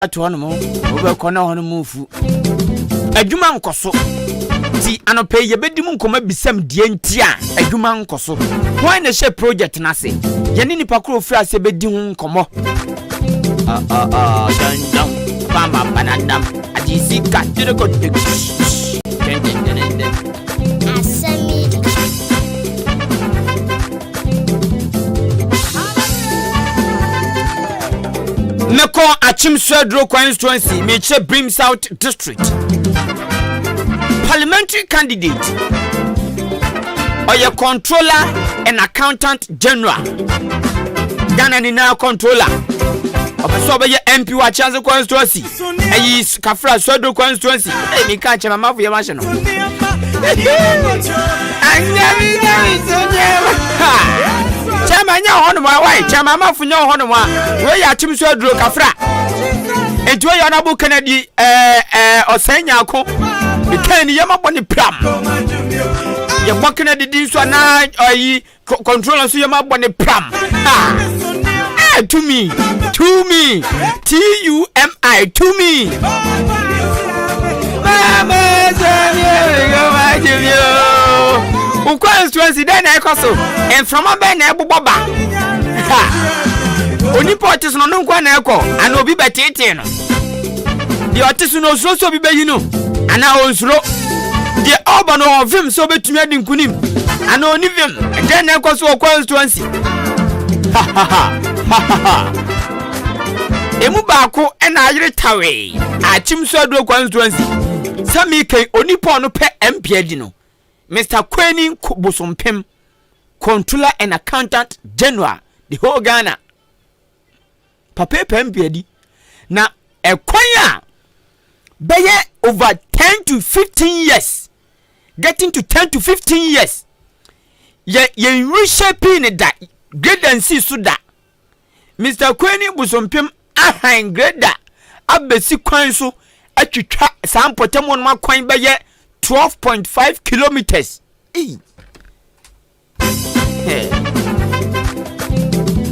Ato hɔnom, wobɛkɔ na hɔnom mfu. Adwuma nkɔ so. Nti anɔpa yi yɛbɛdi mu nkɔmmɔ bisam deɛ nti a adwuma nkɔ so. Hwan na ɛhyɛ project no ase? Yɛne nipa koro firi ase bɛdi ho nkɔmmɔ. Mekɔ Akyem Suaduro constituency, mekyerɛ Brim South District. Parliamentary candidate, ɔyɛ controller and accountant general. Ghana nyinaa controller. Ɔpɛ sɛ ɔbɛyɛ MP wɔ Akyease constituency. Ɛyi Kafra Suaduro constituency. Ɛyi mi ka kyɛn mamafo yɛ ma hyɛ no. Chairman nyɛ hɔ nom a wai chairman amafo nyɛ hɔ nom a wei yɛ akyem so aduro kafra nti wei yɛ ɔnabo Kennedy ɛɛ ɛɛ ɔsɛn nyaako kan ni yɛma bɔ ne pram yɛbɔ Kennedy di nso anaa ɔyi controller nso yɛma bɔ ne pram ah eh tumi tumi T U M I tumi. Mama wo constituency dɛn na ɛkɔ so mframa bɛn na ɛbobɔ ba onipa ɔte so no no nko na ɛkɔ ana obi bɛteetee no deɛ ɔte so no osuro sɛ obi bɛyi no anaa onsuro deɛ ɔba no ɔvem sɛ ɔbɛtumi adi nkonim anaa ɔni vem dɛn na ɛkɔ so wɔ constituency emu baako ɛna ayere tawee akyem so aduro constituency sɛ mekɛn onipa ɔno pɛ mp adi no Mr. Kweni Bosompem controller and accountant general the whole Ghana papa pɛ mp adi na ɛkwan a bɛyɛ over 10 to 15 years, getting to 10 to 15 years, yɛ yɛn reshape ne da grader nsi so da. Mr. Kweni Bosompem ahan grader abɛsi kwan so atwitwa saa mpɔtam wɔn akwan bɛyɛ 12.5 kilometers. Ei.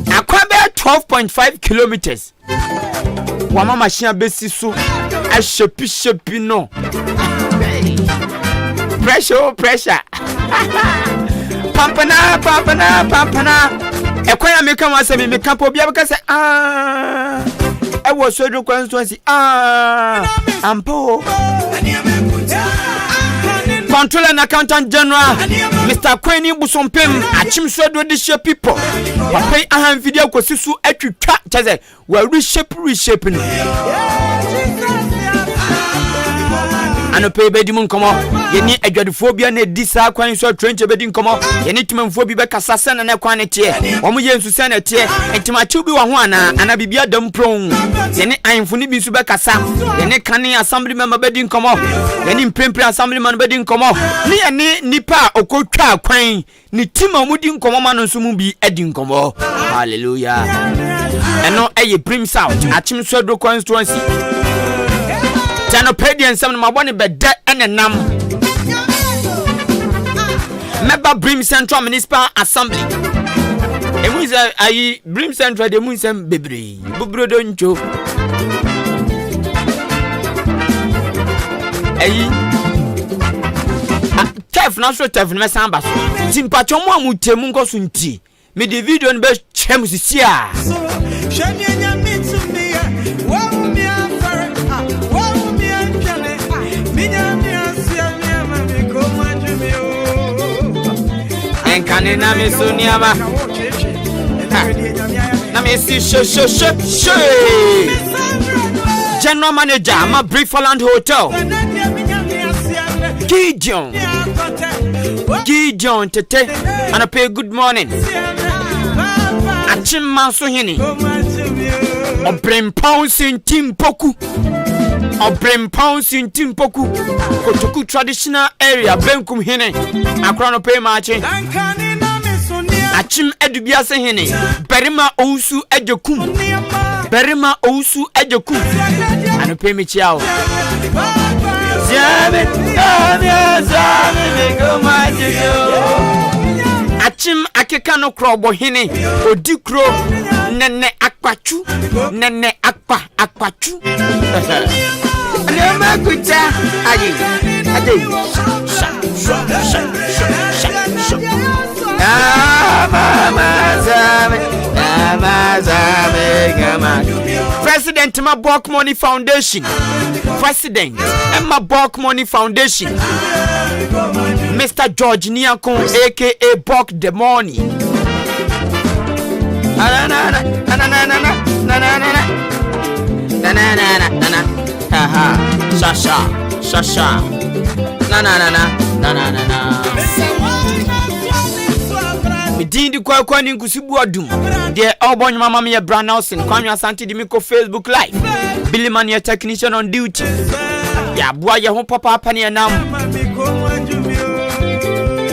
Akwan bɛyɛ 12.5 kilometers wama machine abɛsi so ahyɛpihyɛpi no pressure o pressure pampana pampana pampana. Ɛkwan a meka ho asɛm yi, meka pɔ obiara bɛka sɛ aa ɛwɔ Sodro constituency aa ampa o. Controller and Accountant General Mr. Kweni Bosompem Akyem Suaduro de hyɛ people papa yi ahamfidie akɔsi so atwitwa kyɛ sɛ wɔ reshape reshape no. Anɔpɛ yi bɛdi mu nkɔmmɔ, yɛne adwadifoɔ bi a na ɛdi saa kwan so atwerɛnkyɛ bɛdi nkɔmmɔ, yɛne temanfoɔ bi bɛkasa sɛ na ne kwan no teɛ, wɔn yɛ nso sɛ na ɛteɛ, ntimakyew bi wɔ ho anaa anaa biribi adam pron. Yɛne ahemfo no bi nso bɛkasa, yɛne kane assembly member bɛdi nkɔmmɔ, yɛne mprempren assembly man bɛdi nkɔmmɔ, ne yɛne nipa a ɔkɔtwa kwan ne team a wɔdi nkɔmmɔ ma no nso mu bi adi nkɔmmɔ. Hallelujah. Ɛno ɛyɛ Brim South Akyem Suaduro constituency. Kyɛ no pɛ deɛ nsɛm no mabɔ ne bɛdɛ ɛne nam. Mɛba Brim Central Municipal Assembly. Emu sɛ ayi Brim Central deɛ emu nsɛm bebree. Bubrodo ntwo. Ayi tɛf na so tɛf no mɛsan aba so. Nti mpakyɛ mo a mo tie mo nkɔ so ntie. Mede video no bɛkyerɛ mo sisi a. Nkane na me so nneɛma na me si hye hye hye hye. General Manager ama Brifaland Hotel Gideon Gideon Tete anɔpɛ, good morning. Akyemma so hene Ɔbrempɔn Sintimpoku, Ɔbrempɔn Sintimpoku, Kotoku traditional area benkum hene akora no pɛ maakye. Akyem Adubiase hene Barima Owusu Agyekum, Barima Owusu Agyekum, anɔpɛ mekyia wo. Akyem akeka no korɔbɔ hene odi kuro nɛnɛ akpa. Akpatsu nene akpa akpatsu. Nneɛma kuta ayi ade sha sha sha sha sha sha. President ma Bulk Money Foundation. President Emma Bulk Money Foundation. Mr. George Niako, aka Bulk the Money. Sha sha sha sha na na na na na na na na. Me din de Kwaku ne Nkusi Buadum. Deɛ ɔrebɔ nnwuma ma me yɛ Bra Nelson. Kwame Asante de me kɔ Facebook Live. Billy Man yɛ technician on duty. Yɛaboa yɛ ho papaapa ne ɛnam.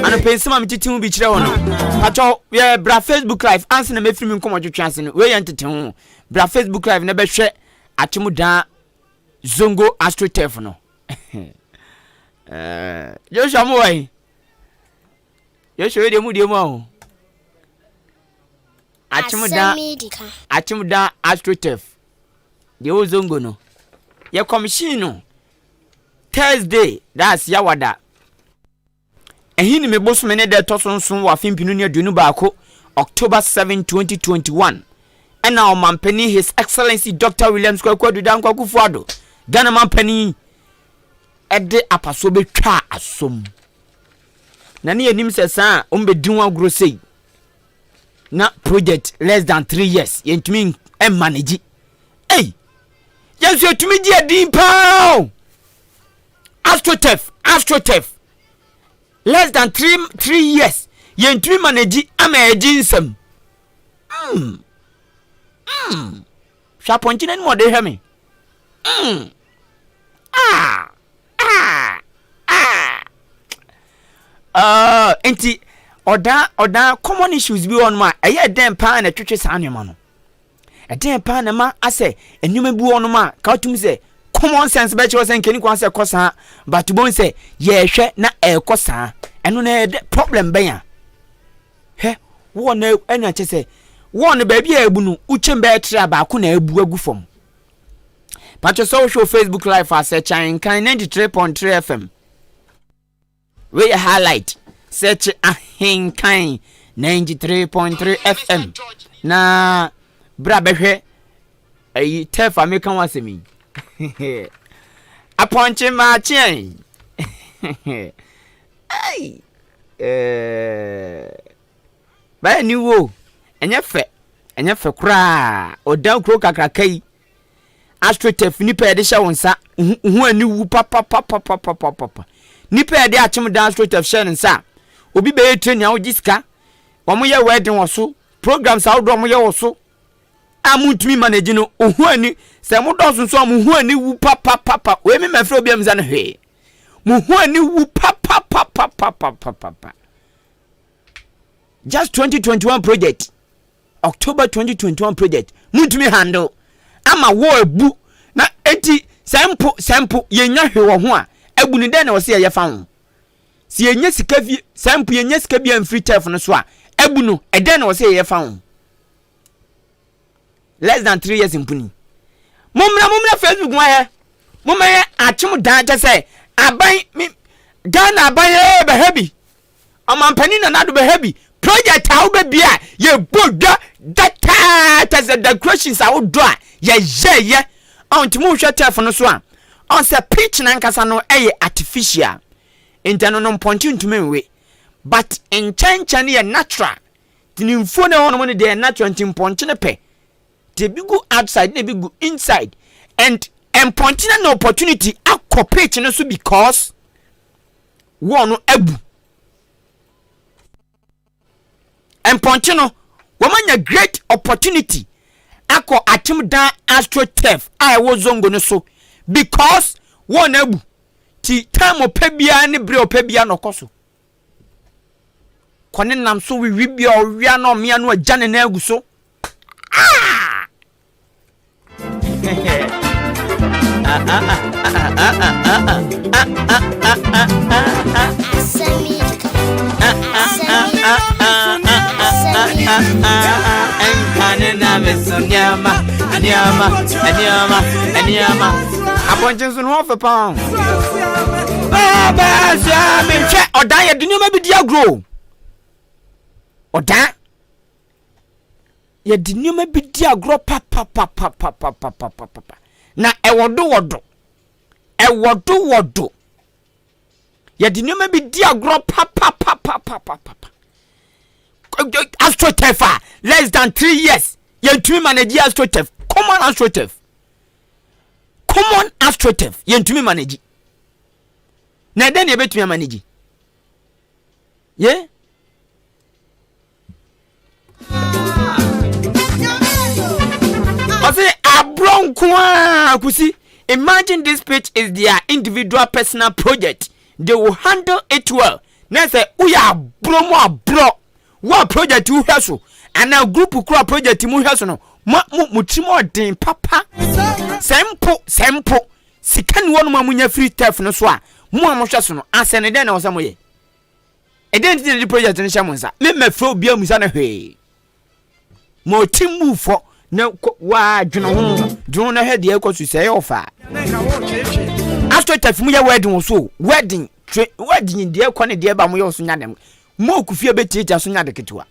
Anɔpɛ nsɛm a metete ho bi kyerɛ wo no. Patɔ yɛ bra Facebook Live ansa na mɛfiri me nkɔmmɔtwetwe ase no. Wei yɛ ntete ho. Bra Facebook Live na bɛhwɛ Akyem Zongo AstroTurf no. Eh, Joshua mo wɔ he? Joshua wei deɛ mu deɛ mu aho. Akyem Akyem Dan AstroTurf deɛ wɔ Zongo no. Yɛ commission no Thursday that's Yawada. Ahinime bosome ne da ɛtɔ so nson wɔ afe mpenu ne 21, October 7, 2021, ɛna Ɔmanpanin His Excellency Dr. Williams Kwaku Adu Dankwa Akufo-Addo, Ghana manpanin, ɛde apasoɔ bɛtwaa asom. Na ne yɛnim sɛ saa a wɔbɛdi ho agorɔ sei na project less than 3 years yɛntumi mmanage. Ei, yɛn nso yɛtumi gye adin paa o. Astroturf, astroturf, less than 3 years yɛntumi manage ama ɛgye nsɛm. Hwɛ apɔnkye n'anim ɔde hwɛ me. Ah ah ah nti ɔdan ɔdan common issues bi wɔ nom a ɛyɛ dɛn paa na ɛtwetwe saa nneɛma no? Ɛdɛn paa na ɛma asɛ nneɛma bi wɔ nom a ka wotum sɛ common sense bɛkyerɛ sɛ nkɛni kwan sɛ ɛkɔ saa, but bohu sɛ yɛrehwɛ na ɛrekɔ saa? Ɛno na ɛyɛ problem bɛn a hwɛ wɔn na ɛna kyɛ sɛ wɔn no baabi a ebu no wokyɛm bɛyɛ tere a baako na ebu agu fam. Patro, sɛ wohwɛ Facebook Live a, sɛ Kyan 93.3 FM. Wei yɛ highlight. Search Ahenkan 93.3 FM na bra bɛhwɛ ayi turf a meka ho asɛm yi. Apɔnkye maakye ai bɛyɛ ni wo, ɛnyɛ fɛ, ɛnyɛ fɛ koraa. Ɔdan kuro kakraka yi, astroturf, nipa yɛde hyɛ wo nsa ho ani wu papapapapapapa. Nipa yɛde akyem dan astroturf hyɛ ne nsa a, obi bɛyɛ training a wogye sika, wɔn yɛ wedding wɔ so, programs ahodoɔ wɔn yɛ wɔ so a muntumi manage no. Ohu ani sɛ mo dɔɔso nso a, mo ho ani wu papapapa. Wei mi mɛfrɛ obi a misa no hwee. Mo ho ani wu papapapapapapa. Just 2021 project, October 2021 project, muntumi handle ama wɔ abu na eti sɛ mpo yɛnya hwee wɔ ho a abu ne dɛn na wɔsɛ yɛyɛ fa ho? Sɛ yɛnya sika fi sɛ mpo yɛnya sika bi amfiri turf no so a abu no, ɛdɛn na wɔsɛ yɛyɛ fa ho? Less than 3 years mpo ni. Mommra, mommra Facebook mu ayɛ, mommɛyɛ Akyem Dan kyɛ sɛ aban mi Ghana aban yɛ bɛhɛ bi, ɔmampanin Nana Addo bɛhɛ bi. Project a wobɛbi a yɛbɔ dwa dataa kyɛ sɛ decorations ahodoɔ a yɛyɛyɛ ɔn. Nti mohwɛ turf no so a, ɔn sɛ pitch nankasa no ɛyɛ artificial, nti ɛno no mpɔnkye ntumi nwe, but nkyɛnkyɛn no yɛ natural. Nti ne mfuo no ɛwɔ nom no deɛ yɛ natural, nti mpɔnkye no pɛ. Nti ebi gu outside na ebi gu inside, and mpɔnkye no na opportunity akɔ pitch no so because wɔn no abu. Mpɔnkye no wɔn anya great opportunity akɔ Akyem Dan astroturf a ɛwɔ Zongo no so because wɔn abu. Ti time ɔpɛ biara ne bere ɔpɛ biara na ɔkɔ so kɔ ne nam so wiwi bi a ɔwia na ɔmea no agya ne nan agu so. Ah! Ah, ah, ah, ah, ah, ah, ah, ah, ah, ah, ah, ah. Asɛm yi di ka. Ah, ah, ah, ah, ah, ah, ah, ah, ah, ah. Nkane na me so nneɛma, nneɛma, nneɛma, nneɛma. Apɔnkye nso no ho fɛ paa. Baba soa me hwɛ ɔdan yɛde nneɛma bi di agorɔ. Ɔdan yɛde nneɛma bi di agorɔ papapapapapapapa na ɛwɔ do wɔ do ɛwɔ do wɔ do yɛde nneɛma bi di agorɔ papapapapapapa astroturf a less than 3 years yɛntumi manage astroturf, common astroturf, common astroturf yɛntumi manage. Na ɛdɛn na yɛbɛtumi amanage ye? Ɔsɛ aborɔ nko a kusi. Imagine this pitch is their individual personal project, they will handle it well. Na sɛ woyɛ aborɔ mu aborɔ wo a project wohwɛ so anaa group koro a project mu hwɛ so no, mo mo mo tirim ɔden papa. Sɛ mpo, sɛ mpo sika ni wɔnom a monya free turf no so a, mo a mohwɛ so no asɛ ne dɛn na wɔ sɛ moyɛ ɛdɛn nti na de project no hyɛ mo nsa? Memmɛfrɛ obi amusa no hwee ma ɔti mu fɔ na waa dwene ho, dwene ho na hwɛ deɛ ɛkɔ so. Sɛ ɛyɛ ɔfa astroturf mu yɛ wedding wɔ so, wedding tre wedding deɛ ɛkɔ ne deɛ ba mo yɛ wɔ so nya dɛm mo okufie bɛtiatia so nya de ketewa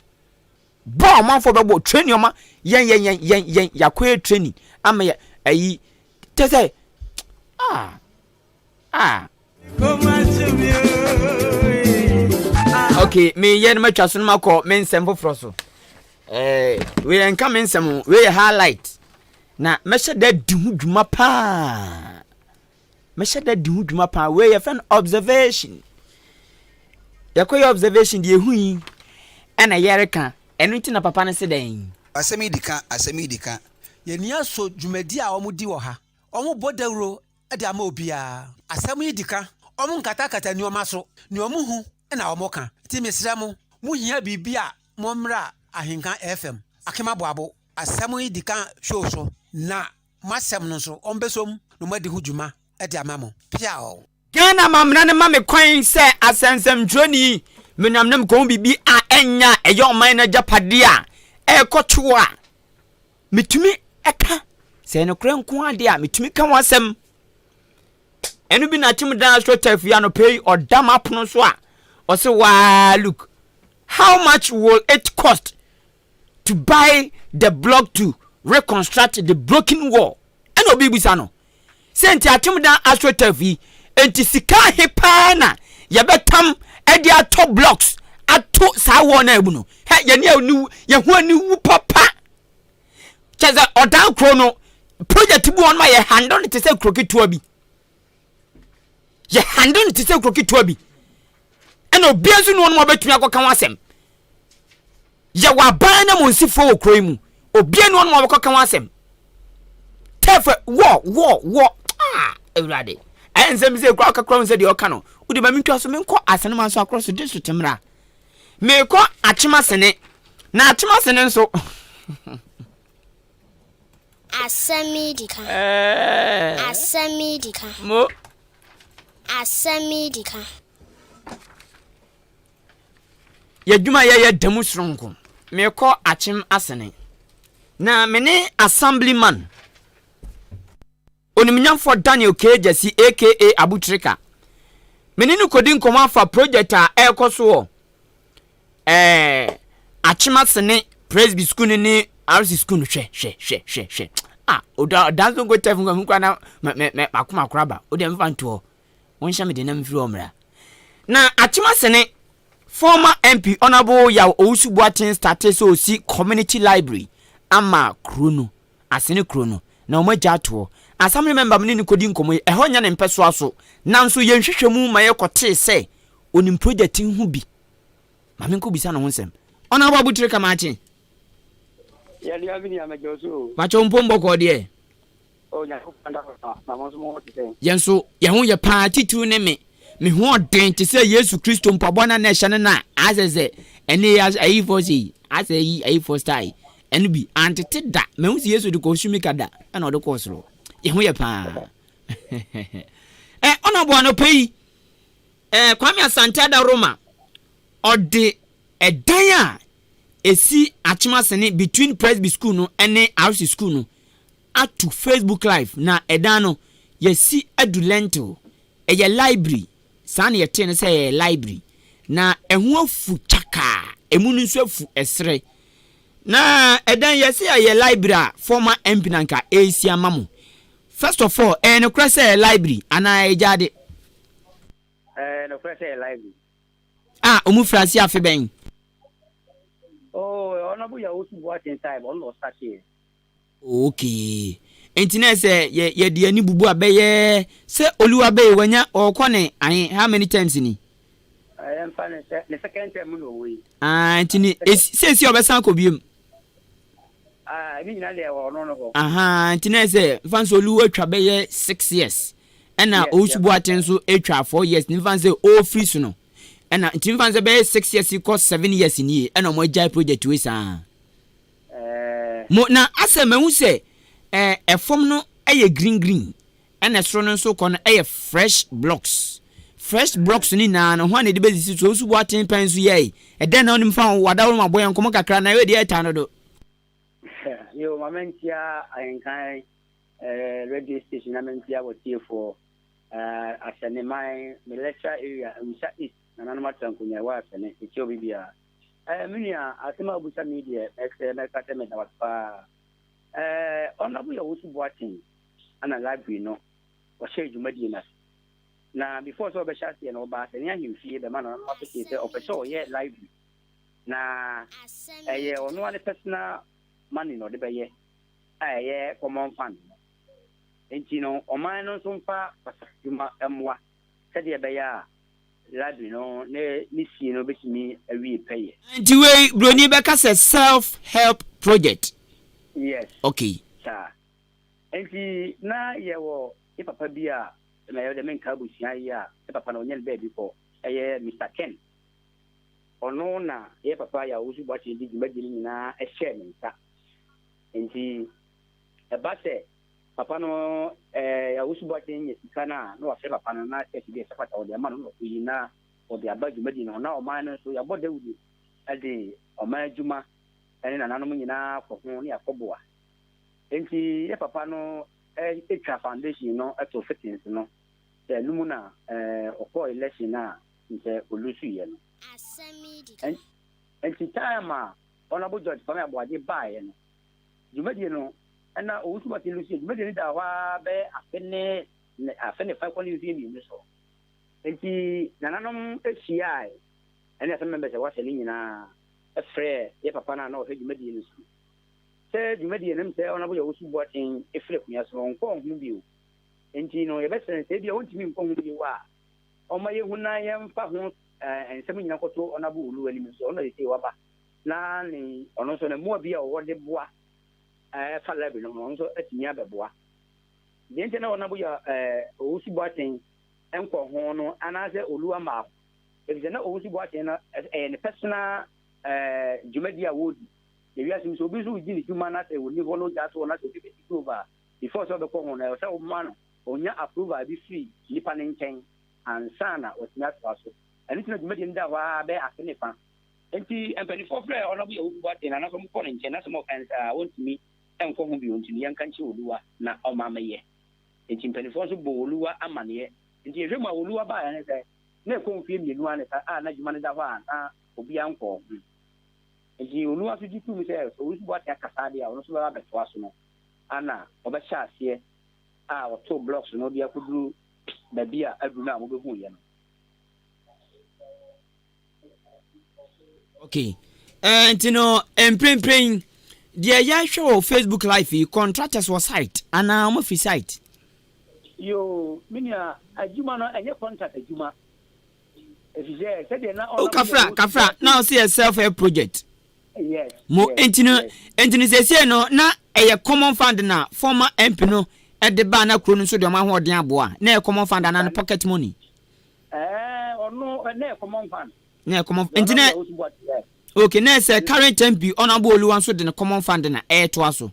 bɔ a ɔmanfoɔ bɛbɔ training ɔma yɛn yɛn yɛn yɛn yɛn yakɔyɛ training ama yɛ ayi kyɛ sɛ ah ah. Okay, meyɛ no matwa so no makɔ me nsɛm foforɔ so. Wei nka me nsɛm, wei yɛ highlight na mɛhyɛ da di ho dwuma paa, mɛhyɛ da di ho dwuma paa. Wei yɛfrɛ no observation. Yɛkɔyɛ observation deɛ ɛhu yi ɛna yɛreka ɛno nti na papa no se dɛn? Asɛm yi di ka, asɛm yi di ka. Yɛni asɔ dwumadi a wɔn di wɔ ha. Wɔn bɔ dawuro de ama obiara. Asɛm yi di ka. Wɔn nkatakata nneɛma so nea wɔn hu na wɔn ka. Nti mesrɛ mo, mo hia biribi a, mo mmra Ahenka FM Akema Boabo Asɛm yi di ka show so na mo asɛm no nso wɔn bɛsom na wɔn adi ho dwuma de ama mo piaw. Ghana mamena no ma me kwan sɛ asɛnsɛmtwerɛni menam nam kɔn biribi a ɛnya ɛyɛ ɔman no agyapadeɛ a ɛrekɔto a metumi ɛka sɛ nokorɛ nko adeɛ a metumi ka ho asɛm. Ɛno bi na akyem dan astroturf yi anɔpɛ yi ɔda m'apono so a ɔsɛ waa, look, how much will it cost to buy the block to reconstruct the broken wall? Ɛna obi bisa no sɛ nti akyem dan astroturf yi nti sika ahe paa na yɛbɛtam ɛde atɔ blocks ato saa wall no abu no? Hɛ, yɛne aniwu, yɛho aniwu papa kyɛ sɛ ɔdan kuro no project bi wɔn ma yɛ handle no te sɛ kuro ketewa bi, yɛ handle no te sɛ kuro ketewa bi, ɛna obiara nso ne wɔn mu abɛtumi akɔka ho asɛm. Yɛwɔ aban na mo nsifoɔ wɔ kuro yi mu, obiara ne wɔn mu abɛkɔka ho asɛm. Tɛfɛ wɔ wɔ wɔ aa Awurade, ɛyɛ nsɛm sɛ ekura ɔka kura ho sɛ deɛ ɔka no wode ma mentwa so menkɔ Asenema nso akorɔ so district mmra. Meekɔ Akyemasene na Akyemasene nso Asɛm yi di ka. Asɛm yi di ka. Mo Asɛm yi di ka. Yɛdwuma yɛyɛ da mu soronko. Meekɔ Akyem Asene na me ne assemblyman onimnyamfoɔ Daniel K Gyasi aka Abutrika me ne no kɔdi nkɔmmɔ afa project a ɛrekɔ so wɔ Akyem Asene Presby school no ne RC school no. Hwɛ hwɛ hwɛ hwɛ hwɛ ah, ɔda ɔda nso nkɔ tɛf nkɔ nkɔ na mɛ mɛ mɛ makoma kora ba o deɛ mfa nto hɔ wɔnhyɛ me de na mfiri hɔ mmra. Na Akyem Asene former MP Honourable Yaw Owusu Boateng starte sɛ osi community library ama kuro no, Asene kuro no, na wɔn agya atoɔ. Assembly member me ne no kɔdi nkɔmmɔ yi, ɛhɔ nyɛ ne mpɛsoa so, nanso yɛn nhwehwɛmu ma yɛkɔtee sɛ onim project yi ho bi. Ma menkɔ bisa ne ho nsɛm. Honourable Abutire Kamakye. Yɛde abi ni amagye so o. Makyɛ mpo mbɔkɔɔ deɛ. O Nyankopɔn da hɔ na mo nso mo ho te sɛn? Yɛn nso yɛn ho yɛ paa, titiriw ne me. Me ho ɔden te sɛ Yesu Kristo mpaboa no a na ɛhyɛ no na asɛ sɛ ɛne ayifoɔ sɛ yi asɛ ayi ayifoɔ style ɛno bi antete da. Mahu sɛ Yesu de kɔɔ sumika da ɛna ɔde kɔɔ soro. Yɛn ho yɛ paa. Ɛ ɔnabɔ anɔpɛ yi ɛ Kwame Asante Adaroma ɔde ɛdan a ɛsi Akyem-Asene between Presby school no ne RC school no ato Facebook live na ɛdan no yɛasi adu lentil. Ɛyɛ library, saa na yɛtee no sɛ ɛyɛ library. Na ɛho afu kyakaa, ɛmu no nso afu ɛserɛ. Na ɛdan yɛse ɛyɛ library a former MP na nka ɛresi ama mo. First of all, ɛyɛ nokorɛ sɛ ɛyɛ library anaa ɛyɛ gyaade? Ɛyɛ nokorɛ sɛ ɛyɛ library. A wɔn firi aseɛ afe bɛn? Oh, Honourable Yawosu Boateng time, ɔno na ɔstarteɛ. Okay. Nti na sɛ yɛ yɛde ani bubu a bɛyɛ sɛ Oluwa bɛyɛ wanya ɔkɔ ne ahe how many terms ni? Yɛmfa ne sɛ ne second term mu na ɔwɔ yi. Ah, nti ne seesi ɔbɛsan akɔ biom. Ah, ne nyinaa deɛ wɔ ɔno no hɔ. Aha, nti na sɛ mfa nso Oluwa atwa bɛyɛ 6 years ɛna Owusu Boateng nso atwa 4 years, ne mfa sɛ ɔfiri so no ɛna nti mfa sɛ bɛyɛ 6 years kɔ 7 years nie ɛna ɔmo agyae project wei saa. Mo na asɛ mahu sɛ ɛfam no ɛyɛ green green, ɛna ɛsoro no nso kɔ no ɛyɛ fresh blocks. Fresh blocks no nyinaa no ho a na ɛde bɛsisi so. Owusu Boateng pɛn so yɛe ɛdɛn na wonim fa ho? Wadaworo ma bɔ yɛn nkɔmmɔ kakra na ɛwɛ deɛ ɛta no do. Yo, ma mentia Ahenkan radio station na mentia wɔtiefoɔ Asɛneman, me lecture area, Awusa East, nananom atra nkonnwa ɛwɔ Asɛne, ɛkyia obi biara. Me nua, asɛm a wobusa me deɛ, mɛsɛ mɛka sɛ meda wase paa. Honorable Yawosu Boateng ana library no ɔhyɛ dwumadie no ase. Na before sɛ ɔbɛhyɛ aseɛ no, ɔbaa Asɛne ahemfie bɛma nananom asotee sɛ ɔpɛ sɛ ɔyɛ library na ɛyɛ ɔno ara ne personal money na ɔde bɛyɛ a ɛyɛ common fund no. Nti no ɔman no nso mfa dwuma mmoa sɛdeɛ ɛbɛyɛ a library no ne sie no bɛtumi awie pɛyɛ. Nti wei broni bɛka sɛ self help project? Yes. Saa nti na yɛwɔ ne papa bi a na yɛwɔ dɛ menka abusua yi a ne papa no ɔnyɛ no baabi kɔ, ɛyɛ Mr Ken. Ɔno na yɛ papa yɛ Owusu Boakye de dwumadie no nyinaa hyɛɛ ne nsa. Nti ɛba sɛ papa no Owusu Boakye nya sika no a, na wafrɛ papa no na kyɛke bi a ɛsɛ fata ɔde ama no na ɔkɔyi na ɔde aba dwumadie no ho. Na ɔman no nso yɛabɔ dawuro de ɔman adwuma ne nananom nyinaa kɔ ho ne yɛakɔboa. Nti yɛ papa no atwa foundation no to fittings no sɛ ɛno mu na ɔkɔɔ election no a nkyɛ ɔlusuiɛ no. Nti time a Honorable George Kwame Aboagye baeɛ no, dwumadie no ɛna Owusu Boateng lusuiɛ, dwumadie no da hɔ a bɛyɛ afe ne fa kɔ ne mfeɛ 2 so. Nti nananom ahyiae ɛne asɛm members a wɔahyɛ no nyinaa ɛfrɛ yɛ papa no a na ɔhwɛ dwumadie no so sɛ dwumadie no sɛ Honorable Owusu Boateng ɛfiri akonnwa so no, ɔnkɔɔ ho bio. Nti no yɛbɛsrɛ no sɛ ebia ɔntumi nkɔ ho bio a, ɔma yɛhu na yɛmfa ho nsɛm nyina kɔto Honorable Olu anim nso ɔno na sɛ waba na ne ɔno nso ne mmoa bi a ɔwɔ de boa ɛfa library no ho, ɔno nso atumi abɛboa. Deɛ nti na Honorable yɛ Owusu Boateng nkɔ ho no anaasɛ Olu ama ho, efisɛ na Owusu Boateng no ɛyɛ ne personal dwumadi a wɔredi. Na wiase mu sɛ obi nso di ne dwuma na sɛ ɔni hɔ no gya so na sɛ obi bɛdi over, before sɛ ɔbɛkɔ ho no, ɛwɔ sɛ ɔma no ɔnya approval bi firi nipa ne nkyɛn ansa na watumi atoa so. Ɛno nti na dwumadie no da hɔ a bɛyɛ afe ne fa. Nti mpanimfoɔ frɛ Honorable Owusu Boateng anaasɛ ɔmokɔ ne nkyɛn na sɛ ɔka sɛ a wɔntumi nkɔ ho bio, nti no yɛnka nkyerɛ Oluwa na ɔma mɛyɛ. Nti mpanimfoɔ nso bɔ Oluwa amanneɛ. Nti yɛhwɛ mu a Oluwa baeɛ ne sɛ na ɛkɔ mfeɛ 2 a ne fa a na adwuma no da hɔ a na obiara nkɔɔ ho. Nti Oluwa nso gye tom sɛ Owusu Boateng akasa adeɛ a ɔno nso bɛba abɛtoa so no ana ɔbɛhyɛ aseɛ a ɔtoo blocks no de akɔduru baabi a aduru no a mobɛhuiɛ no. Okay, nti no mprempren deɛ yɛhwɛ wɔ Facebook live yi, contractors wɔ site anaa wɔn afi site? Yoo, me nua, adwuma no ɛnyɛ contract adwuma, efisɛ sɛdeɛ na O kafra kafra, na ɔsɛ yɛ self help project. Yes. Mo nti no sɛsɛ no na ɛyɛ common fund na former MP no ɛde ba na kuro no nso deɛ ɔmo ahoɔden aboa, na ɛyɛ common fund anaa no pocket money? Ɔno na ɛyɛ common fund. Na ɛyɛ common, nti na okay, na ɛsɛ current MP Honourable Oluwa nso de ne common fund na ɛɛtoa so.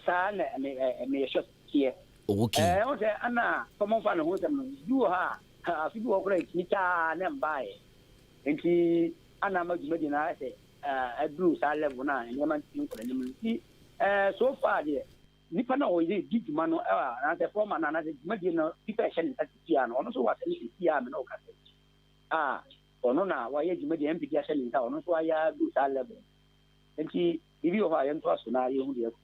Saa na meyɛ sure teɛ. Ɔn sɛ ana common fund ho nsɛm no bi wɔ ha a, afe bi wɔ koraa ɛtumi taa na mbaeɛ. Nti ana ama dwumadi no ayɛ sɛ aduru saa level no a nneɛma ntumi nkɔ n'anim no. Nti so far deɛ, nipa no a ɔyɛ di dwuma no anaasɛ foreman no anaasɛ dwumadie no nipa a ɛhyɛ ne nsa seesei ara no, ɔno nso wɔ asɛm seesei ara a me ne wo kasa yi a ɔno na wayɛ dwumadie MP de ahyɛ ne nsa a ɔno nso ayɛ aduru saa level no. Nti biribi wɔ hɔ a yɛntoa so na yɛhu deɛ ɛkɔ.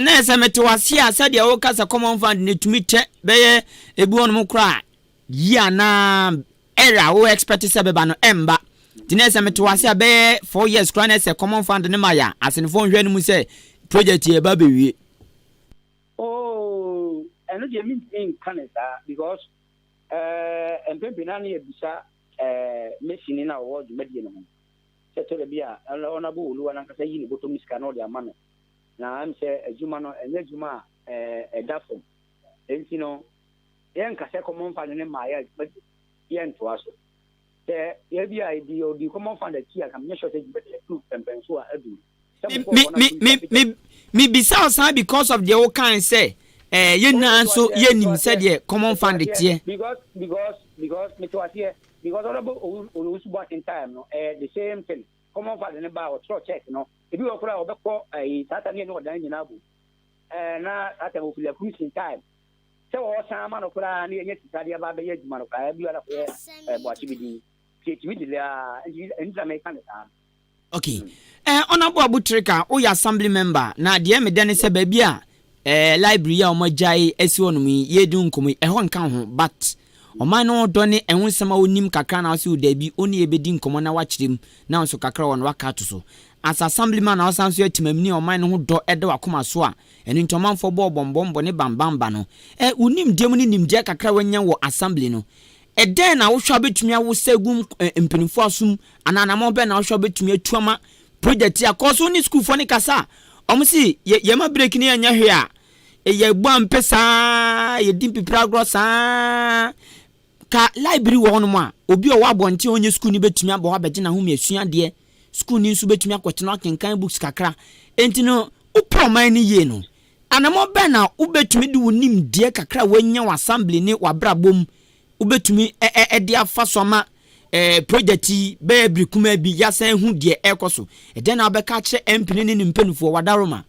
Na sɛ mete wo ase a, sɛdeɛ woka sɛ common fund no tumi kyɛ bɛyɛ ebi wɔnom koraa yie anaa error a wo expect sɛ bɛba no ɛmba. Nti na sɛ mete wo ase a bɛyɛ 4 years koraa na sɛ common fund no ma yɛ a, asenefoɔ nhwɛ no mu sɛ project yɛ ba bɛwie. Oh, ɛno deɛ mentumi nka ne saa because mpɛn pii na ne yɛbisa mason no a ɔwɔ dwumadie no ho sɛ tɔ da bi a Honourable Oluwa no ankasa yi ne bɔtɔ mu sika na ɔde ama no, na ɛm sɛ adwuma no ɛnyɛ adwuma a ɛda fam, enti no yɛnka sɛ common fund no mmaeɛ a dwumadie yɛntoa so. Sɛ yɛbi a yɛdi ɔdi common fund akyi a, ka menyɛ sure sɛ dwumadie aduru pɛmpɛn so a aduru sɛ mokɔɔ hɔ na Me me me mebisa wo saa because of deɛ wokae sɛ yɛn nyinaa nso yɛnim sɛdeɛ common fund teɛ. Because mete aseɛ because Honourable Owusu Boateng time no, the same thing, common fund ne ba a ɔtwerɛ check no, ebi wɔ koraa a ɔbɛkɔ ɛyi saa time ne yɛ ne ɔdan nyinaa bu na saa time ofili cruising time sɛ wɔsan ama no koraa ne yɛnyɛ sika de aba abɛyɛ adwuma no koraa bi wala kɔyɛ Boakye bi din nti etumi delay a, nti ɛnti na meka ne saa no. Okay. Honourable Abutrika, woyɛ assembly member na deɛ meda ne sɛ baabi a library yi a wɔn agyae asi hɔnom yi yɛredi nkɔmmɔ yi, ɛhɔ nka ho, but ɔman no dɔ ne ɛho nsɛm a wonim kakra na wɔsɛ daabi wo ne yɛbɛdi nkɔmmɔ na wakyerɛ mu na nso kakra wɔ no waka ato so. As assemblyman na wɔsan so yɛ temamni a ɔman no ho dɔ ɛda wakoma so a ɛno nti ɔmanfoɔ bɔɔ bɔmbɔmbɔ ne bambamba no, wo nimdeɛ mu ne nimdeɛ kakra a wanya wɔ assembly no, ɛdɛn na wohwɛ a wobɛtumi awosa agu mpanimfoɔ asom anaa anammɔn bɛn na wohwɛ a wobɛtumi atu ama project yi akɔ so ne sukuufoɔ ne kasa a ɔmo se yɛma break ne yɛnyɛ hwee a yɛbɔ ampe saa, yɛdi mpipira agorɔ saa. Ka library wɔ hɔnom a obi a ɔwɔ abɔnten a ɔnyɛ sukuu ni bɛtumi abɔ hɔ abɛgye n'ahome asua adeɛ, sukuu ni nso bɛtumi akɔtena akenkan books kakra. Enti no wopɛ ɔman no yie no, anammɔn bɛn na wobɛtumi de wo nimdeɛ kakra a woanya wɔ assembly ne w'abrabɔ mu wobɛtumi ɛde afa so ama project yi bɛyɛ bere kumaa bi yɛasan hu deɛ ɛrekɔ so? Ɛdɛn na wobɛka akyerɛ MP ne ne mpanimfoɔ wadaroma?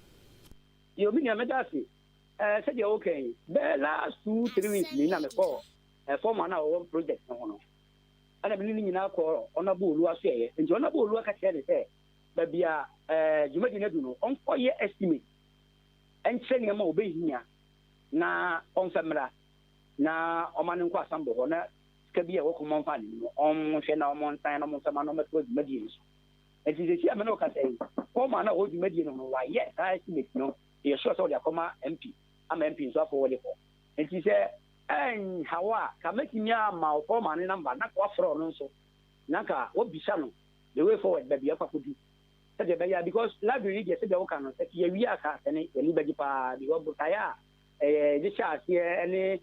Yɛ omi nua, mɛda ase. Sɛdeɛ woka yi, bɛyɛ last 2-3 weeks ni na mekɔɔ foreman a ɔwɔ project no ho no, ɛna mene ne nyinaa kɔɔ Honourable Oluwa so. Ɛyɛ nti Honourable Oluwa ka kyerɛ ne sɛ baabi a dwumadi no adu no, ɔnkɔyɛ estimate ɛnkyerɛ nneɛma a ɔbɛhia na ɔmfɛ mmra na ɔma no nkɔ assembly hɔ na sika bi a ɛwɔ common fund mu no ɔnhwɛ na ɔmo nsan na ɔmo mfɛma na ɔmɛto dwumadie no so. Nti sɛsi a me ne wo kasa yi, foreman a ɔwɔ dwumadie no ho no wayɛ saa estimate no, yɛ sure sɛ ɔde akɔma MP ama MP nso afɔ wɔde kɔ. Nti sɛ ɛnhaw a, ka mɛtumi ama wo foreman ne number na ka wafrɛ ɔno nso na ka wabisa no the way forward, baabi akɔ akɔdu, sɛdeɛ ɛbɛyɛ a because library deɛ, sɛdeɛ woka no, sɛ yɛwie a ka sɛne yɛni bɛgye paa because botaeɛ a ɛyɛ de hyɛ aseɛ ne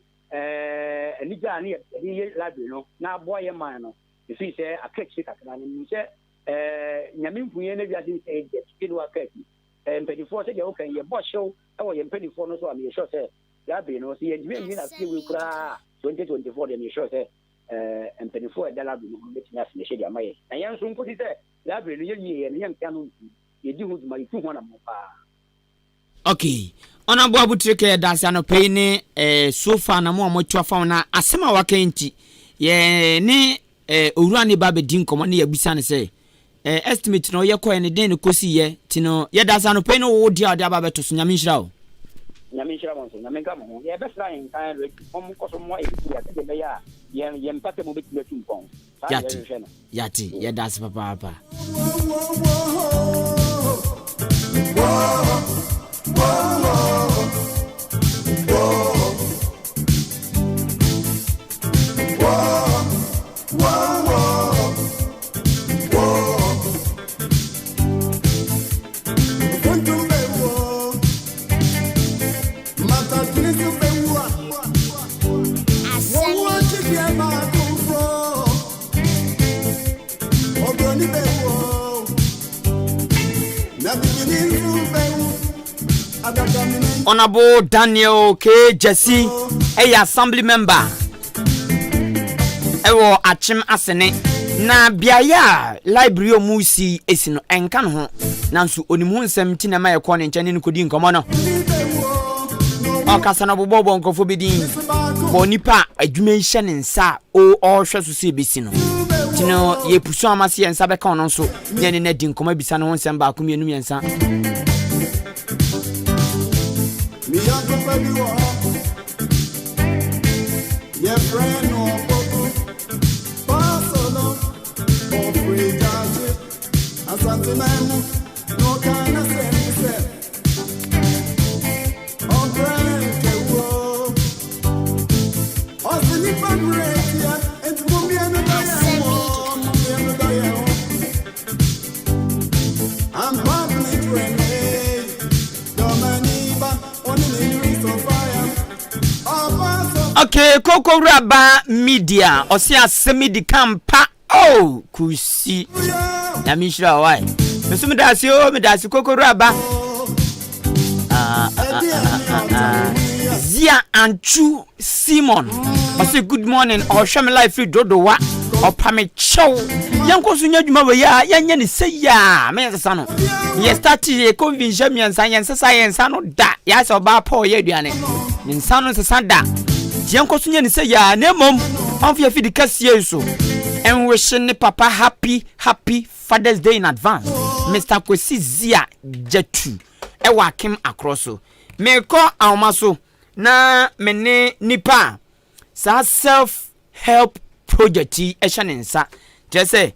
anigye a ne yɛde yɛ library no na aboa yɛ man no, ɛfiri sɛ aka akyire kakra no nim sɛ Nyame mpuiɛ no wiase nsɛ deɛ tete no aka akyi. Mpanimfoɔ, sɛdeɛ woka yi, yɛbɔ hyew wɔ yɛn mpanimfoɔ no so a, meyɛ sure sɛ library no, sɛ yɛntumi anwie no afie wei koraa 2024 deɛ, meyɛ sure sɛ mpanimfoɔ a ɛda library no ho no bɛtumi afinish de ama yɛn, na yɛn nso nkosi sɛ library no yɛnwieɛ no, yɛmpea no ntom, yɛdi ho dwuma, yɛtu ho anammɔn paa. Okay, Honourable Abutireke, yɛda ase anɔpa yi ne so far na mo a moatu afa ho na asɛm a waka yi nti yɛ ne owura ne ba bɛdi nkɔmmɔ ne yɛabisa no sɛ estimate na ɔyɛ kɔɛ ne den ne kɔsi yɛ nti no, yɛda ase anɔpa yi ne wo deɛ a ɔde aba bɛto so. Nyame nhyira wo. Nyame nhyira mo nso. Nyame nka mo ho. Yɛbɛsra nkan ready ɔmo nkɔ so mmoa yɛn a sɛdeɛ ɛbɛyɛ a yɛn mpata mu bɛtumi atu mpɔn saa na Yate. Yɛhwehwɛ no. Yate, yɛda ase papaapa. Asɛm yi di ka. Honorable Daniel K. Jesse ɛyɛ assembly member ɛwɔ Akyem Asene. Na beaeɛ a library a wɔresi si no, ɛnka ne ho. Nanso onim ho nsɛm nti na ɛma yɛkɔɔ ne nkyɛn ne no kɔdii nkɔmmɔ no. Ɔkasa no ɔbobɔbɔ nkurɔfoɔ bi din bɔ nipa a adwuma yi hyɛ ne nsa a ɔrehwɛ so sɛ ɛbɛsi no. Nti no yɛpusu ama sɛ yɛn nsa bɛka ɔno nso ne ɛne no adi nkɔmmɔ abisa ne ho nsɛm baako mmienu mmiɛnsa. Okay, Koko Wuraba Media, ɔse asɛm yi di kan pa. Oh, kusi. Nyame nhyira wo wae. Me so meda ase o, meda ase Koko Wuraba. Ah, ah, ah, ah, ah. Zia Anchu Simon ɔse good morning ɔhwɛ me live firi Dodowa ɔpa me kyɛw yɛnkɔ so nyɛ adwuma wei a yɛnyɛ ne sɛ yi a meyɛ nsesa no yɛ start yɛ kɔ mfinhyia mmiɛnsa yɛn nsesa yɛn nsa no da yɛayɛ sɛ ɔbaa pa ɔyɛ aduane ne nsa no nsesa da nti yɛnkɔ so nyɛ ne sɛ yi a na mmom ɔmfa yɛ fidi kɛseɛ yi so ɛnwehye ne papa happy happy Father's Day in advance Mr. Kwesi Zia Jatu ɛwɔ Akem Akorɔ so mekɔ ahoma so na me ne nipa a saa self help project yi hyɛ ne nsa kyerɛ sɛ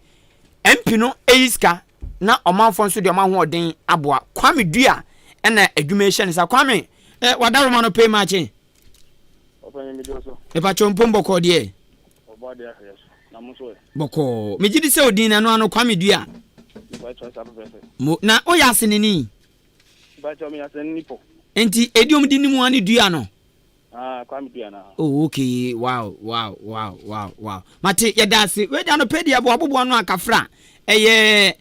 MP no yi sika na ɔmanfoɔ nso de ɔmo ahoɔden aboa Kwame Dua ɛna adwuma yi hyɛ ne nsa Kwame eh, wadaroma no pay makye mepatwɛ mpom bɔkɔɔ deɛ bɔkɔɔ megye di sɛ odin na ɛno ano Kwame Dua mo na woyɛ aseneni Mpakyɛw meyɛ asɛnni pɔ. Nti edi ɔmo di ne mu ane dua no? Ah Kwame dua no aa. Oh okay wow wow wow wow wow mate yɛda ase wei de anɔpɛ deɛ boaboboa ano a kafra ɛyɛ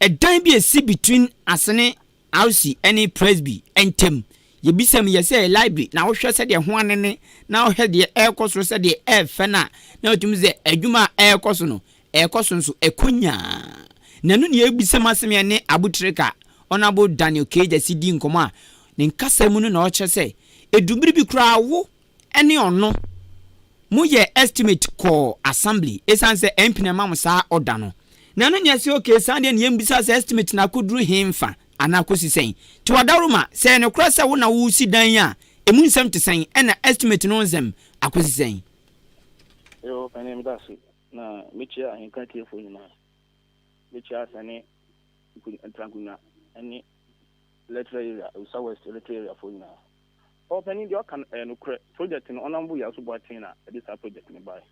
ɛdan bi esi between asene RC ɛne Presby ɛntɛm yɛbisa mu yɛ sɛ ɛyɛ library na wohwɛ sɛdeɛ ho anene na wohwɛ deɛ ɛrekɔ so sɛdeɛ ɛɛfɛ no a na wotumi sɛ adwuma a ɛrekɔ so no Ɛrekɔ so nso, ɛkɔ nyaa. Na ɛno na yɛrebisa mu asɛm yɛne Abu Trica, Honourable Daniel K. Gyasi dii nkɔmmɔ a, ne nkasa mu no na ɔkyerɛ sɛ, ɛdu bere bi koraa wo ne ɔno moyɛɛ estimate kɔɔ assembly ɛsiane sɛ MP na ɛma mo saa order no. Na ɛno na yɛse okay saa deɛ na yɛmmisa sɛ estimate no akɔduru henfa anaa akɔsi sɛn. Nti Wadaroma, sɛ ɛyɛ nokorɛ sɛ wo na woresi dan yi a, ɛmu nsɛm te sɛn ɛna estimate no ho nsɛm akɔsi sɛn? Yoo, panin meda ase. Na mekyia ahenka atiefoɔ nyinaa. Mekyia Asane Ntrankonnwa ne Electoral Area, Awusa West Electoral Area foɔ nyinaa. Ɔpanin deɛ ɔka no ɛyɛ nokorɛ. Project no Honourable Yasu Boateng na ɛde saa project no baeɛ.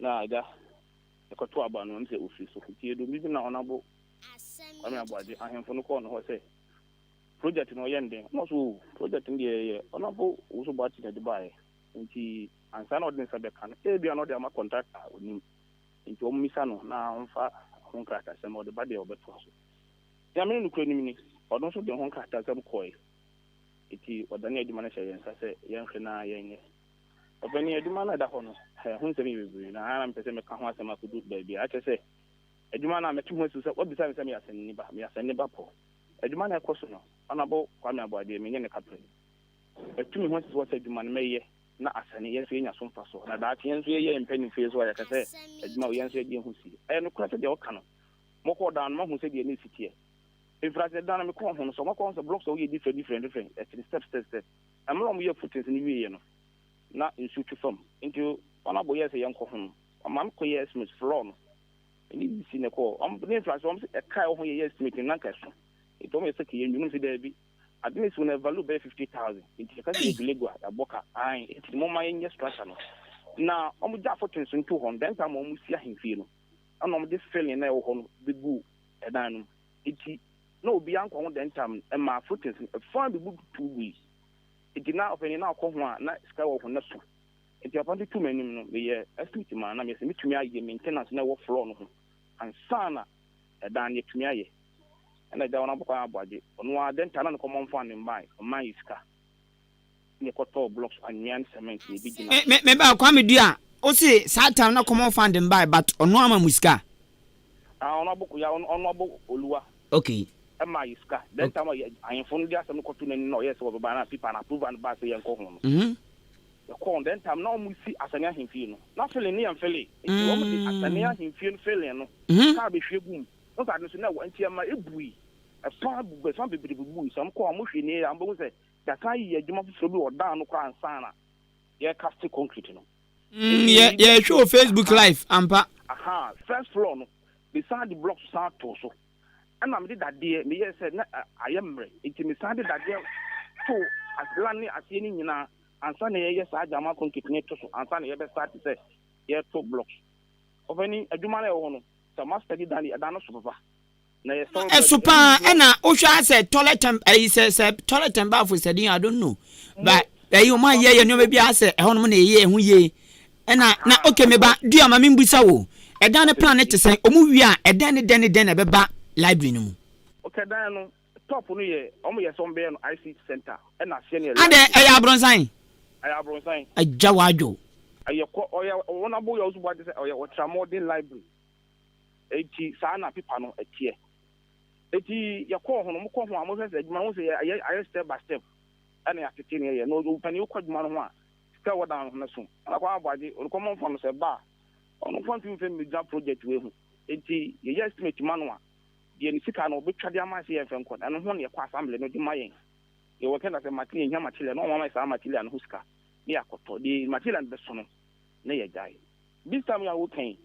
Na agya ɛkɔto aba no ɛm sɛ ɔfiri so. Nti yɛdɔ bi na Honourable Kwame Aboagye ahemfo no kɔɔ ne hɔ sɛ project no ɔyɛ nden. Ɔno nso o project no deɛ ɛyɛ Honourable Owusu Boateng na ɛde baeɛ. Nti ansa na ɔde ne nsa bɛka no, ebia na ɔde ama kɔntrakta a onim. Nti wɔmmisa no na ɔmfa ho nkratasɛm, ɔde ba deɛ ɔbɛtoa so. Nyame no nokorɛ nim ni, ɔno nso de ho nkratasɛm kɔe. Nti ɔdane adwuma no hyɛɛ yɛn nsa sɛ yɛnhwɛ na yɛnyɛ. Ɔpanin, adwuma no a ɛda hɔ no, ɛho nsɛm yɛ bebree, na na mepɛ sɛ meka ho asɛm akɔdu baabi a kyerɛ sɛ adwuma no a mɛte ho asi sɛ woabisa me sɛ meyɛ asɛnni ba, meyɛ asɛnni ba pɔ. Adwuma no a ɛkɔ so no, Honourable Kwame Aboagye, menyɛ ne kaprɛ. Matu me ho asi hɔ sɛ adwuma no mɛyɛ na asane, yɛn nso yɛanya so mfasoɔ, na daakye yɛn nso yɛyɛ yɛn mpanimfoɔ yi nso a yɛka sɛ adwuma wei yɛn nso yɛde yɛn ho sie. Ɛyɛ nokorɛ sɛ deɛ woka no, mokɔɔ dan no moahunu sɛdeɛ na ɛsi teɛ. Mfiri aseɛ dan no mekɔɔ ho no, sɛ wɔakɔ ho sɛ blocks a woyɛ different different different, ɛtene step step step. Mmerɛ a wɔyɛɛ footings no wieeɛ no, na nsuo twe fam, nti wɔn abɔ yɛɛ sɛ yɛnkɔ ho no, wɔma me kɔyɛɛ estimate floor no, ɛne bi si na ɛkɔɔ, wɔn ne mfiri aseɛ wɔn sɛ ɛka a ɛwɔ ho yɛyɛ estimate no na anka ɛso, nti wɔn yɛ sɛ kɛyɛ nnwunu, mesɛ daabi. Ade no si no value bɛyɛ 50,000 nti yɛka sɛ yɛdu Lego a yɛabɔ ka ae nti momma yɛnyɛ structure no na wɔn gya footings no to hɔ no then time a wɔn si ahemfie no ɛna wɔn de filling na ɛwɔ hɔ no bɛgu ɛdan no mu nti na obiara nkɔ ho then time no ɛmaa footings no ɛfa bi bu tu gui nti na ɔpɛni na ɔkɔ ho a na sika wɔ ho na so nti papa no tu m'anim no meyɛ estimate maa na meyɛ sɛ metumi ayɛ maintenance na ɛwɔ floor no ho ansa na ɛdan no yɛtumi ayɛ Ɛna agya wɔn abɔkɔ aboagye ɔno ara dɛn nti a na ne kɔmɔ mfa ne mmae ɔmmaa yɛ sika na yɛkɔtɔɔ blocks anwea ne cement na ebi gyina. Me me ba Kwame Dua. Wo se saa time na common fund mbae but ɔno ama mo sika? Ah ɔno abo ya ɔno abo Oluwa. Okay. Ɛma yɛ sika. Then time a ahemfo no de asɛm no kɔto n'anim na ɔyɛɛ sɛ wɔbɛba na pipa no approval no baa sɛ yɛnkɔ ho no. Yɛkɔɔ no then time na wɔn si Asane ahemfie no. Na filling no yɛ mfele. Nti wɔn de Asane ahemfie no filling no kaa bɛhwie gu mu. Wɔn sɛ ade no so na ɛwɔ nti ɛma ebui. Ɛfa bu ɛfa bebree bubui. Sɛ wɔn kɔ a wɔn hwɛ nie a wɔn bɛhu sɛ yɛasan ayɛ adwuma foforɔ bi wɔ dan no koraa ansa na yɛrekase concrete no. Mm, yɛ yɛhwɛ wɔ Facebook live ampa. Aha, first floor no, mesan de blocks san too so. Ɛna mede dadeɛ, meyɛɛ sɛ na ayɛ mmerɛ, nti mesan de dadeɛ too asela ne aseɛ no nyinaa ansa na yɛyɛ saa gyama concrete no to so ansa na yɛbɛ start sɛ yɛreto blocks. Ɔpɛni, adwuma no a ɛwɔ hɔ no, sɛ ma study dan no, ɛdan no so papa. Ɛso paa ɛna wohwɛ a sɛ toilet and ɛyi sɛ sɛ toilet and bath sɛ din I don't know but ɛyi wɔn ayɛ yɛ nneɛma bi asɛ ɛhɔ nom na ɛyɛ ɛho yie ɛna na okay me ba dua ma me mbusa wo ɛdan ne plan ne te sɛn wɔn wie a ɛdɛn ne dɛn ne dɛn na ɛbɛba library no mu. Okay dan no top no yɛ wɔn yɛ sɛ wɔn bɛyɛ no ICT center ɛna aseɛ no yɛ library. Adɛ ɛyɛ abronsan. Ɛyɛ abronsan. Agya wadwo. Ɛyɛ kɔ ɔyɛ wɔn abo yɛ ɔso bu adi sɛ ɔyɛ ɔtramɔden library. Enti saa na pepa no teɛ. Enti yɛkɔɔ ho no, mokɔ ho a, mohwɛ sɛ adwuma no, wohu sɛ yɛayɛ ayɛ step by step ɛna yɛatete ne yɛyɛ. Na ɔpanin wokɔ adwuma no ho a, sika a ɛwɔ dan no ho no so. Ɛna Kwame Aboagye, ɔno mfa no sɛ ba a, ɔno mfa mfi mfa mmɛgyina project wei ho. Enti yɛyɛ estimate ma no a, deɛ ne sika no ɔbɛtwa de ama sɛ yɛmfa nkɔ no, ɛno ho na yɛkɔ assembly no de ma yɛn. Yɛwɔ kɛnda sɛ material, yɛhia material, na wɔama yɛ saa material no ho sika na yɛakɔtɔ. Deɛ material no bɛso no, na yɛagyae. This time yi a woka yi,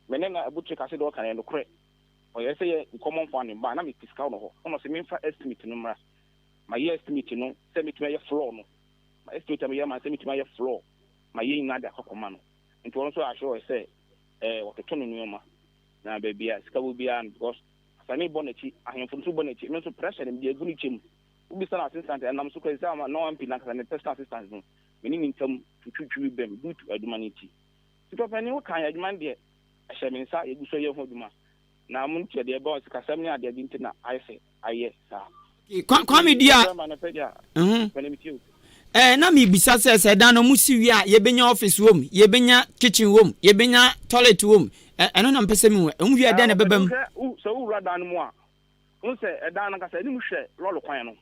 Me ne na abotire ka sɛ deɛ ɔka no yɛ nokorɛ. Ɔyɛɛ sɛ yɛ nkɔmmɔ mfa ne ba a na mepɛ sika wɔ hɔ. Ɛna ɔse memfa estimate no mmra. Mayɛ estimate no sɛ mɛtumi ayɛ floor no. Ma estimate a meyɛ ma no sɛ mɛtumi ayɛ floor. Mayɛ nyinaa de akɔ akɔma no. Nti ɔno nso assure sɛ ɛɛ wɔtoto ne nneɛma. Na baabi a sika wɔ biara no because Asane bɔ n'akyi, ahemfo nso bɔ n'akyi. Me nso pressure no mede agu ne kyɛ mu. Wobisa no assistant a ɛnam so koraa seesei ama na wampii n'ankasa ne personal assistant no. Me ne ne ntam twitwitwi bɛm due to adwuma no nti. Sika panin wo kan adwuma no deɛ ɛhyɛ me nsa yɛgu so yɛ ho adwuma na mo nkyɛ deɛ ɛbɔ sikasɛm ne adeade nti na ayɛ sɛ ayɛ saa. Okay, Kwame Dua. Eh, na mebisa sɛ sɛ dan no mo si wie a yɛbɛnya office wom, yɛbɛnya kitchen wom, yɛbɛnya toilet wom. Ɛno na mpɛ sɛ mehu. Ɛmu wie dɛn na ɛbɛba mu? Sɛ wowura dan no mu a, wohu sɛ ɛdan no ankasa anim hwɛ lɔre kwan no.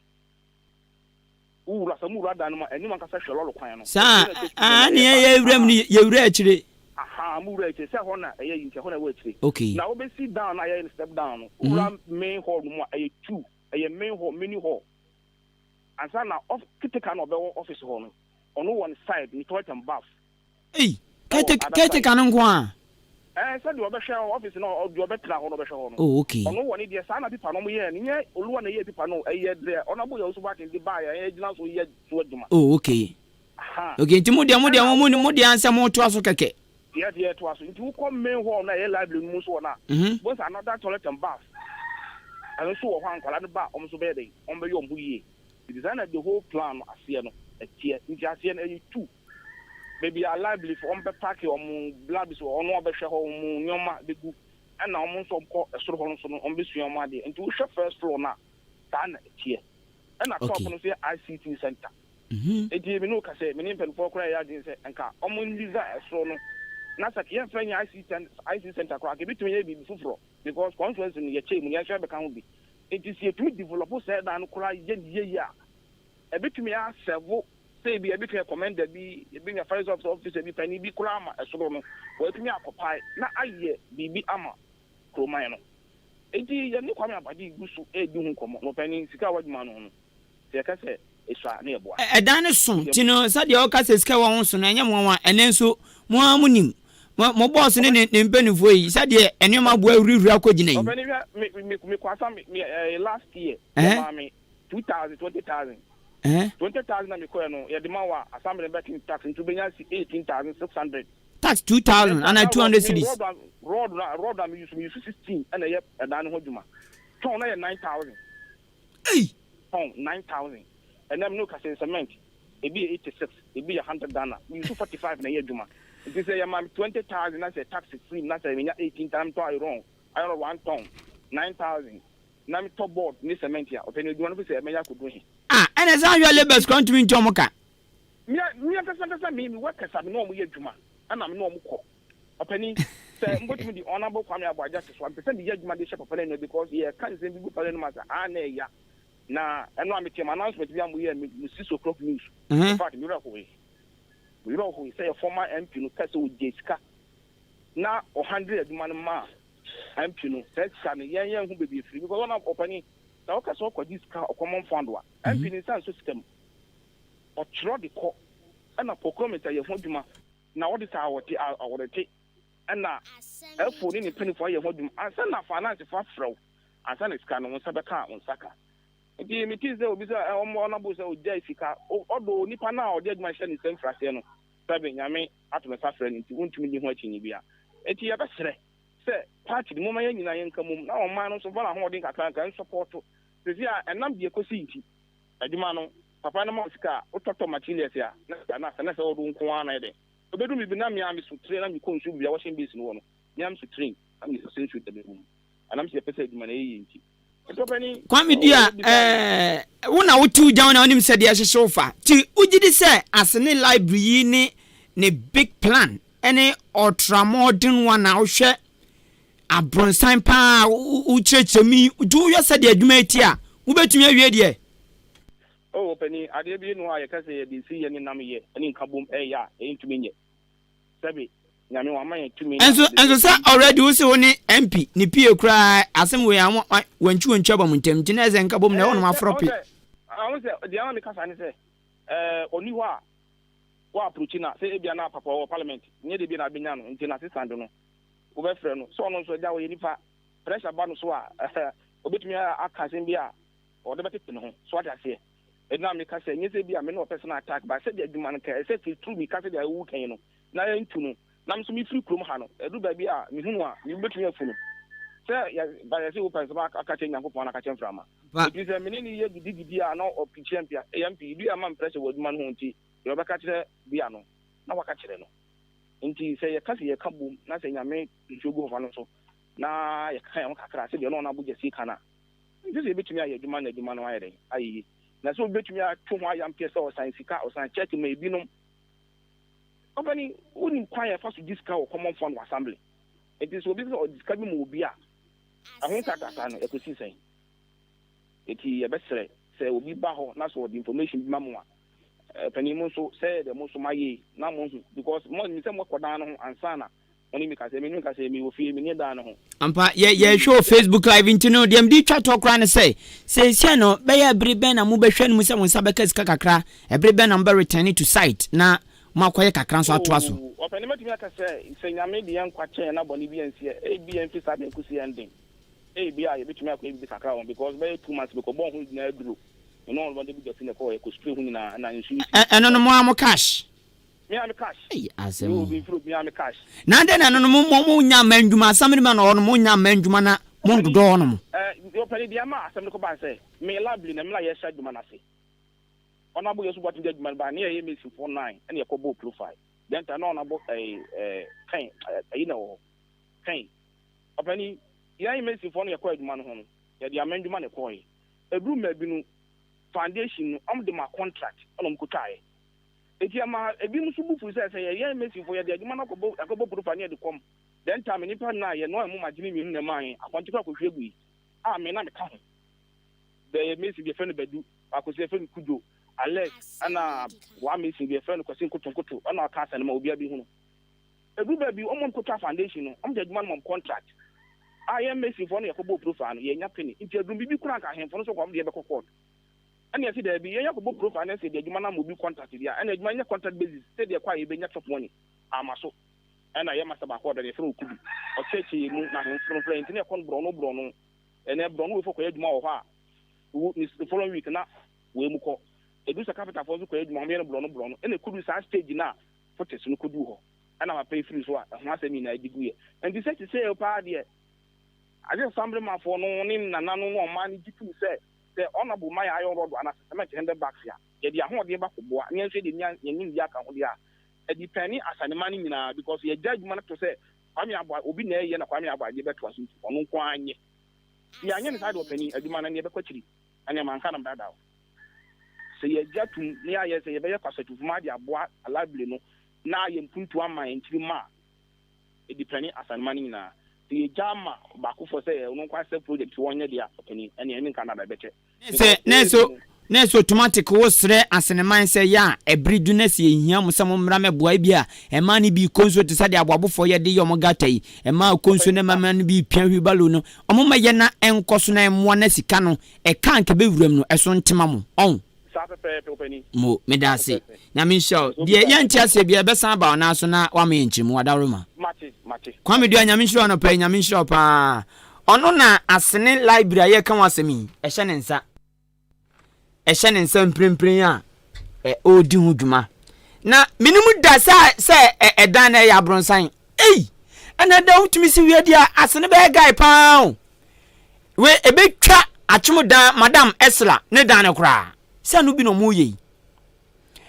Wo wura, sɛ mo wura dan no mu a, anim ankasa hwɛ lɔre kwan no. Saa a, ne yɛn yɛ wura mu no, yɛ wura akyire. Ahaa, mo wura akyire, sɛ ɛhɔ na ɛyɛ yi nti, ɛhɔ na ɛwɔ akyire. Okay. Na wobɛsi down no a yɛyɛ no step down no, wo wura main hall no mu a, ɛyɛ two, ɛyɛ main hall, mini hall. Ansa na off, caretaker na ɔbɛwɔ office hɔ no, ɔno wɔ ne side, ne toilet and bath. Ei, caretaker no nko ara? Ɛɛ, sɛ deɛ ɔbɛhwɛ hɔ, office no, deɛ ɔbɛtena hɔ no ɔbɛhwɛ hɔ no. Oh, okay. Ɔno wɔ ne deɛ, saa na pipa no wɔn yɛɛ no, nyɛ Oluwa na ɛyɛɛ pipa no o, ɛyɛ deɛ Honourable Yaw Osubɔ-Akin de baeɛ a yɛgyina so yɛ so adwuma. Oh, okay. Aha. Okay, nti mo deɛ, mo deɛ, mo, mo deɛ ansɛ mo toa so kɛkɛ. Yɛ deɛ yɛtoa so. Nti wokɔ main hall no a ɛyɛ library no mu nso wɔ no a, wobɛhu sɛ another toilet and bath, ɛno nso wɔ hɔ a nkwadaa no ba a wɔn nso bɛyɛ dɛn, wɔn bɛyɛ wɔn ho yie. Nti saa na the whole plan no aseɛ no ɛteɛ. Nti aseɛ no ɛyɛ two. Baabi a library fo wɔn bɛ paake wɔn library so wɔn abɛhwɛ hɔ wɔn nneɛma bɛgu ɛna wɔn nso wɔn kɔ ɛsoro hɔ no nso no wɔn bɛsua wɔn adeɛ nti wohwɛ first floor no a saa na ɛteɛ ɛna top no nso yɛ ICT center eti me ne wo ka sɛ me ne mpanimfoɔ koraa yɛ adwene sɛ nka wɔn nliza ɛsoro no na sɛ yɛmfa nyɛ ICT ICT center koraa nka ebitumi yɛ biribi foforɔ because constituency no yɛkyɛ mu no yɛn nso yɛbɛka ho bi nti sɛ yɛtumi develop sɛ dan no koraa yɛ ne yie a ɛbɛtumi asɛvo Sɛ ebia ebetumi ayɛ kɔmɛnda bi, ebenya fire service officer bi, panyin bi koraa ma ɛsoro no, watumi akɔpae na ayɛ biribi ama kuroman no. Enti yɛne Kwame Abadi gu so redi ho nkɔmmɔ. Na ɔpanyin, sika a w'adwuma no ho no, sɛ yɛka sɛ esua a, na yɛboa. Ɛdan no so nti no, sɛdeɛ ɔka sɛ sika wɔ ho so no, ɛnyɛ mo nwanwa. Ɛnnɛ nso, mo ara monim. Mo, mo bɔɔso ne ne, ne mpanimfoɔ yi, sɛdeɛ nneɛma boa ahurihuri akɔgyina yi. Ɔpanyin, hwɛ, me, me, mekɔ asa me, me, ɛɛ, last year, wɔmaa me 2000, 20,000. 20,000 na mekɔɛ no, yɛde ma wo a, assembly no bɛtwe tax nti wobɛnya si 18,600. Tax 2,000 anaa 200 cedis? Rod na rod na me use me use 16 ɛna ɛyɛ ɛdan no ho adwuma. Tɔn na yɛ 9,000. Ei! Tɔn 9,000. Ɛnɛ me ne wo kasa yi cement ebi yɛ 86, ebi yɛ 100 Ghana. Me use 45 na ɛyɛ adwuma. Nti sɛ yɛma me 20,000 na sɛ tax free mu na sɛ menya 18,000 na metɔ iron, iron one ton 9,000. Na me tɔ board ne cement a, ɔpɛ no adwuma no firi sɛ mɛyɛ akɔduru he. Ah ɛna saa hwɛ labours koraa ntumi ntua ɔmo ka. Me me ankasa ankasa me me workers a me ne wɔn yɛ adwuma. Ɛna me ne wɔn kɔ. Ɔpanin, sɛ mobɛtumi de Honourable Kwame Aboagye ato so a, mepɛ sɛ meyɛ adwuma de hyɛ papa no anuonyam because yɛreka nsɛm bi gu papa no anom ase a, a na ɛya. Na ɛno a metee mo announcement bi a moyɛɛ me mo 6 o'clock news. In fact, me werɛ hoe. Me werɛ hoe sɛ yɛ former MP no pɛ sɛ ɔgye sika na ɔhandle adwuma no maa MP no. Saa sika no, yɛn yɛnhu baabi ɛfiri because ɔna ɔpanin, sɛ woka sɛ ɔkɔgye sika ɔkɔmmɔ fund a, MP ne nsa nsɔ sika mu. Ɔtwerɛ de kɔ ɛna procurement ayɛ ho adwuma na wɔde saa wɔte a wɔde te ɛna ɛfo ne ne mpanimfoɔ ayɛ ho adwuma ansa na finance fo afrɛ wo ansa na sika no wo nsa bɛka wo nsa ka. Nti mete sɛ obi sɛ ɔmo ɔnabo sɛ ogya sika ɔdɔ nipa no a ɔde adwuma hyɛ ne nsam firaseɛ no sɛbe Nyame ato ne nsa frɛ no, nti wontumi nni ho akyinnye bia. Nti yɛbɛsrɛ sɛ party no momma yɛn nyinaa yɛnka mom na ɔman no nso fa n'ahoɔden kakra nka nsɔpɔɔto sɛsi a ɛnam deɛ kɔsi. Nti adwuma no papa no ma wo sika a wotɔtɔ materials a na na sɛ na sɛ wɔde wo nko ara na yɛ dɛn obɛdu biribi na mea me so train na mekɔ nsuo baabi a washing basin wɔ no, mea me so train na mesɛ nsuo da bɛgu mu anam sɛ yɛpɛ sɛ adwuma no ɛyɛ yie. Nti ntɔpɛni Kwame Dua, wo na wote wo gyan na wonim sɛdeɛ ɛhyehyɛ wo fa nti wogye di sɛ Asene Library yi ne ne big plan ne ultramodern one a wohwɛ abronsan paa wokyerɛkyerɛ mu yi, nti wohwɛ sɛdeɛ adwuma yi ti a, wobɛtumi awie deɛ? Oh, ɔpani, adeɛ bi no a yɛka sɛ yɛde si yɛ ne nam yɛ ne nka bom ɛyɛ a ɛntumi nyɛ. Sɛbe Nyame wama yɛn tumi na Ɛnso ɛnso sɛ already wo se wo ne MP ne PA koraa asɛm wei a wantwi wantwi aba mo ntam, nti na ɛsɛ nka bom na ɛwɔ nom aforɔ pe. Ɔho sɛ deɛ ama me kasa ne sɛ ɔni hɔ a wɔ approach na sɛ ebia na papa wɔ parliament nyɛ de bi na abɛnya no, nti na assistant no wobɛfrɛ no sɛ ɔno nso agya wɔyɛ nipa, pressure ba no so a obɛtumi aka asɛm bi a ɔde bɛtete ne ho so ate aseɛ. Ɛna meka sɛ nyɛ sɛ bi a me ne ɔpɛ sɛ no attack ba sɛdeɛ adwuma no ka ɛsɛ firi turu mi ka sɛdeɛ ɛwu kan no na yɛntu no na nso mefiri kurom ha no ɛdu baabi a mehunu a mebɛtumi afu no sɛ bayɛ sɛ wopɛ nsɛm aka kyerɛ Nyankopɔn na aka kyerɛ mframa. Ɛti sɛ mene ne yɛ gidigidi a na ɔpikyia mpia ɛyɛ mpi bi ama mprɛ sɛ wɔ adwuma no ho, nti deɛ ɔbɛka kyerɛ bia no na waka kyerɛ no. Nti sɛ yɛka sɛ yɛka bom na sɛ Nyame nsuo gu hɔfa no so na yɛka yɛn ho kakra sɛdeɛ ɔno ɔno abogya sie ka no a, nti sɛ yɛbɛtumi ayɛ adwuma na adwuma no ayɛ dɛn ayɛ yie. Na sɛ obi bɛtumi ato ho ayampeɛ sɛ ɔsan sika ɔsan kyɛke ma ebinom, ɔpɛni wonim kwan a yɛfa so gye sika wɔ common fund wɔ assembly. Nti sɛ obi sɛ ɔde sika bi ma obi a ɛho nkrataa no ɛkɔsi sɛn? Nti yɛbɛsrɛ sɛ obi ba hɔ na sɛ ɔde information bi ma mo a, panin mu nso sɛ deɛ mo nso mayɛ na mo hu because mo nim sɛ mo akɔ dan no ho ansa na mo ne mi kasa. Mi ne mi kasa mi wɔ fie mi ne dan no ho. Ampa, yɛ yɛhwɛ wɔ Facebook Live. Nti no deɛ mede twa toɔ koraa ne sɛ seesia no bɛyɛ bere bɛn na mobɛhwɛ no mu sɛ mo nsa bɛka sika kakra? Ɛbere bɛn na mobɛ return to site na moakɔyɛ kakra nso atoa so? Ɔpɛni, mɛtumi aka sɛ sɛ Nyame de yɛn nkwa kyɛn na bɔne bi ansi ebi yɛn fi saa bɛn kusi yɛn den ebi a yɛbɛtumi akɔyɛ bibi kakra wɔn because bɛyɛ 2 months bɛkɔ bɔn ho nyinaa duro ɛno ɔno bɔn de bi gya si na ɛkɔ yɛ spray ho nyinaa na nsuo si. Ɛno no mo a mo cash? Me a me cash. Ɛyi asɛm. Yo, obi nfiri obi a me cash. Na adɛn na ɛno no mo nya mma ndwuma assembly man wɔ hɔ no, mo nya mma ndwuma na mo ndodɔ hɔ nom? Ɔpɛni, deɛ ama asɛm no kɔba sɛ me library na mmerɛ a yɛhyɛ adwuma no ase, ɔno abɔ yɛsu bɔten de adwuma no ba ne yɛyɛ masonfoɔ nine ɛna yɛkɔ bɔɔ profile then ta na ɔno abɔ ɛɛ ɛɛ kan ɛyi na ɛwɔ hɔ kan. Ɔpɛni, yɛn masonfoɔ no yɛkɔ adwuma no ho no, yɛde ama ndwuma na ɛkɔɔyɛ ɛduru mmaa bi no foundation no ɔmo de ma contract ɛna ɔmo kotwaeɛ. Eti ɛma ebi nso bu fu sɛ yɛyɛ masonfoɔ yɛde adwuma no akɔbɔ profile ne yɛde kɔm. Then time nipa nna yɛ noa mu magyene mmienu na ɛmaa yɛn akɔnte kɔ akɔhwie gu yi a me na meka ho bɛyɛ mason bi yɛfrɛ no Badu baako sɛ yɛfrɛ no Kudo Alex ɛna wa mason bi yɛfrɛ no Kwasi Nkotonkoto ɛna ɔka asɛn ma obiara bi hu no. Edu baabi ɔmo nkotwa foundation no, ɔmo de adwuma no mɔm contract a yɛn masonfoɔ no yɛkɔbɔ profile no yɛnya penny. Nti adum bibi kora nka ahemfo no so kɔ ɔmo de yɛbɛkɔ court ɛna yɛsi daabi, yɛn yɛkɔbɔ profile no sɛ de adwuma no ama obi contract deɛ ɛna adwuma nyɛ contract basis sɛdeɛ ɛkɔ a yɛbɛnya chop money ama so. Ɛna yɛ masa baako ɔda no yɛfrɛ no Okudu, ɔkyerɛkyerɛ yɛn mu na ahemfo no frɛ nti na yɛkɔ no borɔno borɔno. Ɛnɛ borɔno wei fo kɔyɛ adwuma wɔ hɔ a wo ne following week na wei mu kɔ edu sɛ kapitafoɔ nso kɔyɛ adwuma wɔn yɛ no borɔno borɔno. Ɛna ekudu saa stage na fotes no kɔdu hɔ ɛna papa yi firi so a ɛho asɛm nyinaa di gu yɛ. Nti sɛ te sɛ paa deɛ agye assemblymanfoɔ no ne nana no ne ɔman no gye tum sɛ honourable ma yɛ iron rod anaasɛ cement 100 bags a yɛde ahoɔden ba kɔboa ne yɛn nso yɛde nya yɛn nimdeɛ aka ho deɛ a ɛdi pɛn asanema no nyinaa because yɛgya adwuma no to sɛ Kwame Aboa obi na ɛyɛ na Kwame Aboagye bɛtoa so, nti ɔno nko ara nyɛ. Yɛanyɛ ne saa de ɔpanin adwuma no ne yɛbɛkɔ akyiri ɛne manka nam dada o. Sɛ yɛgya tum na yɛayɛ sɛ yɛbɛyɛ kwasatufuma de aboa library no. Na ayɛ mpuntuo ama yɛn nkyirimma a ɛdipɛne Asanema no nyinaa. Sɛ yɛgya ma ɔbaakofoɔ sɛ ɔno nko ara sɛ project wɔnyɛ deɛ a, ɔpanin, ɛnneɛ ɛne nka nada ɛbɛkyɛ. Sɛ nɛɛso nɛɛso automatic wo srɛ aseneman sɛ yɛ a ɛbere du na sɛ yɛhia mo sɛ mo mmra mɛboa ebi a ɛmaa no bi kɔ nsuo te sɛ deɛ aboabofoɔ yɛ de yɛ ɔmo gata yi ɛmaa kɔ nsuo na ɛma no bi pia wheelbarrow no ɔmo ma yɛ na ɛnkɔ so na ɛmmoa na sika no ɛka anka bɛwuram no ɛso ntema mo ɔn. Saa pɛpɛɛpɛ ɔpanin. Mo, meda Saa ase. pɛpɛɛpɛ. Nyame nhyira wo. Nso Deɛ bisa. yɛnte aseɛ biara yɛbɛsan aba wo nan so na woama yɛn nkyerɛmu. Adaworoma. Mate, mate, Kwame mate. Dua, Nyame nhyira wo anɔpa yi. Nyame nhyira wo paa. Ɔno na Asene Library a yɛreka ho asɛm yi, ɛhyɛ ne nsa. Ɛhyɛ ne nsa mprempren a ɛ, ɔredi ho dwuma. Na menim da sɛ sɛ ɛ, ɛdan no ɛyɛ abronsan. Ei! Ɛna da wotumi si wie deɛ a, Asene bɛyɛ guy paa o. We ebetwa atwom dan madam Esla ne dan no koraa. Sɛ no bi na ɔmo yɛ yi.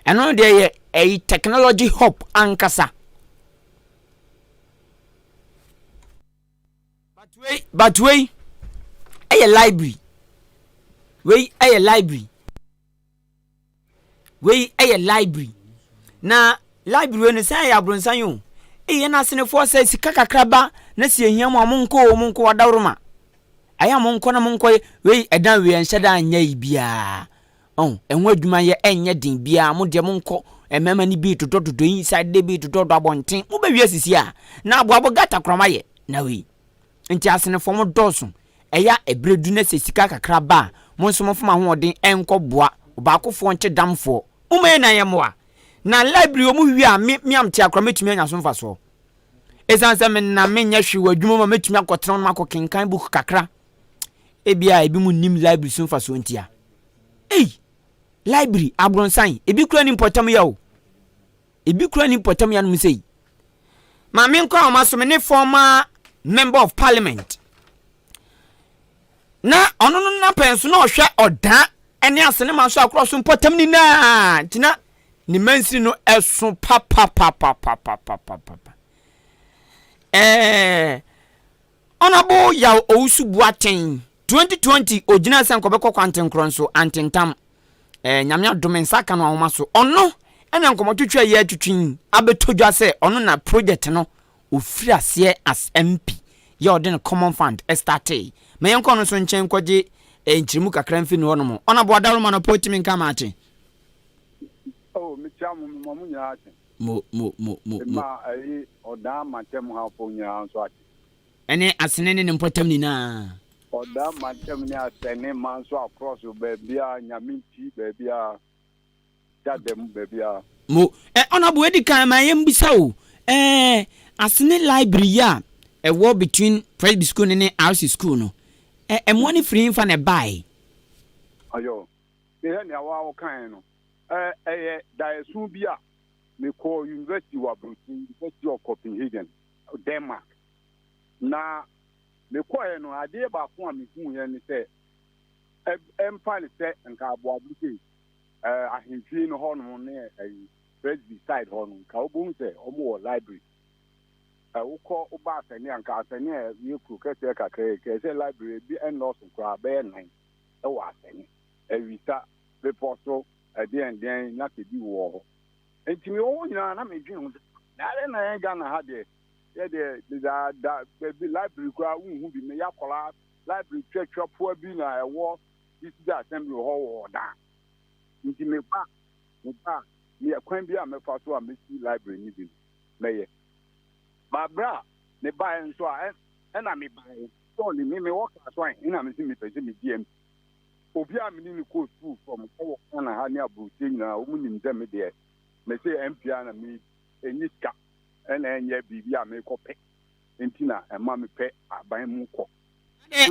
Ɛno deɛ yɛ ɛyi technology hub ankasa. But wei but wei ɛyɛ library. Wei ɛyɛ library. Wei yɛ library. Na library wei no sɛ ɛyɛ abronsan o. Eyi yɛn asenefoɔ sɛ sika kakra ba na sɛ ehia mo a monkɔ o monkɔ adaworoma. Ɛyɛ a monkɔ na monkɔ wei ɛdan wei ɛnhyɛ da nyɛ yi biara. Ɔn ɛho adwuma yɛ ɛnyɛ den biara mo deɛ monkɔ mmarima no bi dodɔdodɔ inside de bi dodɔdɔ abɔnten mobɛwie sisi a na aboabo gata koraa moayɛ na wei. Nti asenefo mo dɔɔso. Ɛyɛ a ɛberɛ du na sɛ sika kakra ba a, mo nso momfa mo ahoɔden nkɔ boa ɔbaakofoɔ nkye damfoɔ. Momma yɛn nyinaa yɛmmoa. Na library wɔn wie a, me, me a mete akora mɛtumi anya so mfasoɔ. Ɛsiane sɛ me na menyɛ hwee wɔ adwuma mu a mɛtumi akɔtena hɔ na makɔ kenkan book kakra. Ebia ebi mo nnim library so mfasoɔ ntia. Ei! Library, abronsan, ebi kura ni mpɔtam yɛ o. Ebi koraa nni mpɔtam yanom sei. Ma menkɔ ahoma so, me ne former member of parliament. Na ɔno no napɛn so na ɔhwɛ ɔdaa ne asenema nso akorɔ so mpɔtam nyinaa nti na ne mansini no ɛso papapapapapapapa. Ɛɛ Honourable Yaw Owusu Boateng, 2020 ogyinaa sɛ nkɔbɛkɔ kwantenkorɔ nso antentam. Eh, Nyame adom me nsa aka no ahoma so. Ɔno ɛna nkɔmɔtwetwe a yɛatwetwe yi abɛtɔ dwa sɛ ɔno na project no ofiri aseɛ as MP yɛ ɔde no common fund startee. Ma yɛnkɔ ɔno nso nkyɛn nkɔgye eh, nkyerɛmu kakra mfiri ne hɔ nom. Honourable Adaroma no pɔ tumi nka maakye. Oh, mekyia mo, mema mo nyinaa akye. Mo, mo, mo, mo, mo. Mema ɛyi ɔdan mantam hafo nyinaa nso akye. Ɛne asene ne ne mpɔtam nyinaa. Ɔdan mantam ne asɛne ma nso akorɔ so baabiara, Nyame nti baabiara, dada mu baabiara. Mo, ɛ, Honourable edi kan ma yɛn bisa o, ɛɛ, asene library yi a ɛwɔ between Presby school no ne RC school no, ɛ, ɛmoa no firi hefa na ɛbae? Ayo, mehwɛ nea wo a wokaeɛ no, ɛ, ɛyɛ daeɛso bi a mekɔɔ university wɔ aburokyi, University of Copenhagen, Denmark. Na mekɔeɛ no, adeɛ baako a mehuiɛ ne sɛ, ɛmfa ne sɛ nka aboabo sei, ahemfie no hɔnom ne ɛyi Presby side hɔ no, nka wobɛhu sɛ wɔn wɔ library. Wokɔ woba Asɛne a, nka Asɛne a ɛyɛ kuro kɛseɛ kakra yi, kɛɛ sɛ library bi ɛnnɔɔso koraa bɛyɛ nan ɛwɔ Asɛne. Awisa, bepɔ so, ɛdeɛn deɛn na sɛ bi wɔ hɔ. Nti mewɔ hɔ nyinaa na medwene ho sɛ, na adɛn na yɛn Ghana ha deɛ, yɛ deɛ da da baabi library koraa wonhu bi. Meyɛ akwadaa library twatwafoɔ bi na ɛwɔ district assembly hɔ wɔ ɔdan. Nti meba meba meyɛ kwan bi a mɛfa so a mɛsi library no bi no mɛyɛ. Ba berɛ a mebaeɛ nso a ɛna mebaeɛ sɔɔli me mewɔ kaa so ahe ɛna mese mepɛ sɛ medi MP. Obi a mene no kɔɔ sukuu from ɛwɔ Ghana ha ne aburokyire nyinaa wɔn nim sɛ me deɛ mese MP a na me ɛnyɛ sika ɛna ɛnyɛ biribi a mekɔ pɛ nti na ɛma mepɛ aban mu kɔ.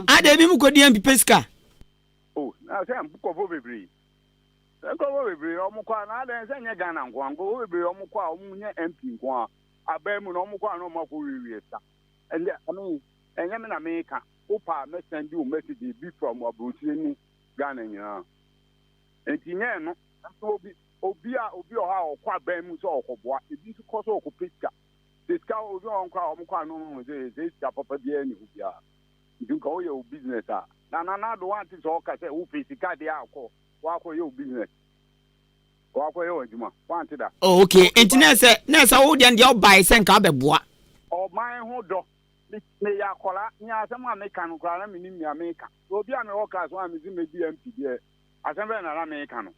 Adɛn ebi mu kɔdi MP pɛ sika? Oh, na sɛ nkurɔfoɔ bebree nkurɔfoɔ bebree wɔn kɔ a na adɛn sɛ nyɛ Ghana nko a nkurɔfoɔ bebree wɔn kɔ a wɔn nyɛ MP nko a aban mu na wɔn kɔ a na wɔn akɔ wiewie sa ɛnɛ I mean ɛnyɛ me na meka wopɛ a mɛsɛn di wo message bi from aburokyire ne Ghana nyinaa nti nyɛ ɛno nso obi obi a obi wɔ hɔ a ɔkɔ aban mu sɛ ɔkɔboa ebi nso kɔ sɛ ɔkɔpɛ sika sɛ sika obi wɔ hɔ nkɔ a wɔn kɔ ano ho sɛ sɛ sika papa biara ni hɔ biara nti nka woyɛ wo business a na na na do wante sɛ ɔka sɛ wopɛ sika deɛ akɔ wakɔ yɛ wo business. Wakɔyɛ wɔ adwuma. Wante da. Oh, okay. Nti na ɛsɛ na ɛsɛ wo deɛ deɛ ɔbae sɛ nka abɛboa. Ɔman ho dɔ. Meyɛ akɔla, me asɛm a meka no koraa na menim nea meka. Obi a mewɔ class one a mese mɛdi MP deɛ, asɛm bɛn na na meka no?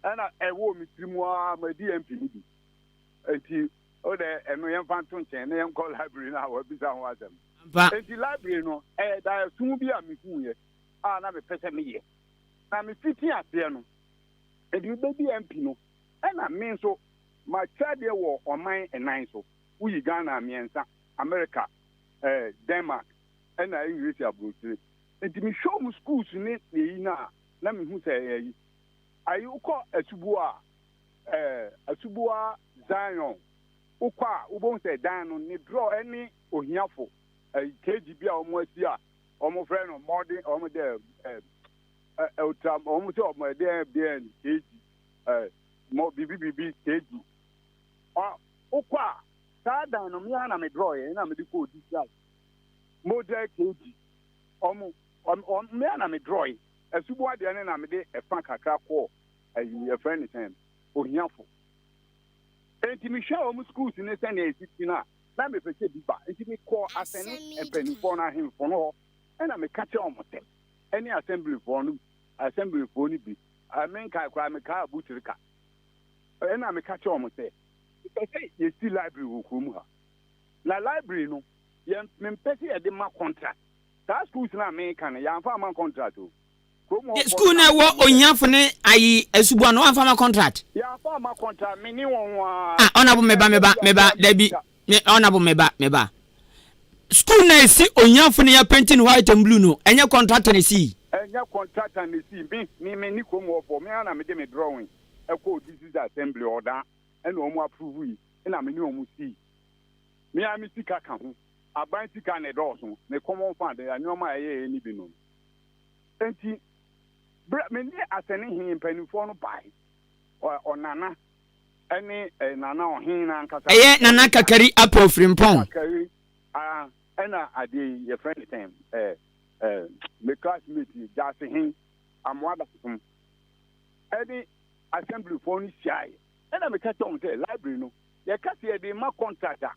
Ɛna ɛwɔ me tiri mu ara madi MP no bi. Nti wo dɛ ɛno yɛmfa nto nkyɛn na yɛnkɔ library no a wabisa ho asɛm. Nti library no ɛyɛ daeɛso bi a mehuuɛ a na mepɛ sɛ meyɛ. Na mefiti aseɛ no, nti mebɛdi MP no, ɛna me nso makyerɛ adeɛ wɔ ɔman nnan so. Woyi Ghana mmiɛnsa, America, eh, Denmark, ɛna English aburokyire. Nti mehwɛ wɔn schools ne eyi no a, na mehu sɛ ɛyɛ ayi. Ayi wokɔ Asuboa a, eh, Asuboa Zion, wokɔ a wobɛhu sɛ dan no ne draw ɛne ohiafo, eh, KG bi a wɔn asi a wɔn frɛ no modern, wɔn dɛ eh, eh, ultra, wɔn sɛ wɔn ɛdeɛ deɛ KG, eh, mo bibi bibi KG. Ɔ, wokɔ a, saa dan no, me ara na me draw yɛ, ɛna mede kɔɔ district model KG. Ɔmo, ɔm, me ara na me draw yɛ. Asuboa deɛ no na mede ɛfa kakra kɔɔ ayi, yɛfrɛ no sɛn, ohiafo. Enti mehwɛ wɔn schools ne sɛnea esi ti no a, na mepɛ sɛ bi ba. Enti mekɔɔ asɛne mpanimfoɔ no, ahemfo no hɔ, ɛna meka kyerɛ wɔn sɛ, ɛne assemblyfoɔ no, assemblyfoɔ no bi, menkae koraa, mekaa Abutirika. Ɛna meka kyerɛ wɔn sɛ, mepɛ sɛ yɛsi library wɔ kurom ha. Na library no, yɛn, mempɛ sɛ yɛde ma contract. Saa schools no a meka no, yɛamfa amma contract o. Kurom hɔfoɔ School no na na ɛwɔ meka ohiafo ne ayi asuboa no wɔamfa ama contract. Yɛamfa amma contract, me ne wɔn ara. Ah, honourable meba meba meba dabi me honourable meba meba. School na esi ohiafo ne yɛapenti no white and blue no, ɛnyɛ contractor na esii. Ɛnyɛ contractor na esii, me me me ne kurom hɔfoɔ, me ara na mede me drawing ɛkɔɔ district assembly ɔdan ɛna wɔn approve yi ɛna me ne wɔn sii. Me ara me sika ka ho, aban sika na ɛdɔɔso, me common fund nneɛma a ɛyɛɛ ne bi no. Enti berɛ me ne asɛne he mpanimfoɔ no bae, ɔnana ɛne nana ɔhen no ankasa. Ɛyɛ Nana Kakari Apaw Frimpong. Kakari, ah, ɛna adeɛ yi yɛfrɛ no sɛn, ɛɛ, ɛɛ, me classmate yi, Gyase he, Amoa Dasom, ɛne assemblyfoɔ no hyiaeɛ. Ɛna meka kyerɛ wɔn sɛ library no, yɛka sɛ yɛde rema contract a,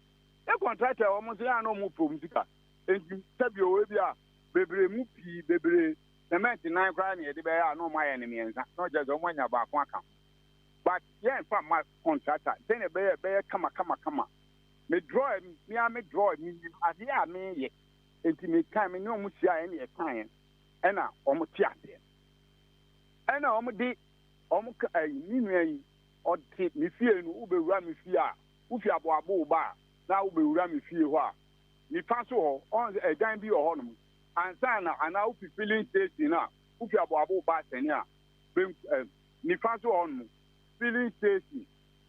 yɛ contract a wɔn nso yɛ a na wɔn pɛ wɔn sika. Enti sɛbi o, ebi a bebree mu pii bebree cement nan koraa na yɛde bɛyɛ a na wɔn ayɛ no mmiɛnsa na ɔkyerɛ sɛ wɔn anya baako aka ho. But yɛnfa mma contractor sɛnea ɛbɛyɛ ɛbɛyɛ kama kama kama. Me draw me ara me draw me nim adeɛ a meyɛ. Enti me kan me ne wɔn hyia ɛna yɛkaeɛ ɛna wɔn te aseɛ. Ɛna wɔn de wɔn ka ɛyi me nua yi ɔte me fie no wobɛwura me fie a wofi aboabo ba a na wobɛwura me fie hɔ a nifa so hɔ ɔn sɛ ɛdan bi wɔ hɔnom ansa na anaa wofi filling station a wofi aboabo ba asɛne a benk ɛ nifa so hɔnom filling station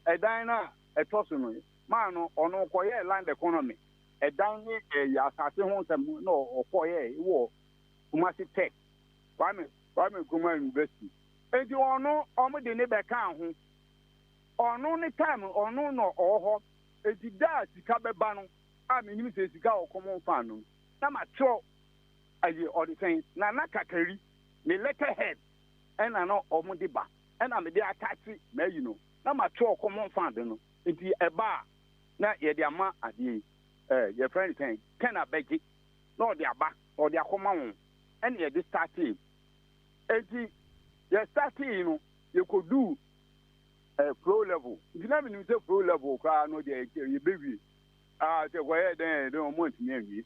ɛdan no a ɛtɔ so no maa no ɔno kɔyɛɛ land economy ɛdan ne ɛyɛ asase ho nsɛm na ɔkɔyɛɛ wɔ Kumasi Tech Kwame Kwame Nkrumah University. Enti ɔno ɔmo de ne bɛkaa ho. Ɔno ne time ɔno na ɔwɔ hɔ. Enti da a sika bɛba no a menim sɛ sika a ɔkɔm mfaa no na makyerɛw ayi ɔde sɛn Nana Kakari ne letter head ɛna na ɔmo de ba ɛna mede atache m'ayi no na makyerɛw common fund no nti ɛba a na yɛde ama adeɛ yi ɛɛ yɛfrɛ no sɛn Ken abɛgye na ɔde aba na ɔde akɔma wɔn ɛna yɛde startee. Enti yɛ startee no yɛkɔduu eh, flow level. Nti na menim sɛ flow level koraa no deɛ yɛbɛwie. Ah, sɛ kɔyɛɛ dɛn dɛn wɔn antumi anwie.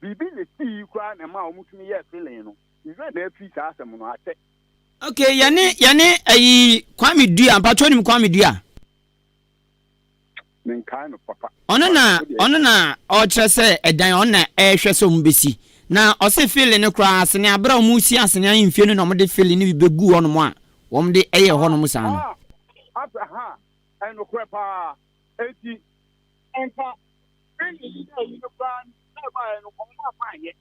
Biribi na esii koraa na ɛmaa wɔtumi yɛɛ filling no. Nhwɛ na afi saa asɛm no akyɛ. Okay, yɛne yɛne ayi Kwame Dua, mpatsɔ nim Kwame Dua? Menkae no papa. Ɔno na ɔno na ɔkyerɛ sɛ ɛdan ɔno na ɛrehwɛ sɛ wɔn bɛsi. Na ɔse fili no koraa asene abere a wɔn resi asene ahemfie no na wɔde fili no bi bɛgu hɔnom a wɔn de ɛyɛ hɔnom saa no. Ah, afɛ ha, ɛnokorɛ paa. Enti, nka fili yi na ɛyi no koraa no, na ɛbaeɛ no, wɔn afa anyɛ.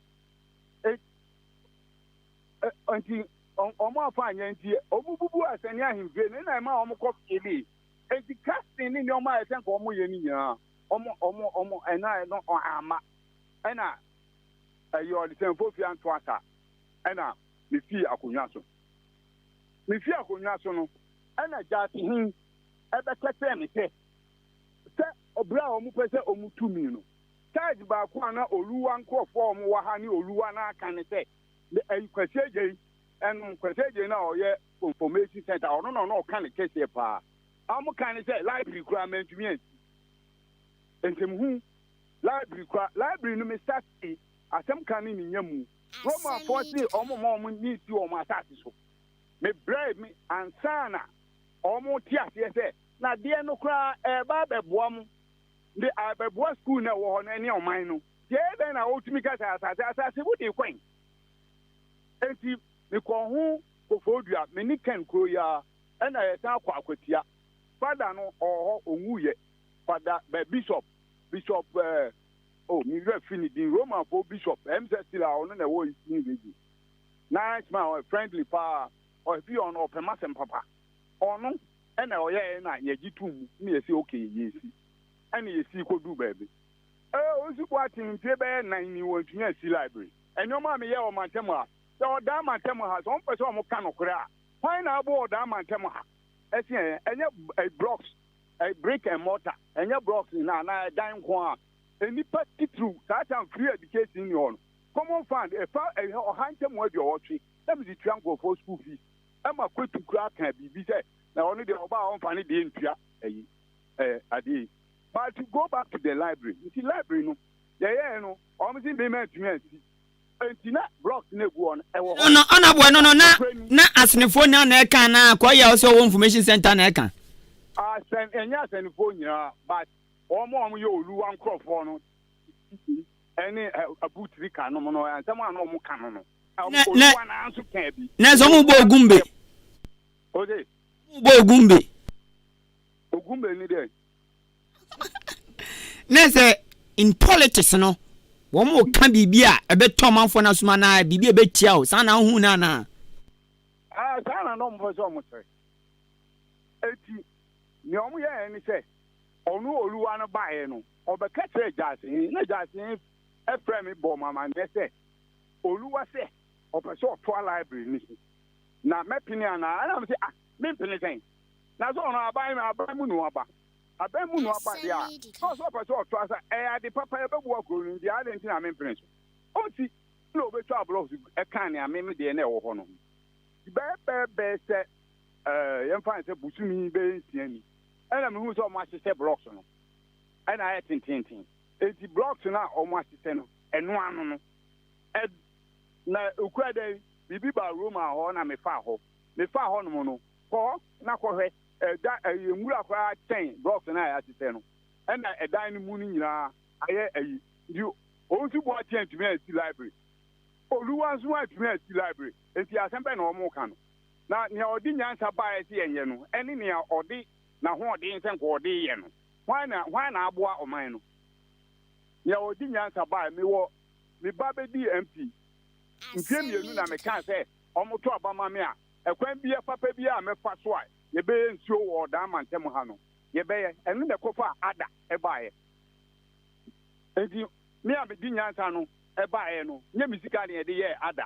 Enti, wɔn afa anyɛ nti, wɔn bubu asɛne ahemfie no na ɛma wɔn kɔ fili. Enti casting ne nneɛma a ɛsɛ nka wɔn yɛ no nyinaa, wɔn wɔn wɔn ɛna ɛno amma. Ɛna ɛyɛ ɔdesɛnfo fi anto asa ɛna mefii akonnwa so. Mefii akonnwa so no, Ɛna Gyaase he bɛka kyerɛɛ me sɛ, sɛ berɛ a wɔpɛ sɛ wɔtu me no, charge baako a na Oluwa nkorɔfoɔ a wɔwɔ ha ne Oluwa no aka ne sɛ, ayi Kwasi Agyei ɛno, Kwasi Agyei no a ɔyɛ information center, ɔno na ɔno ɔka ne kɛseɛ paa. A wɔka ne sɛ library koraa mantumi ansi. Nsɛmhu, library koraa, library no me startee asɛm ka ne ne nya mu. Romanfoɔ se wɔn mma wɔn ne nsi wɔn asase so. Me brɛɛ me ansa na wɔn te aseɛ sɛ na deɛ no koraa ɛreba abɛboa mo de abɛboa sukuu no a ɛwɔ hɔ no ne ɔman no. Nti ɛyɛ dɛn na wotumi ka sɛ asase asase wode kwan? Enti mekɔɔ ho Koforidua, me ne Ken kuro yi ara, ɛna yɛsan kɔ Akwatia. Fada no ɔwɔ hɔ, ɔnwuiɛ. Fada bɛ Bishop, Bishop eh, oh me werɛ fi ne din, Romanfoɔ Bishop, ɛyɛ me sɛ still a ɔno na ɛwɔ Eastern Region. Nice man, ɔyɛ friendly paa, ɔyɛ bi ɔno ɔpɛ m'asɛm papa. Ɔno ɛna ɔyɛɛ na yɛgye tom mu na yɛsi okay yɛsi. Ɛna yɛsi kɔduu baabi. Eh, Owusu Boateng mfie bɛyɛ nan ni wɔntumi ansi library. Nneɛma a meyɛ wɔ mantam ha, sɛ ɔdaa mantam ha, sɛ wɔmpɛ sɛ wɔka nokorɛ a, hwan na abɔ ɔdaa mantam ha? Ɛse ɛyɛ, ɛnyɛ blocks, brick and mortar, ɛnyɛ blocks na anaa ɛdan nko ara. Nnipa titiriw, saa time free education nni hɔ no, common fund, ɛfa ɔha ntam aduɔwɔtwe na mede tua nkurɔfoɔ school fees. Ɛma Kwetu koraa kaa biribi sɛ na ɔno deɛ ɔba a ɔmfa ne deɛ ntua ɛyi, ɛɛ, adeɛ yi. But to go back to the library, nti library no, yɛyɛɛ no, wɔn se me mantumi ansi. Nti na blocks no egu hɔ no, ɛwɔ hɔ. No, ɔna boy no no na na asenefoɔ nyinaa na ɛka anaa kɔyɛ a ɔsɛ ɔwɔ information center na ɛka. Asɛn ɛnyɛ asɛnfoɔ nyinaa but wɔn a wɔyɛ Oluwa nkorɔfoɔ no ɛne Abu Trika nom no nsɛm a na wɔn ka no no. Na na Oluwa naa nso kaa bi. Na sɛ wɔn bɔ Ogumbe. Ose. Wɔn bɔ Ogumbe. Ogumbe ni dɛ. Na sɛ in politics no wɔn ka biribi a ɛbɛtɔ ɔmanfoɔ no asom anaa biribi a ɛbɛtia o saa na wohu no anaa? Ah, saa na na wɔn pɛ sɛ wɔn kyerɛ. Eti nea wɔn yɛɛ ne sɛ ɔno Oluwa no baeɛ no ɔbɛka kyerɛɛ Gyaasehene na Gyaasehene frɛɛ me bɔɔ me amanneɛ sɛ Oluwa sɛ ɔpɛ sɛ ɔtoa library no so na mɛpene anaa ɛna mese ah mempene sɛn Na sɛ ɔno aban aban mu na waba, aban mu na waba deɛ a, na ɔsɛ ɔpɛ sɛ ɔtoa so a, ɛyɛ ade papa, ɛbɛboa kuro no, nti adɛn nti na mempene so? Ɔnsi na ɔbɛtwaa blocks kaa nea me me deɛ na ɛwɔ hɔ no ho. Nti bɛyɛ bɛyɛ bɛyɛ sɛ ɛɛ yɛmfa no sɛ bosome bɛyɛ nsia ni, ɛna mehuu sɛ wɔahyehyɛ blocks no, ɛna ayɛ tententen. Nti blocks no a wɔahyehyɛ no, ɛno ano no, ɛ na okura dɛn, biribi baa Roma hɔ na mefaa hɔ. Mefaa hɔnom no, Kɔ hɔ na kɔhwɛ. Ɛda ɛyɛ nwura koraa kyɛn blocks no a yɛahyehyɛ no. Ɛna ɛdan no mu no nyinaa ayɛ ayi. Nti Owusu Boakye antumi ansi library. Oluwa nso antumi ansi library. Nti asɛm bɛn na wɔreka no? Na nea ɔde nyansa baeɛ sɛ yɛnyɛ no ne nea ɔde n'ahoɔden sɛ nka ɔde reyɛ no, hwan na hwan na aboa ɔman no? Nea ɔde nyansa baeɛ, mewɔ me ba bɛdii MP mfeɛ mmienu na mekaa sɛ wɔto aba ma me a, Ɛkwan biara papa biara a mɛfa so a yɛbɛyɛ nsuo wɔ ɔdan mantam ha no, yɛbɛyɛ. Ɛno na ɛkɔfaa Ada baeɛ. Enti me a mede nyansa no baeɛ no, nyɛ me sika na yɛde yɛɛ Ada.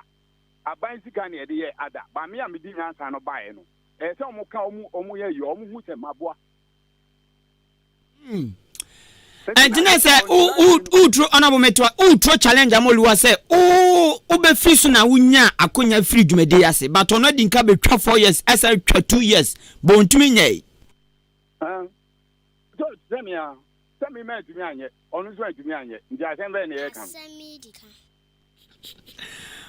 Aban sika na yɛde yɛɛ Ada. But me a mede nyansa no baeɛ no, ɛyɛ sɛ wɔka wɔn wɔn yɛ yie, wɔhu sɛ maboa. Ɛnti na sɛ woturo ɔnabo metoa woturo challenge ama oluwa sɛ wobɛfiri so na wonya akonya firi dwumadi ase but ɔno adi nka bɛtwa 4 years ɛsɛ twa 2 years bɔ ɔntumi nyɛe. Sɛ me a sɛ me ma antumi anyɛ ɔno nso antumi anyɛ nti asɛm bɛn na yɛka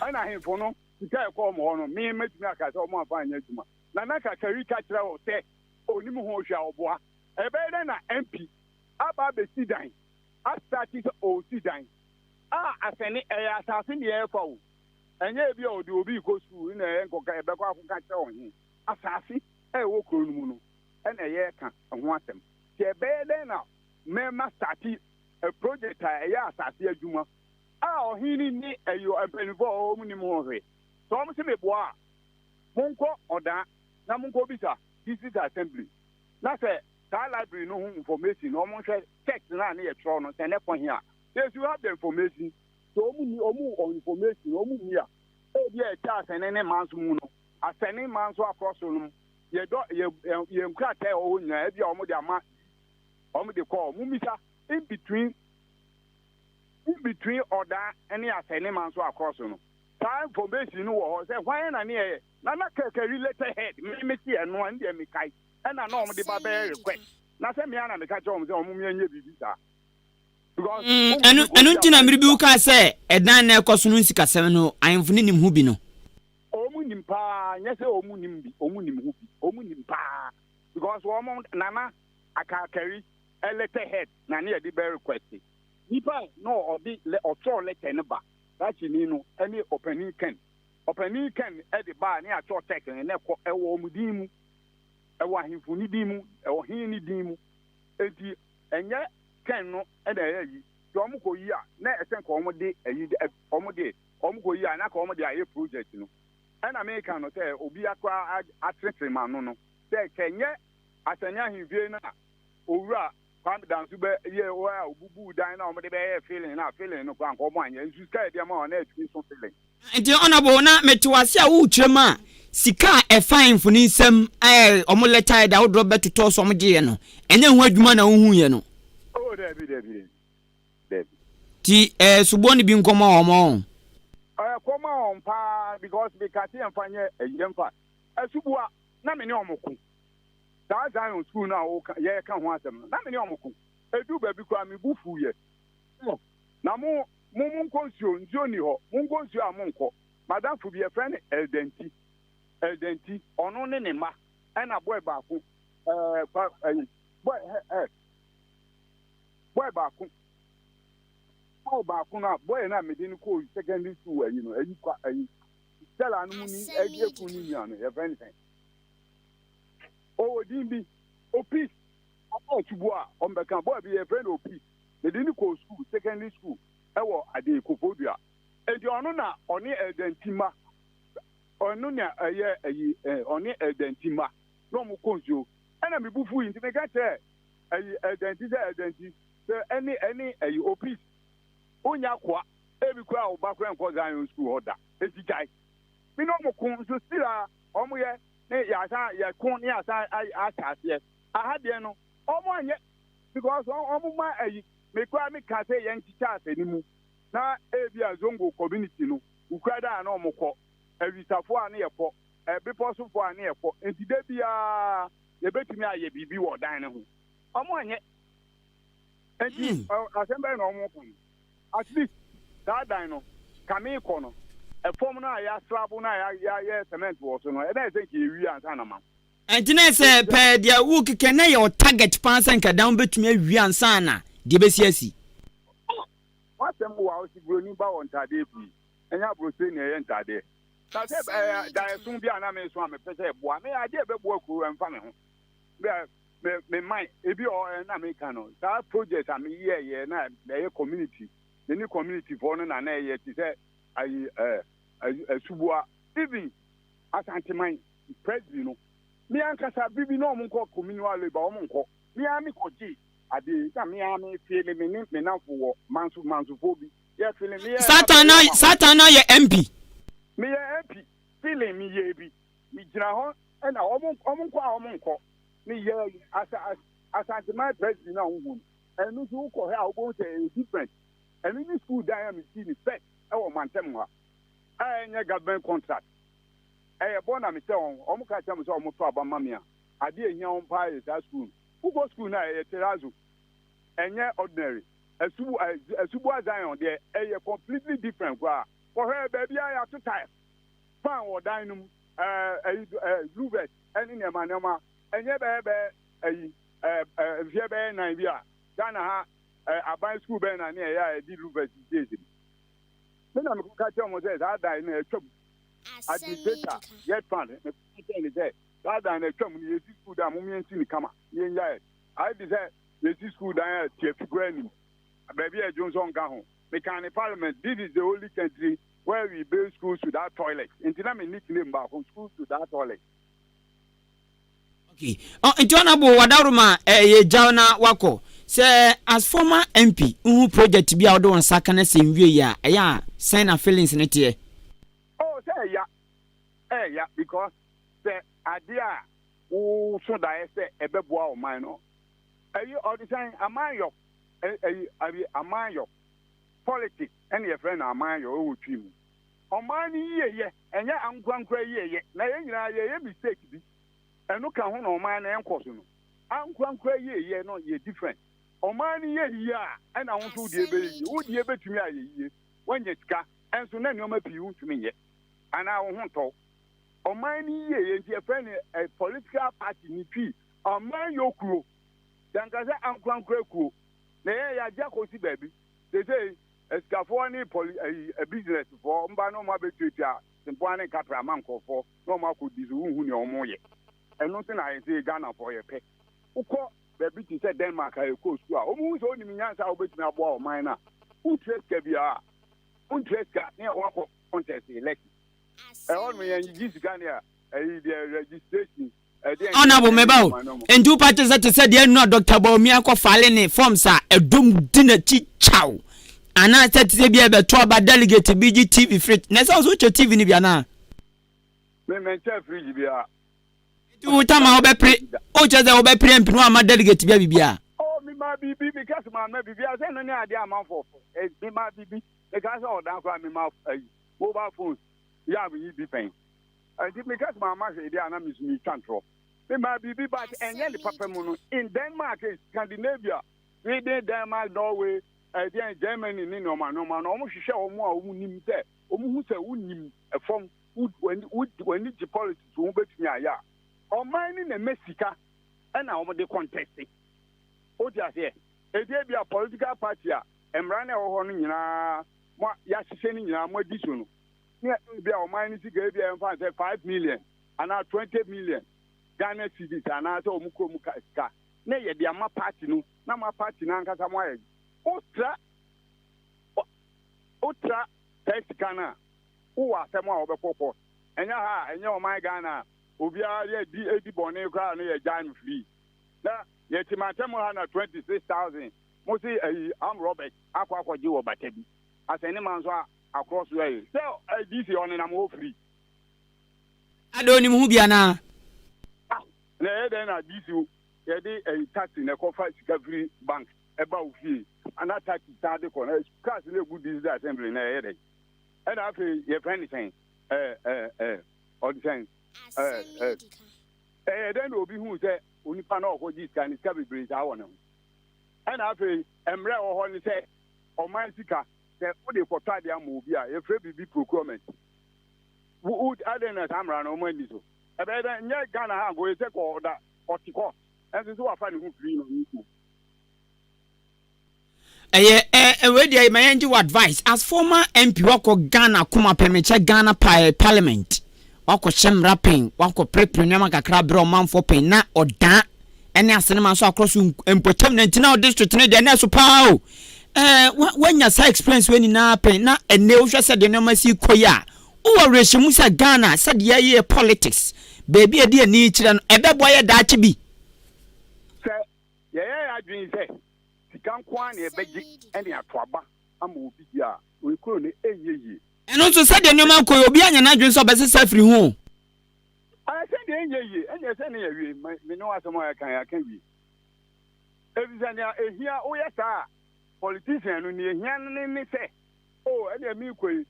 no ɛna ahemfo no sika ɛkɔ ɔmo hɔ no me mɛtumi aka sɛ ɔmo amfa anyɛ adwuma na na kakari ka kyerɛ wɔ sɛ onim ho hwɛ a ɔboa Ɛbɛyɛ dɛn na MP aba abɛsi dan, astate sɛ ɔresi dan a asɛne, ɛyɛ asase ne yɛrefa o, ɛnyɛ ebi a ɔde obi rekɔ sukuu na ɛnkɔka, ɛbɛkɔ akɔka kyerɛ ɔhe. Asase a ɛwɔ kuro no mu no na yɛreka ho asɛm. Nti ɛbɛyɛ dɛn na mɛma state project a ɛyɛ asase adwuma a ɔhene no ne ɛyɛ mpanimfoɔ a wɔn nim ho hwee. Sɛ wɔn se meboa a, monkɔ ɔdaa na monkɔbisa district assembly. Na sɛ saa library no ho information no wɔn nhwɛ text no a ne yɛ twerɛ no sɛ ne kɔ he a, they should have the information. Sɛ wɔn nni wɔn wɔ information wɔn nni a, ebi a ɛkyɛ asɛne ne manso mu no, asɛne manso akorɔ so no. Yɛdɔ yɛ yɛn nkrataa a ɛwɔ hɔ nyinaa, ebi a wɔde ama wɔn de kɔ wɔn mmisa in between in between ɔda ne asɛnema nso across no. Saa information no wɔ hɔ sɛ hwan na ne yɛ na na kɛkɛri letter head me me se ɛno ɛno deɛ mekae ɛna na wɔn de ba bɛyɛ request na sɛ mmea na meka kyerɛ wɔn sɛ wɔn mmea nyɛ biribi saa. Because Ɛno ɛno nti na mmere bi wokaa sɛ ɛdan na ɛkɔ so no nsikasɛm no ahemfo no nim ho bi no. Wɔn nim paa, nyɛ sɛ wɔn nim bi, wɔn nim ho bi, wɔn nim paa because wɔn nana akakari letter head na ne yɛde bɛ request. Nipa a na ɔde ɔtwerɛ letter no ba saa kyini no ɛne ɔpanin Ken. Ɔpanin Ken ɛde ba a ne yɛatwerɛ check no na ɛkɔ ɛwɔ wɔn din mu, ɛwɔ ahemfo no din mu, ɛwɔ hene no din mu. Enti ɛnyɛ Ken no na ɛyɛ ayi. Sɛ wɔn kɔ yi a na ɛsɛ nka wɔn de ayi wɔn de Wɔn kɔ yi a na ka wɔn de ayɛ project no. Ɛna me ka no sɛ obi akora atenetene m'ano no sɛ kɛ nyɛ Asani ahemfie no a Owura Kwame Danso bɛ yɛ a obubuu dan na wɔn de bɛyɛɛ filling no a filling no koraa nka wɔn anyɛ nso sika yɛde ama wɔn na ɛtumi so filling. Nti Honourable na mete wo ase a worekyerɛ mu a sika a ɛfa ahemfo no nsam a wɔn letterhead ahodoɔ bɛtotɔɔ so wɔn gyeeɛ no ɛnyɛ ho adwuma na wohuiɛ no? Oh dabi dabi dabi. Dabi. Ti eh soboɔ no bi nkɔma wɔn ɔn. Ɛɛ kɔma wɔn paa because me ka se yɛnfa nyɛ ɛyi yɛnfa asuboa na me ne wɔn ko saa Zion school no a woka yɛka ho asɛm no na me ne wɔn ko edu baabi koraa me bu fu yɛ oh na mo mo mo nkɔ nsuo nsuo nni hɔ mo nkɔ nsuo a mo nkɔ madamfo bi yɛfrɛ no Elder Nti Elder Nti ɔno ne ne mma ɛna boy baako ɛɛ kwa ɛyi boy ɛ ɛ Boy baako, boy baako no a boy no a mede no kɔɔ secondary school ayi no, ayi kwa ayi Stella no mu ni ekun ne nua no, yɛfrɛ no sɛn? Ɔwɔ din bi, Opis. Ɔbɔ atubo a ɔmbɛka boy bi yɛfrɛ no Opis. Mede no kɔɔ school, secondary school ɛwɔ Ade Koforidua. Enti ɔno na ɔne Elder Ntimma, ɔno na ɛyɛ ayi, ɔne Elder Ntimma na ɔmo kɔ nsuo. Ɛna me bo fui nti meka kyerɛɛ ɛyi ɛdɛn nti sɛ ɛdɛn nti sɛ ɛne ɛne ɛyi opis wonya akoa ebi koraa wo ba koraa nkɔ Zion school hɔ da eti gyae me ne ɔmo ko nso still a ɔmo yɛ ne yɛasan yɛko ne yɛasan ahyɛ aseɛ aha deɛ no ɔmo anyɛ because ɔmo ma ɛyi me koraa me ka sɛ yɛn kyekyɛ asɛ ne mu na ebi a Zongo community no wukura da a na ɔmo kɔ awisafoɔ a ne yɛkɔ ɛbepɔ sofoɔ a ne yɛkɔ nti da biara yɛbɛtumi ayɛ biribi wɔ ɔdan no ho. Ɔmo anyɛ. Enti asɛm bɛn na ɔmo ka no? At least saa dan no, ka me kɔ no, ɛfam no a yɛaslabo no a yɛayɛ cement wɔ so no, ɛna ɛsɛ nka yɛwie ansa na ma. Ɛnti na sɛ pɛɛ deɛ wokekɛ na yɛ wo target paa sɛ nka dan wobɛtumi awie ansa na deɛ bɛsi asi. W'asɛm wɔ a ɔsi buroni ba wɔ ntaadeɛ pii. Ɛnyɛ aburokyire na ɛyɛ ntaadeɛ. Na sɛ ɛɛ daeɛso bi a na meso a mepɛ sɛ ɛboa me adeɛ ɛbɛboa kuro ɛmfa me ho. Bɛ me me man ebi wɔ hɔ na meka no saa project a meyɛɛyɛ na ɛyɛ community me ne community foɔ no na na ɛyɛ te sɛ ayi ɛɛ asuboa even Asanteman presby no me ankasa bibi na wɔn nkɔ communal labour wɔn nkɔ me ara me kɔgye adeɛ na me ara me fele me ne me namfo wɔ manso mansofoɔ bi yɛ fele me yɛ Satan na Satan na yɛ MP. Me yɛ MP feeling me yɛ bi me gyina hɔ ɛna wɔn wɔn nkɔ a wɔn nkɔ me yɛ asa Asanteman president na wɔn hu no ɛno nso wokɔ hɔ a wobɛhu sɛ ɛyɛ different ɛno ne school dan a me si ne first ɛwɔ mantam ha a ɛnyɛ government contract ɛyɛ bɔ na mehyɛ wɔn wɔn ka kyerɛ me sɛ wɔn to aba ma me a adeɛ ehia wɔn paa yɛ saa school no wokɔ school no a ɛyɛ terrazzo ɛnyɛ ordinary Asubu Asubua Zion deɛ ɛyɛ completely different koraa. Kɔhwɛ baabi a yɛato tiles, fan wɔ dan no mu, ɛɛ ɛyi ɛɛ louvers ɛne nneɛma nneɛma. Ɛnyɛ bɛyɛ bɛyɛ ɛyi ɛɛ ɛɛ mfeɛ bɛyɛ nan bi a Ghana ha ɛɛ aban school bɛn na ne ɛyɛ a yɛde louvers siesie mu. Me na mekɔka kyerɛ wɔn sɛ saa dan no atwam. Administrator GetFund mekɔka kyerɛ no sɛ saa dan no atwam no yɛsi school dan mom yɛnsi no kama na yɛngyae. Ayɛ te sɛ Yɛsi sukuu dan a tiafi koraa nnim. Baabi a ɛdwo nso nka ho. Mekaa ne parliament, this is the only country where we build schools without toilet. Nti na me nickname baako, schools without toilet. Okay. Oh, nti honorable Wadaworoma eh, yɛ gyaw na wakɔ. Sɛ as former MP, wohu project bi a wode wo nsa ka na sɛ nwie yi a, ɛyɛ a sɛn na feelings no teɛ? Oh, sɛ ɛya. Ɛya because sɛ adeɛ a. woso daeɛ sɛ ɛbɛboa ɔman no. Ɛyi ɔde sɛn amanyɔ ɛyi ɛyi amanyɔ politics ɛna yɛfrɛ no amanyɔ ɛwɔ twi mu. Ɔman no yieyɛ ɛnyɛ ankorankora yieyɛ na yɛn nyinaa yɛyɛ mistake bi ɛno ka ho na ɔman no ɛnkɔ so no. Ankorankora yieyɛ no yɛ different. Ɔman no yɛ yie a ɛna wo nso wo deɛ bɛyɛ yie. Wo deɛ bɛtumi ayɛ yie, woanya sika ɛnso na nneɛma pii wontumi nyɛ anaa wo ho ntɔ wo. Ɔman no yieyɛ nti yɛfrɛ no a political party ne twi ɔman yɔ kuo. Yɛnka sɛ ankorankora kuo. Na yɛn yɛagye akɔsi baabi. Seesei asikafoɔ ne poli ayi businessfoɔ mba na wɔn abɛtuatua sempoa ne nkapra ama nkurɔfoɔ na wɔn akɔdi so wonhu nea wɔyɛ. Ɛno nso na ayɛ sɛ Ghanafoɔ yɛpɛ. Wokɔ baabi te sɛ Denmark a yɛkɔɔ sukuu a, wɔhu sɛ wonim nyansa a wobɛtumi aboa ɔman no a, wontua sika biara. Wontua sika ne wakɔ contest election. Ɛhɔ nom yɛngyegye sika ne ɛyi deɛ registration ɛdeɛ Honourable meba o, nti wopa kyɛ sɛ te sɛ deɛ nnura Dr. Bawumia kɔ file ne forms a ɛdɔm di n'akyi kyaw anaasɛ te sɛ bi a ɛbɛto aba delegate bi gye TV fridge na ɛsɛ wo so wokyɛ TV no bi anaa? Me menkyɛ fridge biara. Nti wo tam a wobɛpere wokyɛ sɛ wobɛpere mpene woamma delegate bia biribiara? Oh memaa biribi meka sɛ mamma biribiara sɛ ɛno ne adeɛ amanfoɔ fɛ memaa biribi meka sɛ ɔdan koraa memaa ayi mobile phones yɛ a menyi bi pɛn nti meka sɛ mamma hwee deɛ a na mesu metwa ntorɔ memaa biribi but ɛnyɛ ne papa mu no in Denmark Scandinavia Sweden Denmark Norway ɛdeɛn Germany ne nneɛma nneɛma no wɔn hwehwɛ wɔn a wɔn nim sɛ wɔn hu sɛ wonim ɛfam w'ani gye politics ho bɛtumi ayɛ a, ɔman no na ɛma sika ɛna wɔn de contest. Wote aseɛ? Eti ebi a political party a mmara no ɛwɔ hɔ no nyinaa mo yɛahyehyɛ no nyinaa mo adi so no, ne ebi a ɔman no sika ebi a yɛmfa sɛ 5 million anaa 20 million Ghana cedis anaasɛ wɔn kurom sika na yɛde ama party no na mo party no ankasa mo ayɛ wotra saa sika no a wowɔ asɛm a wɔbɛkɔ court. Ɛnyɛ ha a ɛnyɛ ɔman Ghana a obiara yɛ di edi bɔne koraa no yɛ gyae no free. Na yɛte mantam ha na 26,000 mo se ayi am Robert akɔ akɔgye wɔ bata bi asɛn ma nso akorɔ so ayi sɛ DC ɔnenam hɔ free. Ada onim ho bi anaa? Ah, na ɛyɛ dɛn na DC yɛde ayi taxi na ɛkɔfa sika firi bank ɛba wo fie ana taxi san de kɔ na cars na egu district assembly na ɛyɛ dɛn? Ɛna afei yɛfrɛ ne sɛn ɛɛ ɛɛ ɛɛ ɔde sɛn ɛɛ ɛɛ ɛyɛ dɛn na obi hu sɛ onipa na ɔkɔ gye sika ne sika bebree saa wɔ ne ho? Ɛna afei mmerɛ ɛwɔ hɔ ne sɛ ɔman sika sɛ wode kɔtɔ adeɛ ama obi a yɛfrɛ biribi procurement. Wo adɛn na saa mmara no ɔmo ani so ɛbɛyɛ dɛn nyɛ Ghana ha nko sɛ kɔ ɔda ɔte kɔ ɛnso so wafa ne ho firi no ne Ɛyɛ ɛ wei deɛ ma yɛn gye wɔ advice as former MP. Wakɔ Ghana koma pɛn mekyɛ Ghana pa parliament wakɔ hyɛ mmara pɛn, wakɔ perepere nneɛma kakra berɛ ɔmanfoɔ pɛn na ɔdaa ɛne asenema nso akorɔ so mpɔtam na ntina wo district no deɛ na ɛso paa o. Ɛɛ wanya saa experience wei nyinaa pɛn na ɛnɛ wohwɛ sɛ deɛ nneɛma si kɔ yi a, wowɔ awerɛhyɛmu sɛ Ghana sɛdeɛ yɛyɛ politics baabi a ɛde ani kyerɛ no ɛbɛboa yɛ daakye bi? Sɛ yɛyɛ yɛ adwene sɛ sika nko ara na yɛbɛgye ne ato aba ama obi di a, ekuro no ɛnyɛ yie. Ɛno nso sɛdeɛ nneɛma kɔ yi, obi anya n'adwene sɛ ɔbɛsesa afiri ho. Ɛɛ sɛdeɛ ɛnyɛ yie, ɛnyɛ sɛ ne yɛ wie, me ne asɛm a yɛka yɛaka wie. Efisɛ nea ehia woyɛ saa a, politician no nea ehia no ne sɛ, o ɛnea meekɔ yi,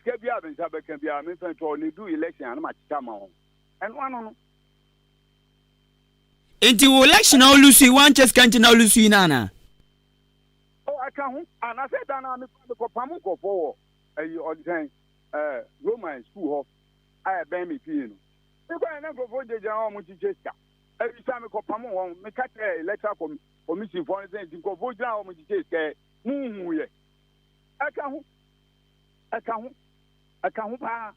sika bi a me nsa bɛka biara memfa ntɔ ne du election a na makyekyɛ ama wɔn. Ɛno ano no. Nti wo election a wolusu yi, woankyɛ sika nti na wolusu yi no anaa? O ɛka ho, anaasɛ da no a mekɔpam nkurɔfoɔ wɔ ayi ɔde sɛn ɛɛ Roman school hɔ a ɛbɛn me fie no. Mekɔɛ na nkurɔfoɔ gyinagyina hɔ a wɔkyekyɛ sika. Awisa mekɔpam wɔn, meka kyerɛɛ electoral commission foɔ no sɛ nti nkurɔfoɔ gyina hɔ a wɔkyekyɛ sika yi, monhuiɛ. Ɛka ho, ɛka ho, ɛka ho paa.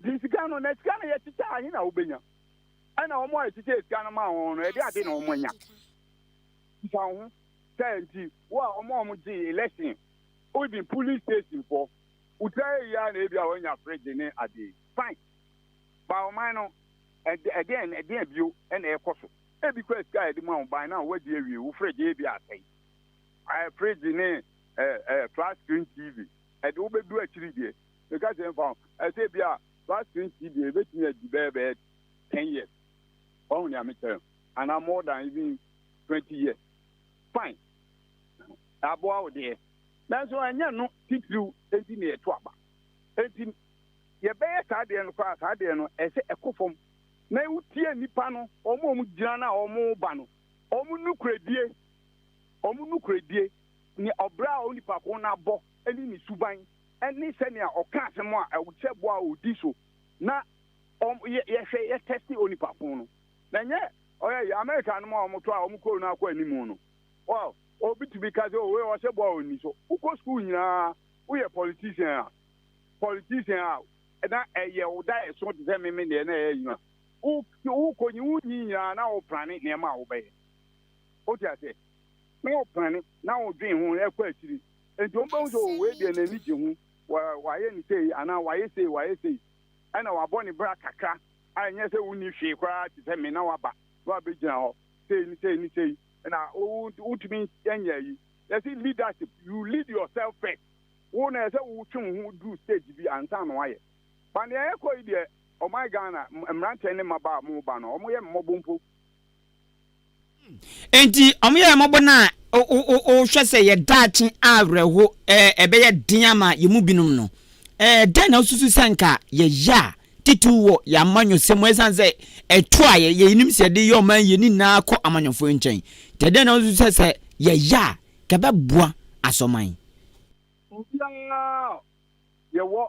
Nti sika no, na sika no yɛkyekyɛ a ahe na wobɛnya? Ɛna wɔn a yɛkyekyɛ sika no maa wɔn no, ɛde ade na wɔn anya. Bisa wo ho sɛ nti wo a wɔn a wɔgye election, even polling station foɔ, wotira yɛ yia na ebi a wɔanya fridge ne adeɛ, fine. Ba ɔman no, ɛdeɛn ɛdeɛn bio ɛna ɛkɔ so? Ebi kɔ sika a yɛde ma wo ban na wadi awie, wo fridge ebi asɛe. Ɛɛ fridge ne ɛɛ ɛɛ flat screen TV ɛde wobɛdu akyiri deɛ meka sɛ mfa ho ɛsɛ bi a flat screen TV ebetumi adi bɛyɛ 10 years. Wahu nea mekyerɛ no? Anaa more than even 20 years. Fine. Aboa wo deɛ. Nanso ɛnyɛ no titiriw nti na yɛto aba. Enti yɛbɛyɛ saa deɛ no koraa saa deɛ no ɛsɛ ɛkɔ fam na wotie nnipa no wɔn a wɔgyina no a wɔreba no wɔn nokorɛdie wɔn nokorɛdie ne ɔbrɛ a onipa ko no abɔ ne ne suban ne sɛnea ɔka asɛm a ɛkyɛ bɔ a ɔdi so na wɔn yɛ yɛhwɛ yɛ tɛste onipa ko no na nyɛ ɔyɛ yɛ America no mu a wɔn to a wɔn kuro no akɔ anim no well obi tumi ka sɛ owe ɔhyɛ bɔ a ɔnni so wokɔ sukuu nyinaa woyɛ politician a politician a na ɛyɛ wo da ɛso te sɛ meme deɛ na ɛyɛ adwuma wokɔ nyi wonyi nyinaa na woplane nneɛma a wobɛyɛ wote aseɛ na woplane na wodwen ho ɛkɔ akyiri nti wɔn bɛhu sɛ oh, wei deɛ n'ani gye ho wayɛ ne sei anaa wayɛ sei wayɛ sei ɛna wabɔ ne bra kakra a ɛnyɛ sɛ wonni hwee koraa te sɛ me na waba na wabɛgyina hɔ sei ne sei ne sei na wotumi nyɛ yi yɛsi leadership, you lead yourself first. Wo na ɛsɛ wotwe wo ho duru stage bi ansa na wayɛ. Ba nea ɛkɔ yi deɛ ɔman Ghana mmeranteɛ ne mmabaa a wɔba no wɔyɛ mmɔbɔ mpo. Enti wɔyɛ mmɔbɔ no a wohwɛ sɛ yɛ daakye awerɛho ɛbɛyɛ den ama yɛn mu binom no, dɛn na wosusu sɛ nka yɛyɛ a titiriw wɔ yɛn amanyɔsɛm mu ɛsiane sɛ ɛto a yɛnim sɛ yɛde yɛ ɔman yie ne nyinaa kɔ amanyɔfoɔ nkyɛn nti ɛdɛn na wosusu sɛ sɛ yɛyɛ a kɛbɛboa asɔman? Obiara yɛwɔ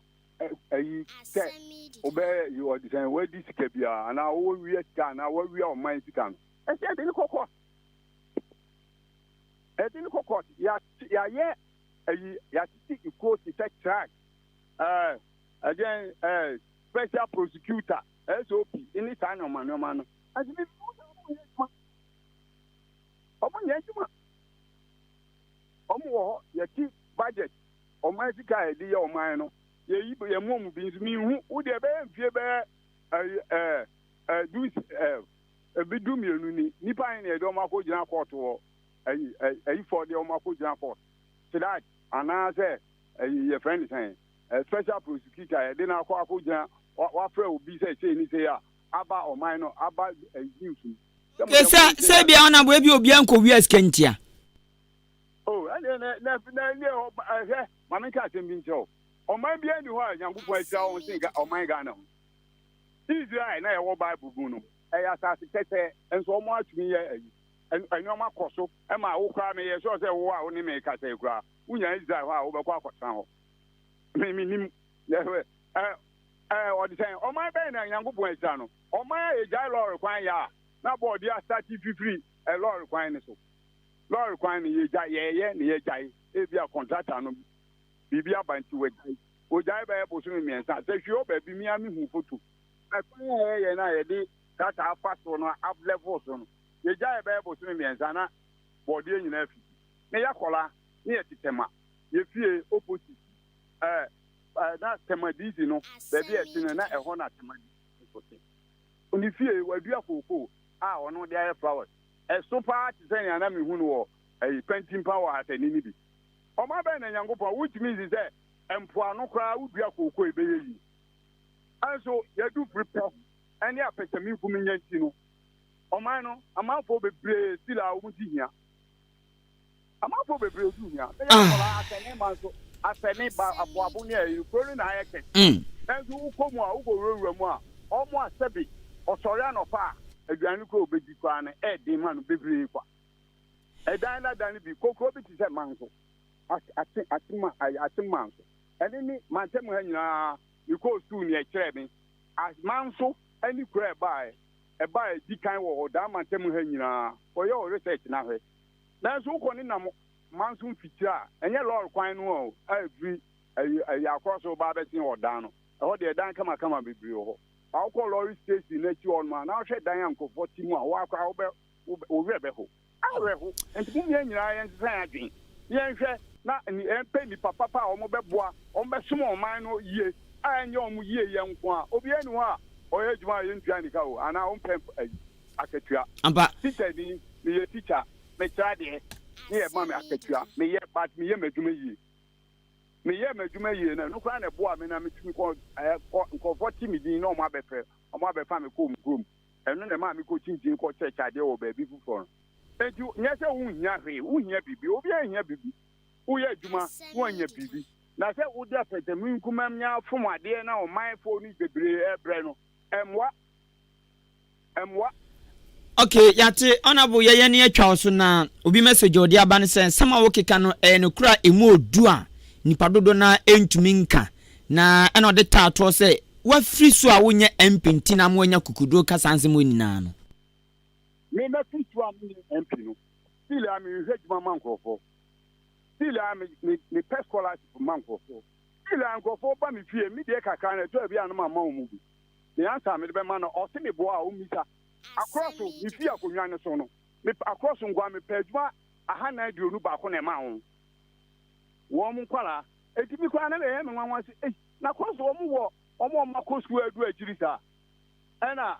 ayi sɛ wobɛyɛ yi ɔde sɛn wadi sika biara anaa wowia sika anaa wawia ɔman sika no ɛsɛ ɛde ne kɔ court ɛde ne kɔ court yɛayɛ ayi yɛatete ekuo te sɛ track ɛɛ ɛdeɛn ɛɛ special prosecutor SOP ne saa nneɛma nneɛma no ɛsɛ bi wɔn nyɛ adwuma wɔn nyɛ adwuma wɔn wɔ hɔ yɛte budget ɔman sika a yɛde yɛ ɔman no yɛyi yɛn mu ɔmo bi nso mihu wo deɛ ɛbɛyɛ mfie bɛyɛ ɛɛ ɛɛ ɛɛ du ɛɛ ebi du mmienu ni nipa yɛn na yɛde ɔmo akɔ gyina kɔɔto wɔ ɛyi ɛyi fɔ deɛ ɔmo akɔ gyina kɔɔto CHRAJ anaasɛ ɛyi yɛfrɛ ne sɛn ɛ special prosecutor yɛde no akɔ akɔ gyina wafrɛ obi sɛ sei ne sei a aba ɔman no aba ɛyi news mu. Sɛ sɛ bia ɔnabɔ ebi obiara nkɔ wia sika ntia. Oh, ɛnneɛ na na na ɛnneɛ hɔ ɛhwɛ ma menka asɛm bi nkyerɛ wo. Ɔman biara nni hɔ a Nyankopɔn ahyira wɔn sen ɔman Ghana ho. Israel na ɛwɔ Bible mu no, ɛyɛ asase kɛsɛɛ, nso wɔn atumi yɛ ayi. Nneɛma kɔ so ma wo koraa meyɛ sure sɛ wo a wo ne me kasa yi koraa, wonya Israel hɔ a wobɛkɔ akɔtena hɔ. Me menim. Ɛ ɛ ɔde sɛn ɔman bɛn na Nyankopɔn ahyira no? Ɔman a yɛgyae lɔre kwan yɛ a na bɔɔde asate fifiri lɔre kwan no so. Lɔre kwan no yɛgya yɛyɛ na yɛgyae ebia kɔntrata no biribi aba nti wagyae ogyae bɛyɛ bosome mmiɛnsa sɛ hwee wɔ baabi me ara mehu foto ɛkwan a yɛyɛ no a yɛde trata afa so no up level so no yɛgyae bɛyɛ bosome mmiɛnsa na bɔɔdeɛ nyinaa fiti na yɛakɔla ne yɛte tɛma yɛfie opposite ɛɛ ɛɛ na tɛma DC no baabi a ɛte no na ɛhɔ na tɛma DC nso te ne fie wadua kookoo a ɔno de ayɛ flowers Ɛso paa te sɛ nea na mihu no wɔ ɛyi Pantimpa wɔ Asani no bi. Ɔman bɛn na Nyankopɔn a wontumi nsi sɛ mpoano koraa wodua kooko a ɛbɛyɛ yie? Nso yɛadu bere pɛ ne apɛsɛmenkominya nti no, ɔman no amanfoɔ bebree still a wɔn di hia. Amanfoɔ bebree di hia. Meyɛ akwadaa asɛne ma nso asɛne ba aboabo ne ayi kuro no na ayɛ kɛse. Mm. Nanso wokɔ mu a wokɔ wurawura mu a wɔn a sɛbe ɔsɔre anɔpa a aduane koro obedi koraa no ɛɛden ma no bebree kwa. Ɛdan dada no bi kokuro bi te sɛ manso ate atema atema nso ɛne ne mantam ha nyinaa mekɔɔ sukuu ne ɛkyerɛ me manso ɛne kuro ɛbaa ɛbaa ɛdi kan wɔ hɔ daa mantam ha nyinaa kɔyɛ wɔ research na hwɛ. Nanso wokɔ ne nam manso mfikyire a, ɛnyɛ lɔre kwan no o, a ɛfiri ayi ayi akorɔ so ba abɛsen ɔdan no. Ɛhɔ deɛ dan kamakama bebree wɔ hɔ. Ba wokɔ lɔre station no akyi hɔ nom a, na wohwɛ dan a nkurɔfoɔ te mu a, wo ara koraa wobɛ wo werɛ bɛho. Awerɛho. Nti mom yɛn nyinaa yɛnsesa yɛn adwene na yɛnhwɛ na yɛmpɛ nnipa papa a wɔbɛboa, wɔbɛsom ɔman no yie a ɛnyɛ wɔn yieyɛ nko ara. Obiara nni hɔ a ɔyɛ adwuma a yɛntua ne ka o, anaa ɔmpɛ ayi. akatua. Ampa. Teacher ni, meyɛ teacher, mekyerɛ adeɛ ne yɛ ma me akatua. Meyɛ but meyɛ m'adwuma yie. Meyɛ m'adwuma yie no ɛno koraa na ɛboa me na metumi kɔ ɛɛ kɔ nkurɔfoɔ te me din na wɔn abɛfrɛ wɔn abɛfa me kɔ wɔn kurom. Ɛno na ɛmaa mekɔkyinkyini kɔkyerɛkyerɛ adeɛ wɔ baabi foforɔ no. Enti nyɛ sɛ wonhia hwee, wohia biribi. Obiara hia biribi. Woyɛ adwuma na woanya biribi. Na sɛ wode apɛtɛmenkomanya fom adeɛ na ɔmanfoɔ no bebree rebrɛ no, ɛmmoa. Ɛmmoa. Ok yate honourable yɛyɛ ne atwa wo so na obi message a ɔde aba ne sɛ nsɛm a wokeka no ɛyɛ nokorɛ a ɛmu ɔdu a nipa dodoɔ no ara ɛntumi nka na ɛna ɔde taa toɔ sɛ wafiri so a wonyɛ MP nti na ama wanya kukuduro ka saa nsɛm wei nyinaa no. Me mafiri so a menyɛ MP no still a mehwehwɛ adwuma ma nkurɔfoɔ still a me me mepɛ scholarship ma nkurɔfoɔ still a nkurɔfoɔ ba me fie me deɛ kakra no ɛtɔ a bi a no mamma wɔn bi. Ne ansa a mede bɛma no, ɔse meboa a ɔmmisa. Akorɔ so, mefii akonnwa no so no, mep akorɔ so nkoa mepɛ adwuma 421 na ɛmaa wɔn, wɔn nkwadaa. Enti me koraa na ɛyɛ me nwanwa sɛ, ei, na akorɔ so wɔn wɔ wɔn a wɔakɔ sukuu adu akyiri saa? Ɛna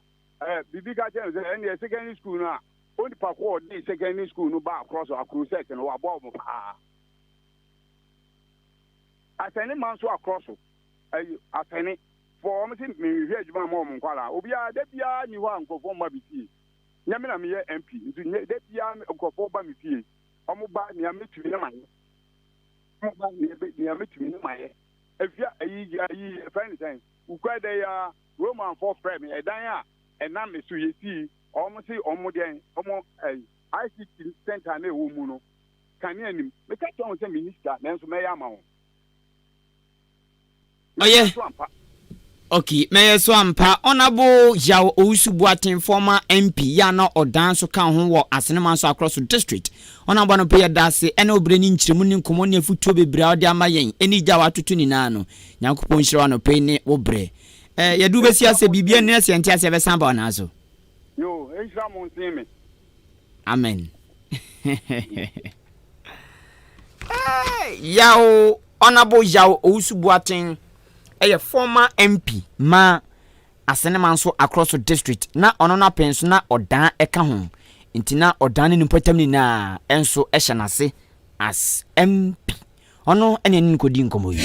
eh, biribi ka kyerɛ me sɛ ɛndeɛ secondary school no a onipa ko a ɔde secondary school no baa akorɔ so, Akorosɛk no, waboa wɔn paa. Asɛne ma nso akorɔ so, ayi, asɛne. Foɔ wɔn se menhwehwɛ adwuma mma wɔn nkwadaa obiara da biara nni hɔ a nkurɔfoɔ mma me fie nyɛ me na meyɛ MP nti nyɛ da biara nkurɔfoɔ ba me fie wɔn ba nea mɛtumi na mayɛ wɔn ba nea nea mɛtumi na mayɛ efia ayi ayi ɛfɛn ne sɛn wukura dɛ ya Romanfoɔ frɛ me ɛdan a ɛnam me so yɛsii wɔn se wɔn deɛn wɔn ɛyi ICT center na ɛwɔ mu no kanea nim meka kyerɛ wɔn sɛ menni sika nanso mɛyɛ ama wɔn. Ɔyɛ. Ok, mɛyɛ so ampa. Honourable Yaw Owusu Boateng, former MP, yɛ a na ɔdan nso ka ho wɔ Asenema nso Akorɔso District. Honourable anɔpa yi yɛda ase ɛne wo berɛ ne nkyerɛmu ne nkɔmmɔ ne afutuo bebree a wode ama yɛn ɛne gya a watoto nyinaa no. Nyankopɔn nhyira wo anɔpa yi ne wo berɛ. Eh, yɛde wo bɛsi ase, biribi ani na sɛ yɛnte ase yɛbɛsan aba wo nan so. Yoo, nhyira mo nsen me. Amen. Yaw Honourable Yaw Owusu Boateng yɛ former MP ma Asenema nso Akorɔso District na ɔno no apɛn nso na Ɔdan ka ho nti na Ɔdan ne ne mpɔtam nyinaa nso hyɛ n'ase as MP. Ɔno ne ɛne no kɔdii nkɔmmɔ yi.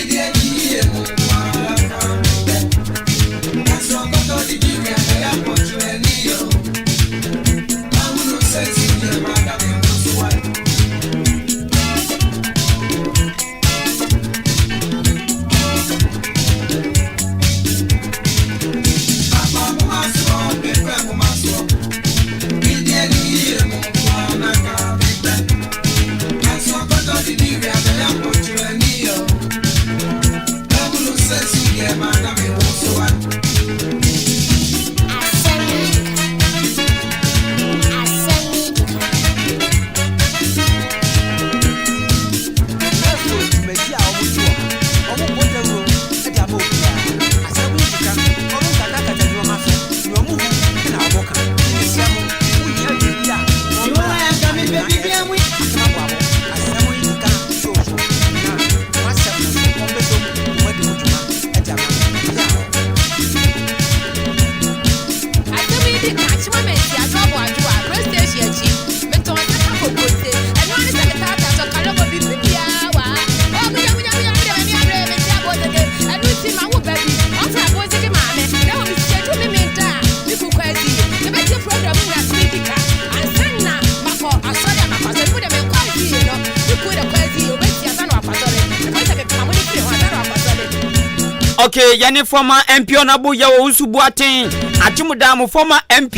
Okay, yɛne former MP Honorable Yaw Owusu Boateng, Akyem mo former MP,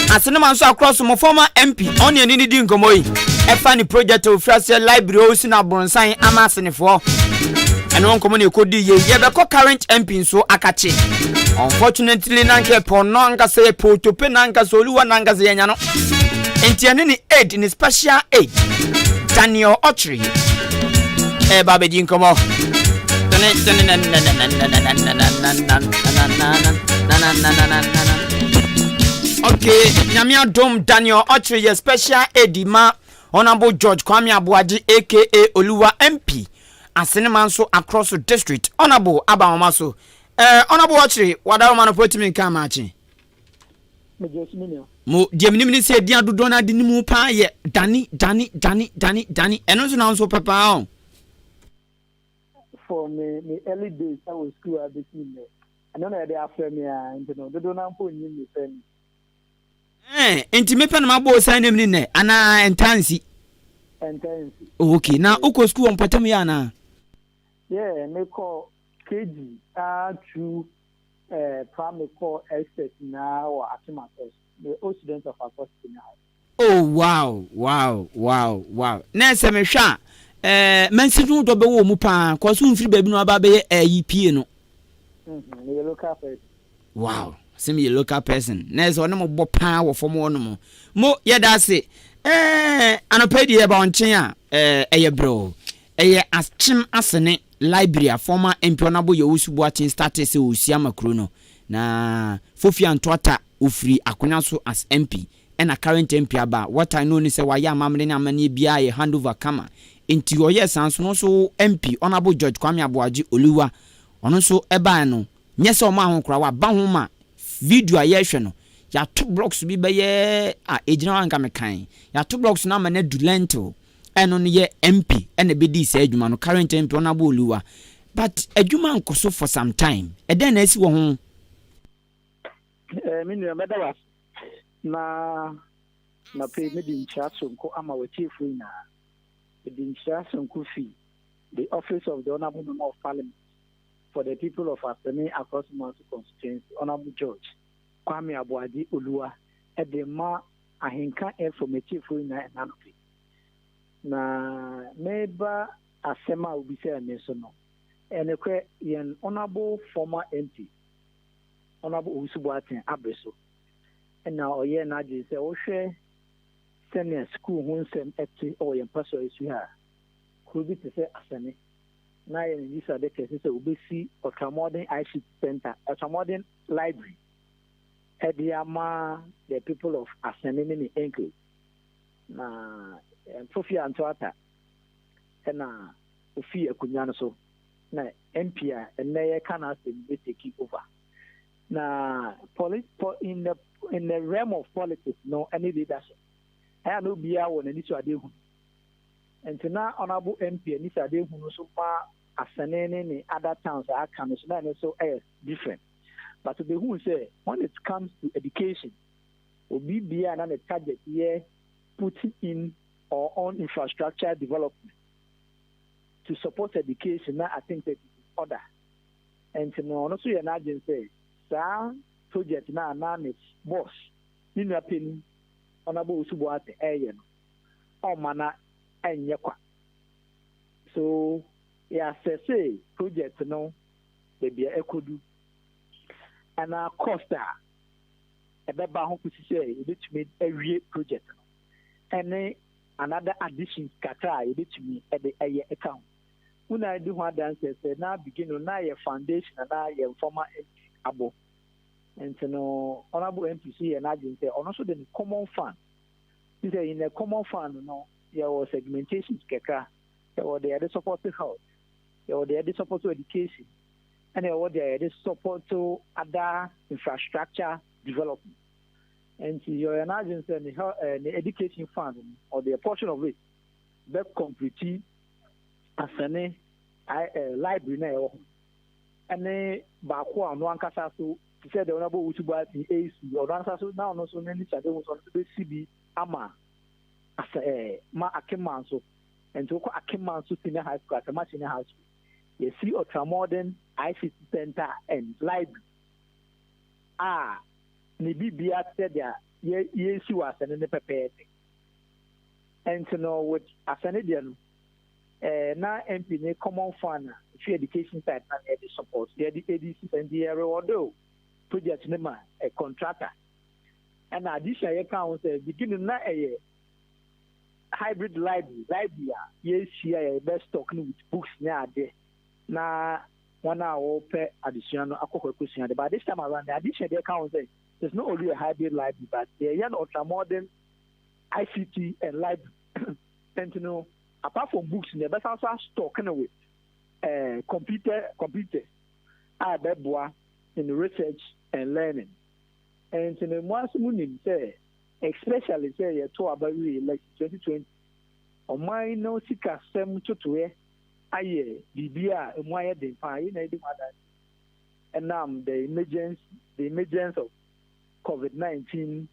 Asenema nso akorɔ so mo former MP, ɔne ɛne ne di nkɔmmɔ yi, ɛfa ne project a ofiri aseɛ library ɔsi no abronsan ama asenefoɔ. Ɛno nkɔmmɔ na ɛkɔdi yie. Yɛbɛkɔ current MP nso akakye. Unfortunately na nka yɛpɛ ɔno ankasa yɛpɛ otope na ankasa oluwa na ankasa yɛnya no. Nti ɛne ne aid ne special aid Daniel Ɔkyere ɛreba abɛdi nkɔmmɔ. Okay, Nyame adom Daniel Ɔkyere yɛ special aid ma Honorable George Kwame Aboagye aka Oluwa MP Asenema nso Akroso District Honorable aba nwoma so. Eh, Honorable Ɔkyere, wadaroma no po atumi nka amaakye. Mo, deɛ menim ne sɛ edin a dodoɔ no ara de nim wo paa yɛ Dani, Dani, Dani, Dani, Dani. Ɛno nso na wo nso wopɛ paa o. For me, me early days ɛwɔ school a bɛsi nnɛ, ɛno na yɛde afrɛ me ara nti no, dodoɔ no ara mpo nnim me sɛ ni. Ɛɛ, nti mepɛ na mabɔ wo saa name no nnɛ anaa ɛntaa nsi? Ɛntaa nsi. Oh, okay. Na wokɔ sukuu wɔ mpɔtam yi anaa? Yeah, mekɔ KG aa through eh, primary kɔ SS nyinaa wɔ Akim Akos. Meyɛ old student of Akos Senior High. Oh wow wow wow wow na sɛ mehwɛ a ɛɛ mansin ho dɔ bɛwɔ mu paa kɔ so mfiri baabi na waba abɛyɛ ɛyi pie no. Mm-hmm, meyɛ local person. Wow sɛ meyɛ local person na ɛsɛ ɔne mo bɔ paa wɔ fam hɔ nom mo yɛda ase ɛɛ anɔpa yi deɛ yɛba ɔnkyɛn a ɛɛ ɛyɛ brɛw ɛyɛ akyem asene Liberia former MP Honourable Yewusu Boateng startee sɛ ɔresi ama kuro no na Fofi Antoata ɔfiri akonya so as MP ɛna current MP aba a what I know ne sɛ wayɛ amammerɛ ne amanneɛ biara yɛ handover kama nti ɔyɛɛ saa nso no nso MP Honourable George Kwame Aboagye Oluwa ɔno nso ɛbaeɛ no nyɛ sɛ ɔmaa ho koraa waba ho ma video a yɛrehwɛ no yɛato blocks bi bɛyɛ a ɛgyina hɔ a nka mekan yɛato blocks no ama no adu lentil ɛno no yɛ MP ɛna ɛbɛdii saa adwuma no current MP Honourable Oluwa but adwuma nkɔ so for some time ɛdɛn na asi wɔ ho? Eh, me nua, mɛda wo ase na anɔpa yi mede nkyia soronko ama w'atiefoɔ nyinaa. Mede nkyia soronko fi the Office of the Honourable Member of Parliament for the people of Asene Akroso-Manso Constituency, Honourable George Kwame Aboagye Oluwa de ma Ahenka FM atiefoɔ nyinaa ɛna anɔpa yi. Na meba asɛm a wobisaa me so no, ɛnokorɛ yɛn Honourable former MP Honourable Owusu Boateng abere so na ɔyɛɛ n'adwene sɛ wohwɛ sɛnea sukuu ho nsɛm te wɔ yɛn mpasua yi so ha a, kuro bi te sɛ Asɛne na ayɛ n'anisɔade kɛse sɛ obesi Ultramodern ICT Centre, Ultramodern Library de ama the people of Asɛne ne ne enclave. Na Mfofia Antoata na ofii akonnwa no so na MP a ɛnnɛ yɛka n'asɛm bɛ take over. Na poli, po, in the in the realm of politics no ɛne leadership, ɛyɛ a na obiara wɔ n'ani so adeɛ hunu. Nti na honourable MP ani so adeɛ hunu nso ma Asene ne ne other towns a aka no so na ɛno nso ɛyɛ different. But obehu sɛ when it comes to education, obi biara na ne target yɛ putting in or on infrastructure development to support education na I think that it is order. Nti no ɔno nso yɛ n'adwene sɛ saa project no a na ne boss, ne nua panin Honourable Owusu Boateng ɛreyɛ no, ɔmma no ɛnyɛ kwa. So yɛ assesse project no baabi a ɛkɔdu ɛna cost a ɛbɛba ho kɔsi sɛ yɛbɛtumi awie project no ɛne another additions kakra a yɛbɛtumi de ɛyɛ ɛka ho. Wo na adi ho adanseɛ sɛ na begin no na yɛ foundation anaa yɛ former MP abɔ. Nti no Honourable MP so yɛ n'adwene sɛ ɔno nso de ne common fund. N sɛ in the common fund no yɛwɔ segmentations kakra. Yɛwɔ deɛ yɛde support health, yɛwɔ deɛ yɛde support education, ɛna yɛwɔ deɛ yɛde support other infrastructure development. Nti yɛyɛ n'adwene sɛ ne health eh, ne education fund no ɔde a portion of it bɛ complete Asɛne eh, library na ɛwɔ hɔ ɛne baako a ɔno ankasa so te sɛ deɛ ɔno abɔ wusu bɔ ase ɛresi ɔno ankasa so na ɔno nso n'ani sade ho so ɔno nso bɛsi bi ama asɛ ɛɛ ma Akeman so nti wokɔ Akeman so senior high school, Asɛma senior high school, yɛsi ultramodern ICT center and library a ne bibia te sɛ deɛ yɛ yɛsi wɔ Asɛne no pɛpɛɛpɛ. Nti no with Asɛne deɛ no eh, na MP ne common fund a ɛfiri education side na yɛde support yɛde ɛde si sɛ nti yɛ reward o project no ma eh, contractor. Ɛna addition a yɛka ho sɛ beginning na ɛyɛ hybrid library, library a yɛsi a yɛbɛ stock no with books ne adeɛ na wɔn a wɔpɛ adesua no akɔ hɔ akɔsua de, but this time around the addition deɛ ɛka ho sɛ it's not only a hybrid library but yɛyɛ no ultramodern ICT and library. Nti no apart from books no yɛbɛsan so astock no with eh, computer computers a ɛbɛboa in research and learning. Nti no mo ase mo nim sɛ especially sɛ yɛto aba wie election 2020 ɔman no sikasɛm ntotoeɛ ayɛ biribi a emu ayɛ den paa, yɛn na yɛdi ho adanse ɛnam the emergence of COVID-19.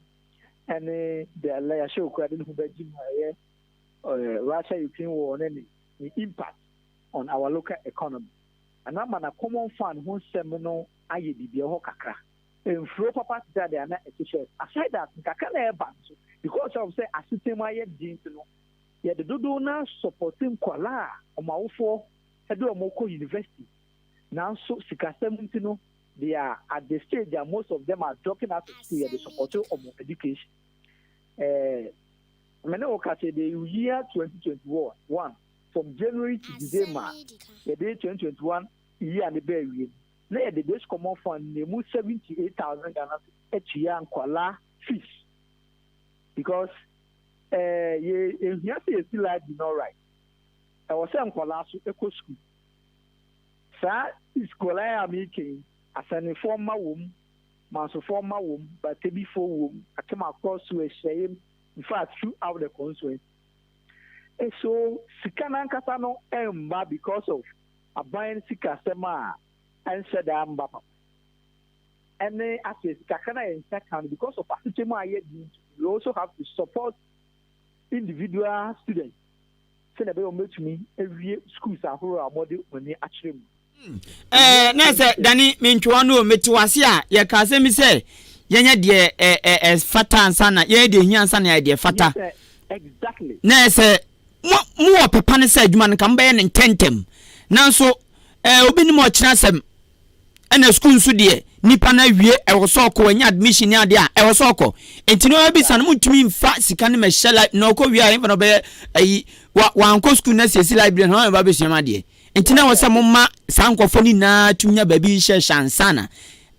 ɛne the yɛahyɛ okura de ne ho bɛgye mu a ɛyɛ Russia Ukraine war ne ne ne impact on our local economy. Ɛno ama na common fund ho nsɛm no ayɛ biribi ɛwɔ hɔ kakra. Mfuro papa te sɛ adeɛ a na ɛte first. Aside that, nkakra na ɛba nso because of sɛ asetena mu ayɛ den nti no, yɛde dodow no ara support nkwadaa a wɔn awofoɔ de wɔn kɔ university nanso sikasɛm nti no, they are at the stage a most of them are dropping out of school, yɛde support wɔn education. Eh, me ne wo ka sɛ the year 2021 from January to December, yɛde 2021 year ne bɛɛ wie no, na yɛde this common fund na emu 78,000 Ghana atua nkwadaa fees because eh, yɛ ehia sɛ yɛsi library no, right, ɛwɔ sɛ nkwadaa so kɔ school. Saa nkwadaa a meka yi, Asɛnefoɔ mma wɔ mu, Mansofoɔ mma wɔ mu, Batebifoɔ wɔ mu, Akemakɔ so ahyiaeɛ mu, in fact throughout the constituency. So sika n'ankasa no mba because of aban sikasɛm a ɛnhyɛ daa mba papa. Ɛne afei kakra na yɛn nsa ka no, because of asetwa mu a yɛ di, we also have to support individual students sɛnea ɛbɛyɛ wɔn bɛtumi awie schools ahorow a wɔde wɔn ani akyerɛ mu. Ɛɛ na sɛ Dani mentwewa no o, mete wase a yɛka asɛm bi sɛ yɛnyɛ deɛ ɛ ɛfata ansa na yɛnyɛ deɛ hia ansa na yɛayɛ deɛ fata. Exactly. Na sɛ mo mowɔ pɛpa no sɛ adwuma no nka mobɛyɛ no ntɛntɛm, nanso ɛɛ obi nim ɔkyena asɛm. Ɛna sukuu nso deɛ nipa no awie, ɛwɔ sɛ ɔkɔ, wanya admission ne adeɛ a ɛwɔ sɛ ɔkɔ, nti na ɔbisa no montumi nfa sika no mɛhyɛ li na ɔkɔ wie a ɛmfa na ɔbɛyɛ ayi wa wankɔ sukuu na siesie library na ɔbɛba abɛsua ma adeɛ, nti na ɛwɔ sɛ moma saa nkurɔfoɔ no nyinaa tumi nya baabi hyɛhyɛ ansa na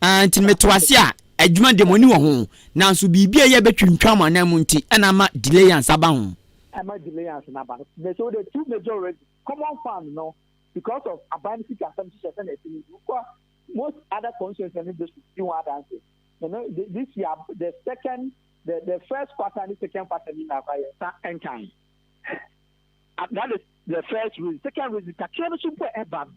ah, nti meto ase a adwuma deɛ mo ani wɔ ho, nanso biribi a ɛyɛ bɛtwintwan mo anan mu nti ɛna ama delay ansa ba ho. Ɛma delay ansa na aba no. So the two major reasons, common fund no, because of aban sika asɛm hyehyɛ sɛ na ɛte no nti, wokɔ most other constituencies ne districts di ho adanse. You know, this year the second the the first quarter ne second quarter ni nyinaa kora yɛn nsa nkan. That is the first reason. Second reason, kakra no so mpo a ɛba no,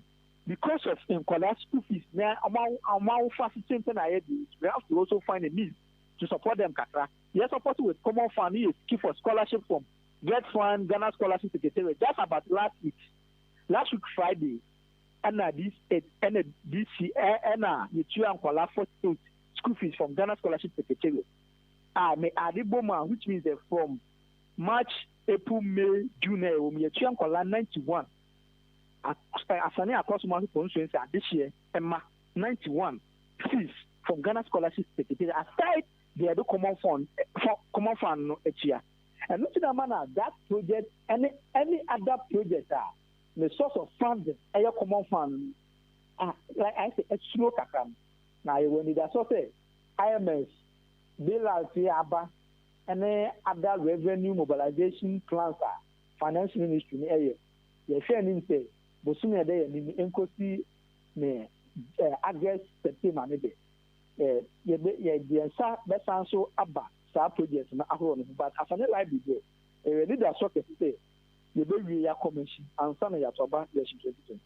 because of nkwadaa school fees na ɔmo awofo asetena nti na ayɛ de, we have to also find a means to support them kakra. Yɛ support with common fund ne yɛ seek for scholarship from GETFund, Ghana Scholarship Secretariat. Just about last week, last week Friday, ɛna this eight ɛna this ɛna yɛtua nkwadaa 48 school fees from Ghana Scholarship Secretariat a me ade bom a, which means that from March, April, May, June na ɛwɔ mu, yɛtua nkwadaa 91 Asane Akɔsoma constituency adehyeɛ ɛma 91 fees from Ghana Scholarship Secretariat aside deɛ yɛde common fund no atua. Ɛno ti na ma na that project ɛne any other project a the source of funding ɛyɛ common fund no a, like ayɛ sɛ ɛsuro kakra no, na yɛwɔ anidasoɔ sɛ IMS bailout yi aba ɛne other revenue mobilization plans a Finance Ministry no ɛyɛ, yɛhwɛ anim sɛ bosome a ɛda yɛn anim nkosi ne August, September ne de yɛbɛ yɛde yɛn nsa bɛsan so aba saa project no ahorow no ho. But Asane Library deɛ, ɛyɛ anidasoɔ kɛse sɛ yɛbɛwie yɛakɔ machine ansa na yɛato aba election 2024.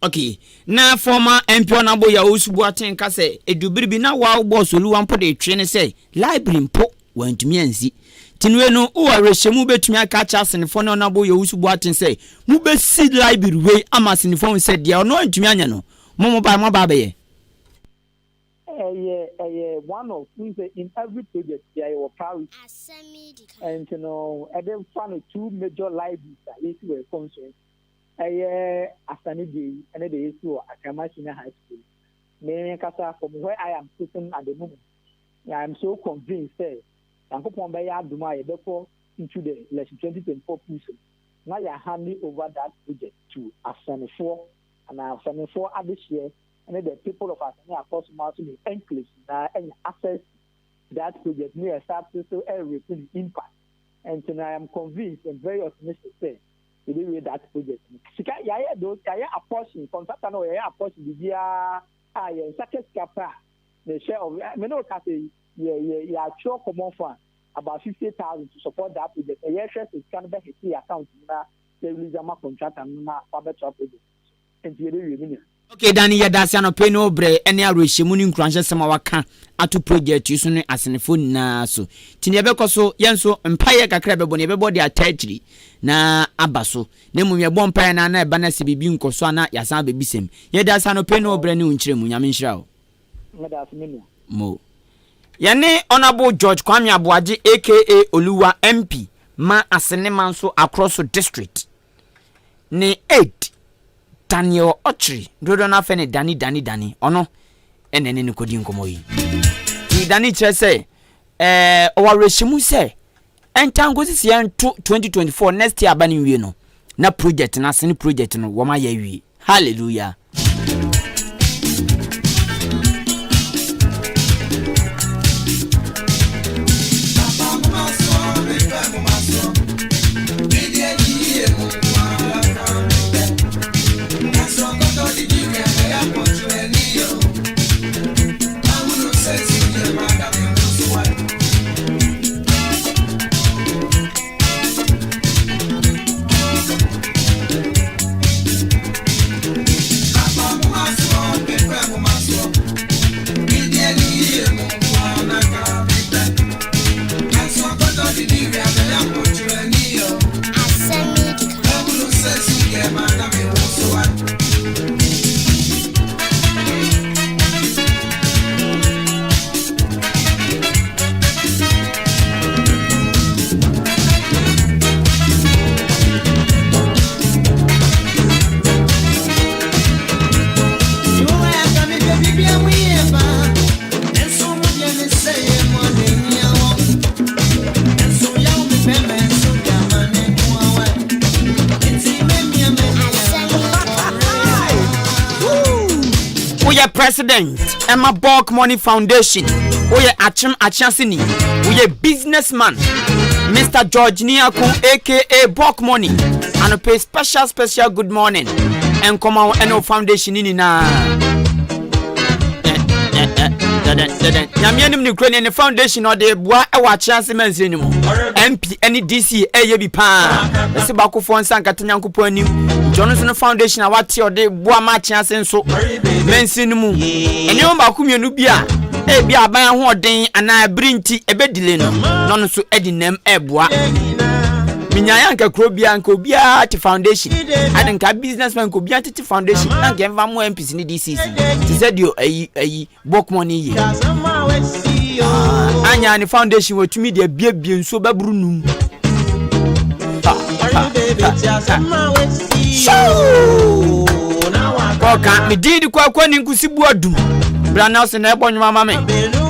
Okay, na former MP Honorable Yaw Owusu Boateng ka sɛ edu bere bi na waw bɔs oluwa mpo de retwe ne sɛ library mpo wantumi ansi. Nti no wei no wowɔ awerɛhyɛmu wobɛtumi aka akyerɛ Asenefoɔ ne Honorable Yaw Owusu Boateng sɛ mobɛsi library wei ama Asenefoɔ ahu sɛ deɛ ɔno antumi anyɛ no mo mobae moaba abɛyɛ? Ɛyɛ one of n sɛ in every project bia yɛwɔ priority, nti no ɛde fa no two major libraries a yɛsi wɔ constituency, ɛyɛ Asane deɛ yi ɛne deɛ yɛsi wɔ Akrama Senior High School. Me kasa from where I am sitting at the moment, I am so convinced sɛ Nyankopɔn bɛyɛ adom a yɛbɛkɔ into the election 2024 polls no na yɛ hand over that project to Asanefoɔ anaa Asanefoɔ adehyeɛ ne the people of Asane Akɔsoma so ne enclaves nyinaa anya access to that project ne yɛ start so ɛrepu ne impact. Nti no I am convinced and very optimistic sɛ yɛbɛwie that project no. Sika yɛayɛ those, yɛayɛ apportion, contractor no yɛyɛ apportion biribiara a yɛn nsa ka sika pa a ne share of me ne wo kasa yi, yɛ yɛ yɛatwerɛ common fund about 50,000 to support that project. Ɛyɛ hwɛ sɛ sika no bɛhete yɛ account mu na yɛ release ama contractor no na wabɛtoa project no so. Nti yɛbɛwie, me nua. Okay Danny yɛdase anɔpa yi ne wo brɛ ne awerɛhyɛmu ne nkuranhyɛsɛm a waka ato project yi so ne asenefoɔ nyinaa so. Nti neɛ ɛbɛkɔ so yɛn nso mpaeɛ kakra a yɛbɛbɔ no yɛbɛbɔ de ataa akyiri na aba so. Na mmom yɛbɔ mpaeɛ no a na ɛba no sɛ biribi nkɔ so a na yɛasan abɛbisa mu. Yɛdase anɔpa yi ne wo brɛ ne wo nkyerɛmu. Nyame nhyira wo. Medase me nua. Mo. Yɛne Honourable George Kwame Aboagye aka Oluwa MP ma Asene Manso Akorɔso District ne aide Daniel Ɔkyere, dodoɔ no afɛ no Dani Dani Dani, ɔno ɛna ɛne no kɔdi nkɔmmɔ yi. Nti Dani kyerɛ sɛ ɛɛ ɔwɔ awerɛhyɛmu sɛ ɛnta nkosi sɛ yɛnto 2024 next year aba no nwie no na project no ase ne project no wɔn ayɛ awie. Hallelujah. Woyɛ president ɛma Bulk Money Foundation. Woyɛ Akyem Akyeaseni. Woyɛ businessman. Mr. George Niako aka Bulk Money. Anɔpɛ special special good morning. Nkɔma wo ɛne wo foundation ne nyinaa. Nyame anim ne kura ne ne foundation ɔde boa ɛwɔ Akyease mansini no mu. MP ɛne DC ɛyɛ bi paa. Ɛsɛ baakofoɔ nsa nkata Nyankopɔn anim. Nti ɔno nso no foundation a wate ɔde boa ma Akyease nso mansin no mu. Nneɛma baako mmienu bi a ebi aban ahoɔden anaa ebiri nti ebedile no na ɔno nso ɛde nam ɛɛboa. Menyaeɛ anka kuro biara nka obiara te foundation ade nka businessman nka obiara tete foundation na nka ɛmfa mo MPs ne DCs te sɛ deɛ ayi ayi Bɔkmɔ ne yie. Ah, anya ne foundation watumi de abiebie nsuo bɛboro num. Kɔka me din de kwakwa ne nkusi bu adum. Bra Nelson na ɛbɔ nnwuma ma me.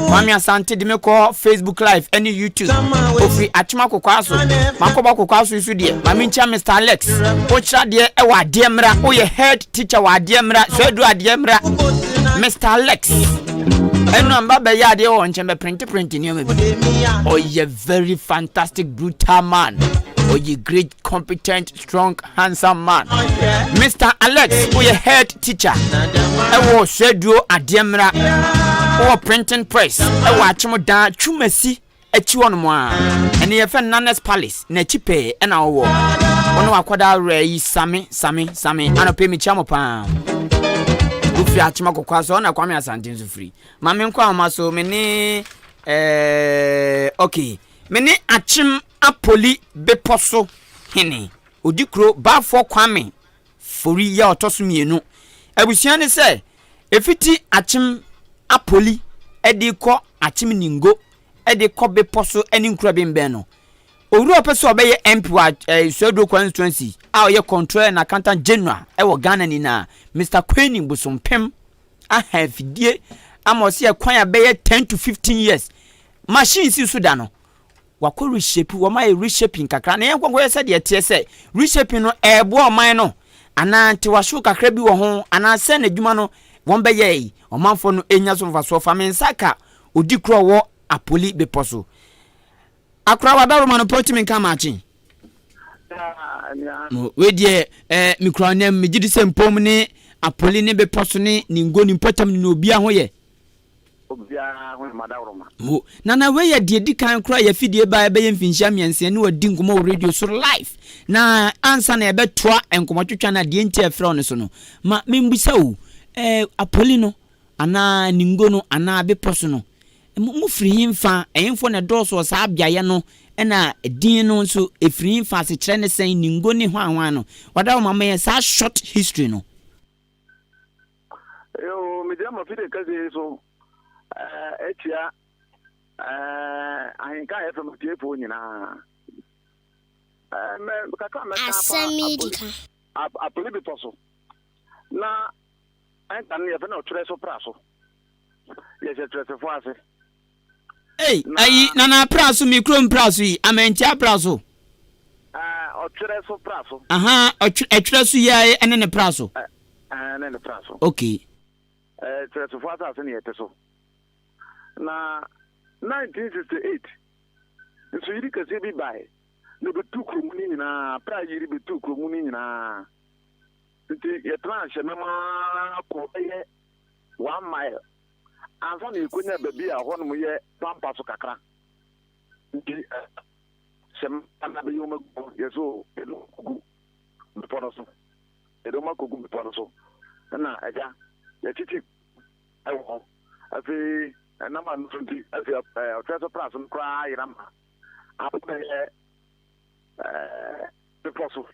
Kwame Asante de me kɔ Facebook live ɛne YouTube. Ofiri Atwema Kokwaa so. Makɔbɔ Kokwaa so nso deɛ. Maame nkyia Mr Alex. Wokyerɛ adeɛ ɛwɔ adeɛ mmra. Woyɛ head teacher wɔ adeɛ mmra. So aduru adeɛ mmra. Mr. Alex ɛnu amba bɛyɛ adeɛ wɔ nkyɛn bɛ printe printe nneɛma bi ɔyɛ very fantastic brutal man ɔyɛ great competent strong handsome man Mr. Alex ɔyɛ head teacher ɛwɔ suaduo adeɛ mmra ɔwɔ printing press ɛwɔ akyem dan twumasi Akyi hɔ nom a, ɛne yɛfrɛ no Nanes Palace, n'akyi pɛɛ ɛna ɔwɔ. Wo ne w'akwadaa werɛ yi Same, Same, Same, anɔpa yi mekyia mo paa. Wofiri Akyem Akɔkɔ so, ɔna Kwame Asante nso firi. Ma me nkɔ ahoma so, me ne eh, okay, me ne Akyem Apoli Bepɔ so hene, Odikuro Baafoɔ Kwame Fori yɛ ɔtɔ so mmienu. Abusua ne sɛ, ɛfiti Akyem Apoli de kɔ Akyem Ningo de kɔ bepɔ so ne nkuro a ɛbɛnbɛn no. Owura a ɔpɛ sɛ ɔbɛyɛ MP wɔ eh, Suaduro constituency a ɔyɛ Controller and Accountant General wɔ Ghana nyinaa, Mr. Kweni Bosompem aha afidie ama ɔsɛ ɛkwan a bɛyɛ 10 to 15 years machine si so da no wakɔ reshape wɔn ayɛ reshaping kakra na yɛn nkɔnkɔ yɛ sɛ deɛ ɛteɛ sɛ reshaping no ɛɛboa ɔman no anaa ntewahyew kakra bi wɔ ho anaa sɛ n'adwuma no wɔn bɛyɛ yi ɔmanfoɔ no enya so mfasoɔ fa me nsa ka Odi koro a ɔwɔ Apoli bepɔ so. Akora w'adaworoma no pɛ wotumi nka maakye. Mo wei deɛ ɛɛ mekura ɔnam megye di sɛ mpom ne Apoli ne bepɔ so ne ne ngo ne mpɔtam ne obiara ho yɛ. Obiara ho yɛ m'adaworoma. Mo nana wei yɛ deɛ di kan koraa yɛ fidie baa ɛbɛyɛ mfinhyia mmiɛnsa ne wadi nkɔmmɔ wɔ radio so live na ansa na yɛbɛtoa nkɔmmɔtwetwa no a deɛ nti a ɛfrɛ wo no so no ma membisa wo. Ɛɛ Apoli no anaa Ningo no anaa bepɔ so no, mo mofiri henfa? Ɛhenfoɔ na ɛdɔɔso wɔ saa beaeɛ no? Ɛna din no nso, ɛfiri henfa? Asekyerɛ ne sɛn? Ningo ne hwan hwan no? Wada wo ma ma yɛn saa short history no. Yoo, megyina m'afidie kɛseɛ yi so akyia Ahenka FM atiefoɔ nyinaa. Kakra mɛka afa Asɛm yi di ka. Apoli Bepɔ so na ɛnka no yɛfɛ no ɔtwerɛ so pra so. Yɛhyɛ twerɛsefoɔ ase. Ei, ayi, Nana pra so, me kurom pra so yi, Amantia pra so. Ɔtwerɛ so pra so. Aha, ɛtwerɛ so yi ara ɛne ne pra so. Ɛne ne pra so. Okay. Twerɛsefoɔ asase ne yɛte so. Na 1968, nsuyiri kɛseɛ bi bae na ɛbɛtuu kurom no nyinaa, pra yiri bɛtuu kurom no nyinaa. Nti yɛtenaa hyɛmma mu ara kɔɔ bɛyɛ one mile ansa na yɛkɔnyaa baabi a hɔnom yɛ pampa so kakra. Nti hyɛmma no abɛyɛ wɔn agu hɔ, yɛ so yɛde wɔn akɔgu bepɔ no so. Yɛde wɔn akɔgu bepɔ no so. Ɛna agya, yɛkyekye wɔ hɔ. Afei ɛnam ano so nti, afei ɔtwerɛ so pra so no koraa yera ma abɛyɛ bepɔ so.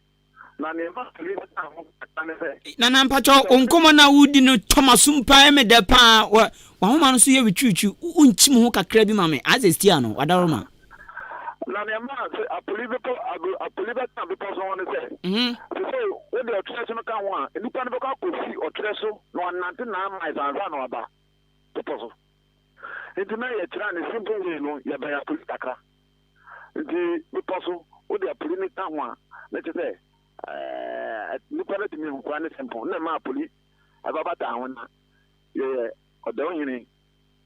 Na nea ɛma tumi bɛka ho kakra ne sɛ. Nana mpakyɛw wo nkɔmmɔ no a wodi no tɔ m'asom paa ɛyɛ me dɛ paa wɔ w'ahoma no so yɛ witwiwitwi wonkyim ho kakra bi ma me ayɛ sɛ stia no wadaworoma. Na nea ɛma sɛ apoli bepɔ apoli bɛka bepɔ so ho ne sɛ sɛ sɛ wode ɔtwerɛ so no ka ho a nnipa no bɛkɔ akɔsi ɔtwerɛ so na wɔanante nine miles ansa na wɔaba bepɔ so nti na yɛkyerɛ ne simple way no yɛbɛn apoli kakra. Nti bepɔ so wode apoli no ka ho a, na kyerɛ sɛ ɛɛ nipa no atumi ahu kwan ne sɛmpɔn na ɛma apoli ɛba bataa ho na yɛyɛ ɔdɛwhene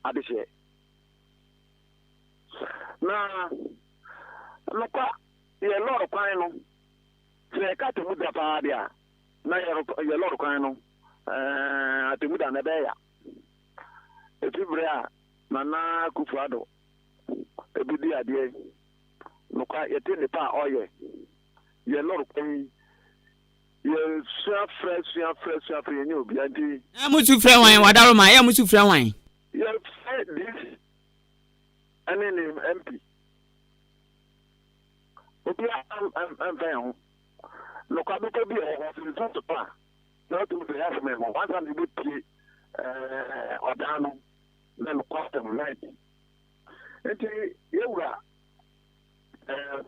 adehyeɛ. Na nokwa yɛ lɔɔre kwan no sɛ yɛka atemmu da paa deɛ a na yɛ lɔɔre kwan no ɛɛ atemmu da na ɛbɛyɛ ya. Ɛfiri berɛ a Nana Akufo-Addo Ebi di adeɛ nokwa yɛte nnepa a ɔyɛ yɛ lɔre kwan yi yɛ sua frɛ sua frɛ sua frɛ yɛnyɛ obia nti. Ɛɛ mo su frɛ hwan wadaroma ɛyɛ mo su frɛ hwan. Yɛ frɛ DC ɛne ne MP obia ɛmfa yɛn ho nokwa bepɔ bi ɛwɔ hɔ sɛ nsuo totɔ a na ɔtumi sɛ yɛ asɛm ɛmɔ wansa na ɛbɛpie ɛɛ ɔdan no na nokwasɛm na adi. Nti yɛwura ɛɛ.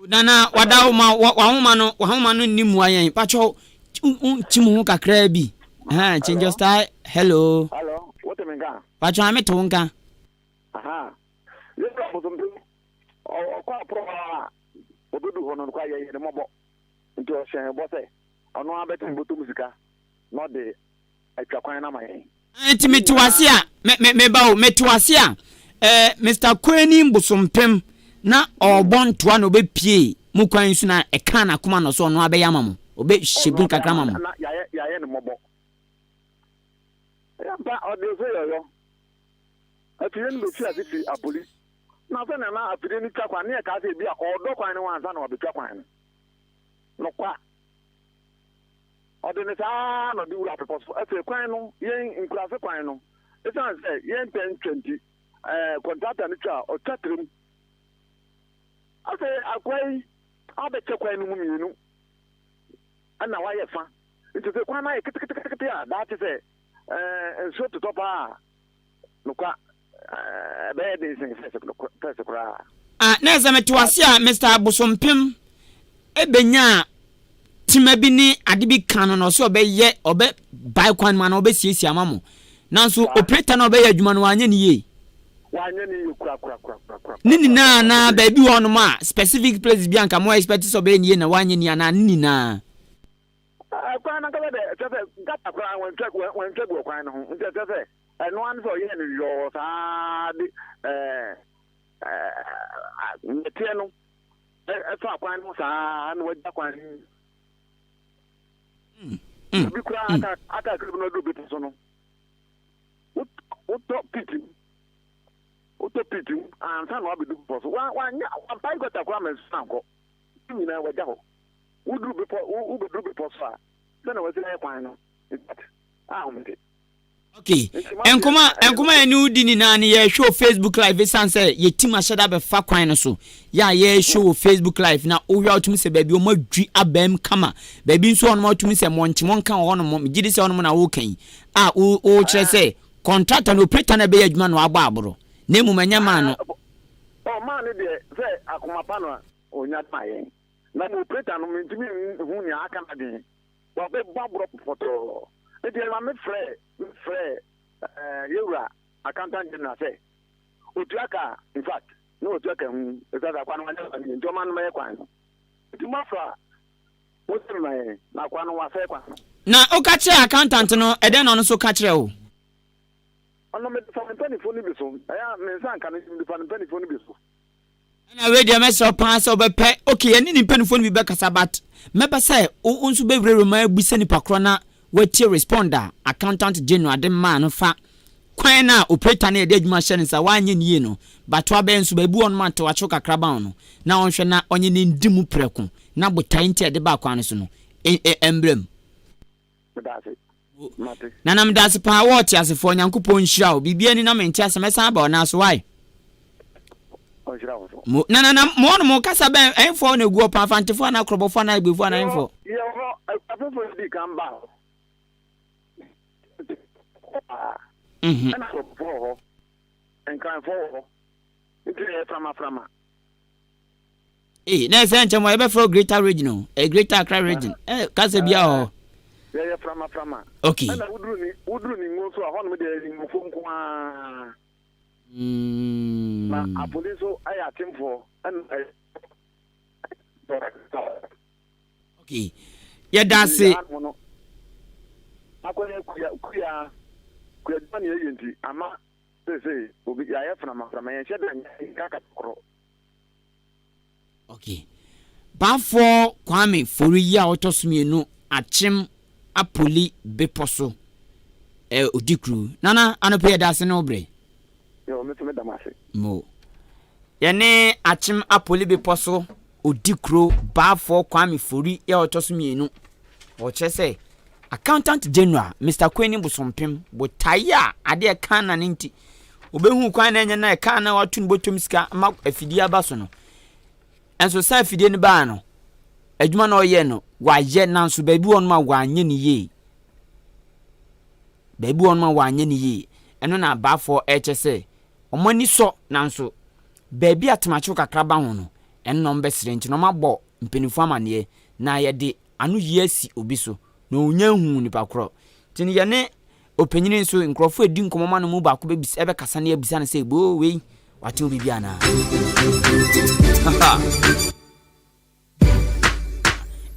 Nana wada wo ma wahoma no wahoma no nni mua yɛn pakyɛw nkyim ho kakraa bi ha change your style hello. Hello wote me nka. Pakyɛw ame te wo nka. Aha yɛwura bosompe ɔkɔ aporɔ a obedu hɔ no nokwa yɛyɛ ne mmɔbɔ nti ɔhyɛn bɔ sɛ ɔno ara bɛte ne bɔtɔm sika na ɔde atwa kwan no ama yɛn. Nti mete wase a, me me me ba o, mete wase a, eh, Mister Kweni Bosompem na ɔrebɔ ntoa na ɔbɛpie mo kwan so na ɛkaa n'akoma na ɔsɛ ɔno abɛyɛ ama mo, ɔbɛhyɛ bin kakra ama mo. Na yɛayɛ yɛayɛ no mmɔbɔ. Ɛyɛ ampa, ɔde nso yɔyɔ. Afidie no bɛfiri ase firi Apoli. Na sɛnea na afidie no twa kwan, ne yɛkaa sɛ ebi a ɔredɔ kwan no ho ansa na wabɛtwa kwan no. Nokwa. Ɔde no saa ara na ɔde wura bepɔ so. Afei kwan no, yɛn nkuraase kwan no, esiane sɛ yɛmpɛ ntwa nti, ɛɛ kɔntrata no twa a, ɔtwa tirim. Afei akoa yi abɛkyɛ kwan no mu mmienu, ɛna wayɛ fa. Nti sɛ kwan no ayɛ keteketekete a, daakye sɛ ɛɛ nsuo totɔ paa a, Nokwa, ɛbɛyɛ den sen fɛs koraa. Ah, na sɛ mete wase a, Mister Abosompem benyaa tema bi ne ade bi ka no na ɔsɛ ɔbɛyɛ, ɔbɛ bae kwan mu anaa ɔbɛsiesie ama mo. Nanso operator no a ɔbɛyɛ adwuma no wanyɛ ne yie. Wanyɛ ne yie kura kura kura kura kura. Ne nyinaa anaa baabi wɔ hɔnom a specific places bi anka mo expect sɛ ɔbɛyɛ ne yie na wanyɛ ne yie anaa ne nyinaa. Kwan no ankasa deɛ, kyerɛ sɛ gata koraa wɔantwa wɔantwa bi wɔ kwan no ho nti ɛkyerɛ sɛ ɛno ara ne sɛ ɔyɛɛ no yɔɔ saa de ɛɛ nnɛteɛ no ɛfa kwan no ho saa na wagya kwan no. Ebi koraa aka aka kiri bi na ɔduru bepɔ so no wotɔ pit mu wotɔ pit mu ansa na wabɛdu bepɔ so wanyɛ wampae gɔta koraa ma nsuo ankɔ ne nyinaa wagya hɔ. Woduru bepɔ, wobɛduru bepɔ so a, sɛnea wɔasi ayɛ kwan no. In fact, ahomete. Okay. Nkɔmɔ a nkɔmɔ a yɛne wo di nyinaa no yɛhwɛ wɔ Facebook live ɛsiane sɛ yɛtim ahyɛ da bɛfa kwan no so yɛ a yɛhwɛ wɔ Facebook live na wohwɛ a wotumi sɛ baabi wɔn adwi abam kama baabi nso wɔn atumi sɛ mɔnkye mɔnka wɔ hɔnom megye di sɛ hɔnom na woka yi a wokyerɛ sɛ contractor no operator no ɛbɛyɛ adwuma no abɔ aboro na mmom ɛnyɛ maa no. Ɔ maa no deɛ sɛ akoma pa no a ɔnya ma yɛn na mo operator no mentumi nhu nea aka no adwene Wabɛbɔ aborɔ pɔtɔɔ. Enti ɛma me frɛɛ, me frɛɛ ɛɛ yɛwura accountant general sɛ otua ka a, in fact, na watua ka hu, ɛsiane sɛ akoa no wanyɛ kwan yie nti ɔma no mɛyɛ kwan no. Nti moafa mo sɛm ma yɛn, na akoa no wasɛe kwan no. Na woka kyerɛɛ accountant no, ɛdɛn na ɔno nso ka kyerɛɛ wo? Ɔno mede fa me mpanimfoɔ no bi so, ɛyɛ a me nsa nka no nti mede fa ne mpanimfoɔ no bi so. Ɛna wei deɛ mɛsrɛ wo paa sɛ wobɛpɛ ok yɛne ne mpanimfoɔ no bi bɛkasa but mɛpɛ sɛ wo nso bɛwurawura mu abisa nipa korɔ na watie respond a accountant general de maa no fa kwan no a operator no yɛde adwuma hyɛ no nsa wanyɛ ne yie no but wabɛyɛ nso baabi wɔ nom a ntewakyerɛw kakra ba ho no na ɔnhwɛ na ɔnyɛ ne ndi mu prɛko na botae nti a ɛde baa kwan no so no ɛmbrɛ mu. Medase. Mate. Nana medase paa wɔ ɔteasefoɔ Nyankopɔn nhyira wo biribia ni na mente ase mɛsan aba ɔnaa so wai. Ɔnhyira wo so. Mo nana na mo hɔ mo kasa bɛn ɛnfoɔ na egu hɔ paa Afantefoɔ anaa Korɔbɔfoɔ anaa Egbefoɔ anaa ɛnfoɔ. Yɛ hɔ akuafofo di kan ba hɔ. Ɛna Korɔbɔfoɔ wɔ hɔ, Nkranfoɔ wɔ hɔ, nti ɛyɛ framaframa. Ee, na ɛsɛ nkyɛn mɔ yɛbɛfrɛ wo Greater Region o, eh, Greater Accra Region. Eh, kasa bi a hɔ. Yɛyɛ framaframa. Okay. Ɛna woduru ne woduru ne ngo nso a hɔnom deɛ yɛ ngofo nko ara. Na apoli nso ayɛ atemfoɔ ɛna ɛyɛ. Okay. Yɛda ase. Akɔyɛ kuya kuya kuya dwuma na yɛyɛ nti ama seesei obi yɛayɛ framaframa yɛnhyɛ da nyɛ kaka korɔ. Okay. Baafoɔ Kwame Fori yi a ɔtɔ so mmienu Akyem Apoli bepɔ so ɛ odi kuru. Nana anɔpɛ yɛda ase ne wo berɛ. Yo, me nso meda mo ase. Mo. Yɛne Akyem Apoli bepɔ so odi kuro Baafoɔ Kwame Fori yi a ɔtɔ so mmienu. Ɔkyerɛ sɛ Accountant General Mister Kweni Bosompem botaeɛ a adeɛ ɛka na ne nti ɔbɛhu kwan na ɛnyɛ na ɛka na wato ne bɔtɔm sika ma afidie aba so no. Nso sɛ afidie no baa no, adwuma na ɔyɛ no wayɛ nanso baabi wɔ nom a wanyɛ ne yie. Baabi wɔ nom a wanyɛ ne yie. Ɛno na abaafoɔ ɛkyɛ sɛ wɔn ani sɔ nanso baabi a temakyew kakra ba ho no ɛno na wɔbɛsrɛ nti na wɔabɔ mpanimfoɔ amaneɛ na yɛde ano yie asi obi so na ɔnya nhuu nipa korɔ. Nti no yɛne ɔpanyini nso nkurɔfoɔ ɛdi nkɔmmɔ ma no mu baako bɛbisa ɛbɛkasa ne abisa no sɛ boo wei wate wo biribi anaa?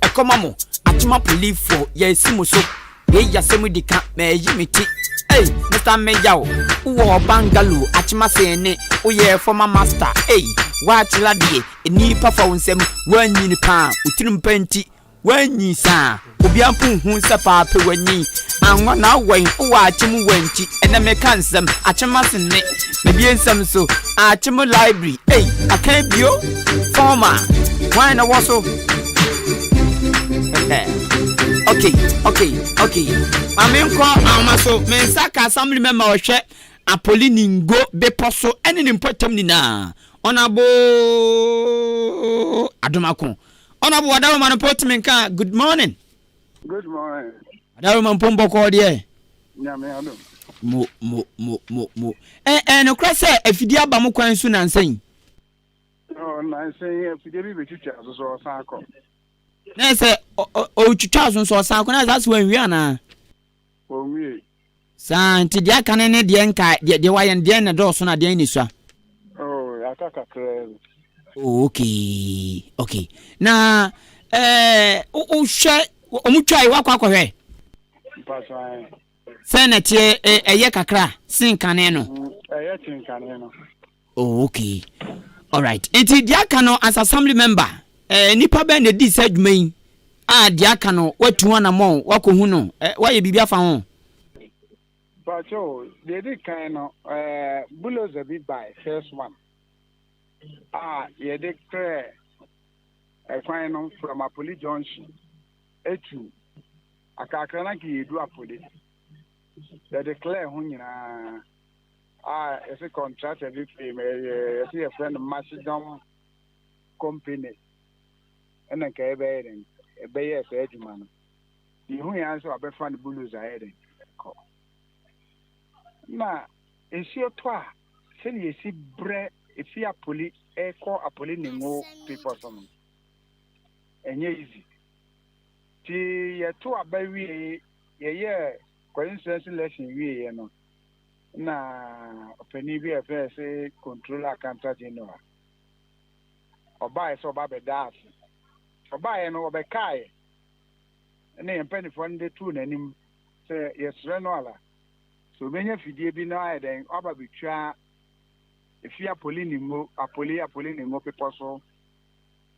Ɛkɔma mo atoma polifoɔ yɛasi mo so wei yasɛm di ka ma ɛyi me ti Ei Mr. Meyaw wowɔ bangalo akyema sɛn ne woyɛ former master ei woakyerɛ adeɛ Nnipa fa wo nsam, woanyini paa, wo tirim pa nti, woanyin saa. Obia mpo nhu sɛ paapɛ wanyin. Anwa na awɛn, wowɔ akyem wanti. Ɛnɛ meka nsɛm, akyem asen me. Mebie nsɛm so, akyem library, ei, akan bio, former, hwan na wɔ so? Okay, okay, okay. Ma menkɔ ahoma so, me nsa ka assembly member ɔhwɛ Apoli Ningo bepɔ so ɛne ne mpɔtam nyinaa. Honourable Adomako. Honourable Adaroma no mpo tumi nka good morning. Good morning. Adaroma mpo mbɔkɔɔ deɛ. Nyame adom. Mo mo mo mo mo. Ɛ ɛ nokorɛ sɛ afidie aba mo kwan so nansa yi. Oh, nansa yi afidie bi bɛtwitwa so so ɔsan kɔ. Na sɛ ɔtwitwa so nso ɔsan kɔ na sɛ asɛ wanwie anaa. Wɔnwiei. Saa nti deɛ aka no ne deɛ nka deɛ deɛ wayɛ no deɛ na dɔɔso na deɛ na esua. Oh, aka kakraa bi. Oh, okay, okay. Na ɛɛ eh, wohwɛ wɔn twa yi wakɔ akɔhwɛ. Mpatsɔ ayɛ. Sɛ na teɛ ɛyɛ kakra sen kane no. Mm, ɛyɛ sen kane no. Oh, okay. Alright. Nti deɛ aka no as assembly member, eh, nipa bɛn na edi sɛ adwuma yi a deɛ aka no watu ho anamɔn, wakɔhu no, eh, wayɛ biribi afa ho? Pacho, deɛ edi kan no, eh, bulldozer bi bae first one a yɛde krɛ ɛkwan no from Apoli Junction etu. Akakra na nka yɛdu Apole. Yɛde clear ho nyinaa a yɛse contractor bi firi yɛse yɛfrɛ no Macedon company ɛna nka yɛbɛyɛ dɛn ɛbɛyɛɛ saa adwuma no. Yɛhu yɛn sɛ wabɛfa no bulldozer ayɛ dɛn kɔ. Na nsuo tɔ a sɛdeɛ yɛsi brɛ ɛfi Apoli ɛkɔ Apoli ne ngo bepɔ so no ɛnyɛ easy. Nti yɛto aba wie yɛyɛɛ constituency election wieɛ no na ɔpanin bi a yɛfrɛ sɛ controller accountant general ɔbaeɛ sɛ ɔba bɛda ase. Ɔbaeɛ no ɔbɛkaeɛ ne yɛn mpanimfoɔ no de too n'anim sɛ yɛsrɛ no ala sɛ obɛnya fidie bi na ayɛ dɛn ɔaba bɛtwa efi Apoli ne ngo Apoli Apoli ne ngo bepɔ so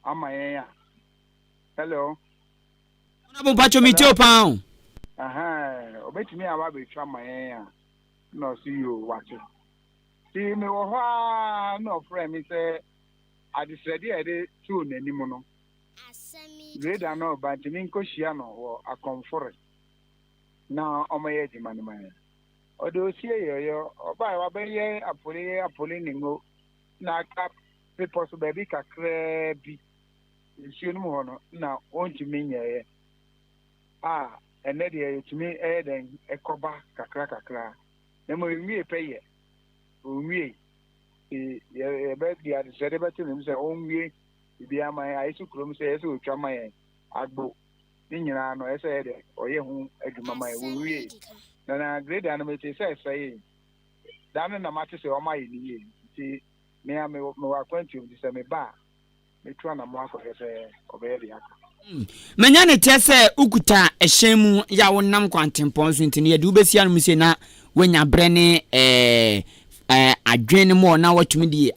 ama yɛn a. Hello. Honorable Mpacho mi tie o paa o. Ahan, obetumi aba abɛtwa ama yɛn a na ɔsi yoo wate. Nti mewɔ hɔ ara na ɔfrɛ me sɛ adesrɛdeɛ a yɛde too n'anim no, grader no reba nti menkɔhyia no wɔ Akɔmfore na ɔmmɛyɛ adwuma no ma yɛn. Ɔde osie yɛyɛ, ɔbaeɛ wabɛyɛ Apole Apole ne ngo na aka bepɔ so baabi kakraa bi. Nsuo no mu hɔ no na wɔntumi nyɛeɛ a, ɛnnɛ deɛ yɛtumi yɛ dɛn kɔba kakra kakra. Na mmom ɛnwie pɛ yɛ, ɔnwiei. Nti yɛbɛde adesrɛdeɛ bɛto n'anim sɛ ɔnwie biribiara ma yɛn. Ayɛ sɛ kurom sɛ ɛyɛ sɛ ɔtwa ma yɛn agbo ne nyinaa no, ɛyɛ sɛ ɛyɛ dɛ ɔyɛ ho adwuma ma yɛn. Wɔnwiei. Na na grader no metee sɛ ɛsɛee. Da no na mate sɛ wɔayɛ no yie. Nti me a mewɔ akwantuo nti sɛ meba a, Mɛtu anammɔn akɔhwɛ sɛ ɔbɛyɛ deɛ aka. Manya ne teɛ sɛ wokuta ɛhyɛn mu yɛ a wonam kwantempɔn so nti no yɛde wo bɛsi anom sei na woanya berɛ ne ɛɛ adwene no mɔ na watumi de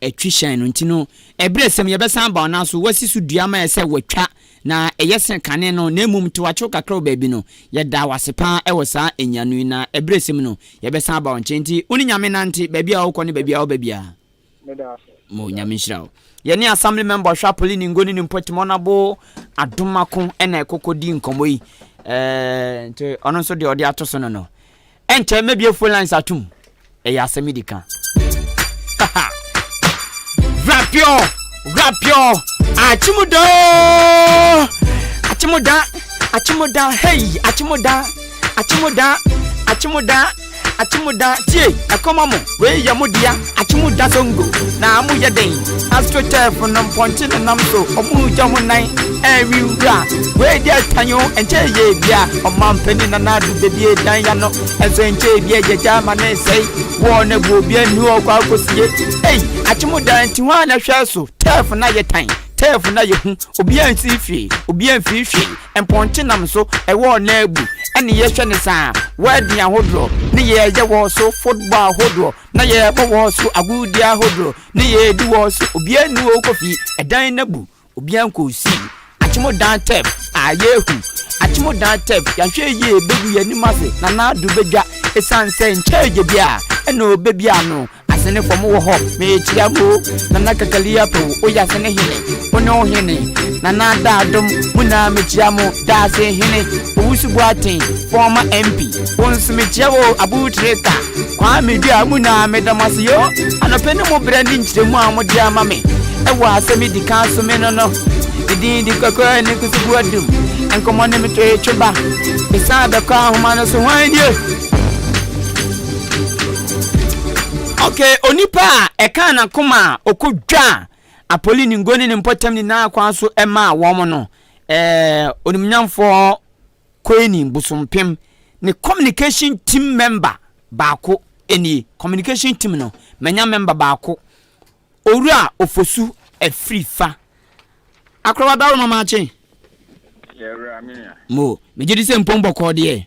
atwi hyɛn no nti no ɛberɛ sɛm yɛbɛsan aba ɔna so wasi so dua ma yɛ sɛ watwa na ɛyɛ sen kane no na mmom tewakyew kakra wɔ baabi no yɛda wase paa ɛwɔ saa nyiano yi na ɛberɛ sɛm no yɛbɛsan aba wo nkyɛn nti wo ne Nyame nante baabi a wokɔ ne baabi a woba biara. Meda ase. Mo Nyame nhyira wo. Yɛne Assembly member ɔhwɛ Apoli ne Ngo ne ne mpɔtam Honourable Adomako ɛna ɛkɔkɔ di nkɔmmɔ yi. Ɛɛ nti ɔno nso deɛ ɔde ato so no no. Ɛnkyɛ mɛbie phone lines atom. Ɛyɛ asɛm di ka. Rapio! Rapio! Achimuda! Achimuda! Achimuda! Hey! Achimuda! Achimuda! Achimuda! Akyemu da, tie, ɛkɔm amo, wei yɛ mo dea, Akyemu da songo, na mo yɛ den, Astroturf no mpɔnkye nenam so, ɔmo gya ɔmo nan ɛrewe nwura, Wei deɛ tan o, ɛnkyɛ yie bia, Ɔmanpanin Nana Addo bebie dan ya no, ɛnso ɛnkyɛ bia yɛgya ama no resɛe, Wɔɔ no agu obia nni hɔ ɔkɔ akɔsie, Ei, Akyemu da nti hwan na ɛhwɛ so, Turf no ayɛ tan, Turf no ayɛ hu, Obiara nsi hwee, obiara mfiri hwee. Mpɔnkye nam so, ɛwɔ ɔna abu, ɛne yɛhwɛ ne saa, wedding ahodoɔ, ne yɛyɛ wɔ so, football ahodoɔ, na yɛbɔ wɔ so, agorudi ahodoɔ, ne yɛdi wɔ so, obiara nni hɔ kɔ fie, ɛdan no abu, obiara nkɔɔ sii, Akyemo dan tɛf, a yɛhu, Akyemo dan tɛf, yɛanhwɛ yie bɛgu yɛn anim ase, Nana Addo bɛdwa, ɛsiane sɛ nkyɛɛ gya biara, ɛna ɔbɛbi ano. Asene fɔ mo wɔ hɔ mekyia mo Nana Kakali Apawu woyɛ asene hene wo ne wo hene Nana Daadom mo nyinaa mekyia mo Daase hene Owusu Boateng former MP wo nso mekyia wo Abu Treka Kwame Dua mo nyinaa meda mo ase yoo Anɔpɛ ne mo berɛ ne nkyerɛmu a mode ama me ɛwɔ asɛm di kan so me no no Me din de Kwaku ne Kusugu Adum nkɔmmɔ ne me twetwe ba mesan bɛkɔ ahoma no so hwan nie? Okay, onipa a ɛkaa n'akoma a ɔkɔdwaa Apoli ne Ngo ne ne mpɔtam nyinaa kwan so maa wɔn no, ɛɛ onimnyamfoɔ Koeni Bosompem ne communication team member baako nie. Communication team no, manya member baako. Owura Ofosu Afrifa. Akoraba dawuroma maakye. Yɛwura me nua. Mo, megye di sɛ mpom bɔkɔɔ deɛ.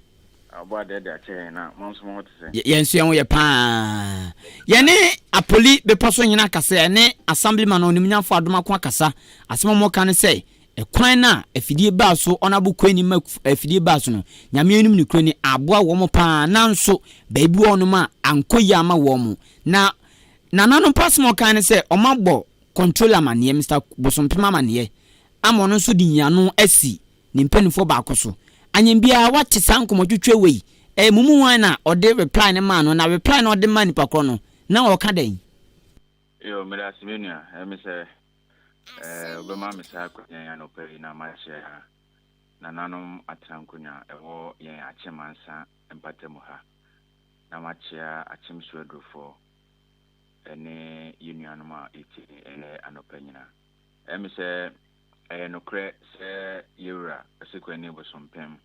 Ɔbɔ adeɛ de akyɛ yɛn na mo nso mo ho te sɛn? Yɛn nso yɛn ho yɛ paa. Yɛne Apoli Bepɔ so Hene akasa, yɛne Assemblyman Onimnyafo Adomako akasa. Asɛm a wɔka ne sɛ, ɛkwan no a afidie baa so, Honourable Kwani ma afidie baa so no, Nyame anim nokorɛ ni, aboa wɔn paa. Nanso, baabi wɔ hɔnom a ankɔ yie amma wɔn. Na Nananom mpo asɛm a wɔkae ne sɛ, wɔabɔ Controller amaneɛ, Mister Bosompem amaneɛ, ama ɔno nso de nyiano asi ne mpanimfoɔ baako so. Anyɛ biara woate saa nkɔmmɔtwitwa wei. Ɛyɛ mo mu hwan na ɔde reply no maa no, na reply no a ɔde maa nipa korɔ no, na ɔreka dɛn? Yo, meda ase me nua. Ɛyɛ me sɛ eh, wobɛma me saa akwanya yi anɔpa yi na makyea nananom atena nkonnwa ɛwɔ yɛn Akyem Ansa mpatamu ha, na makyea Akyem Suadurofoɔ ne yɛn nuanom a yɛtie ɛnɛ anɔpa nyinaa. Ɛyɛ me sɛ ɛyɛ nokorɛ sɛ yɛwura Ɔsekwani Bosompem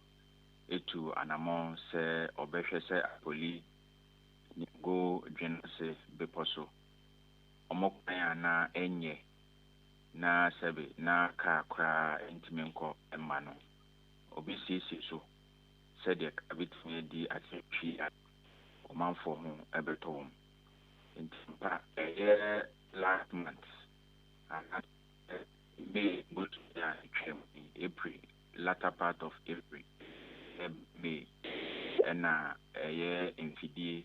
atu anamɔn sɛ ɔbɛhwɛ sɛ Apoli ne Go Dwenase bepɔ so wɔn kwan a na ɛnyɛ na sɛbe na kaa koraa ntumi nkɔ mma no, ɔbɛsiesie so sɛdeɛ kaa bɛtumi adi akyerɛtwi a ɔmanfoɔ ho bɛtɔ wɔn. Nti ampa ɛyɛ last month anaasɛ May bosome a ɛtwaam yi, April, latter part of April ɛba May ɛna ɛyɛ mfidie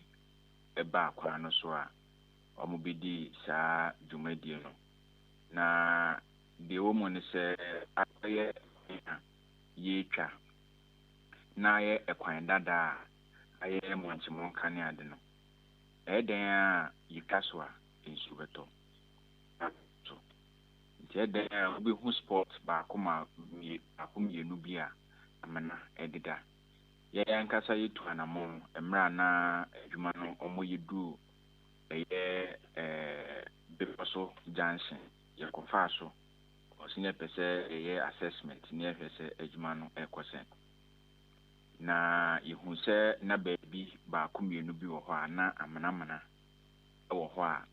baa kwan no so a wɔbɛdii saa dwumadie no. Na deɛ ɛwɔ mu ne sɛ akɔyɛ kwan a yɛretwa na ayɛ ɛkwan dada a ayɛ mɔnkyemɔnka ne ade no, ɛyɛ dɛn ara a yɛtwa so a nsuo bɛtɔ so. Nti ɛyɛ dɛn a wobɛhu spot baako ma baako mmienu bi a amena deda. Yɛn ankasa yɛtu anammɔn mmerɛ a na adwuma no wɔyɛ duru ɛyɛ bepɔ so junction, yɛkɔfaa so because na yɛpɛ sɛ yɛyɛ assessment na yɛhwɛ sɛ adwuma no ɛrekɔ sɛn. Na yɛhu sɛ na baabi baako mmienu bi wɔ hɔ a na amenamena wɔ hɔ a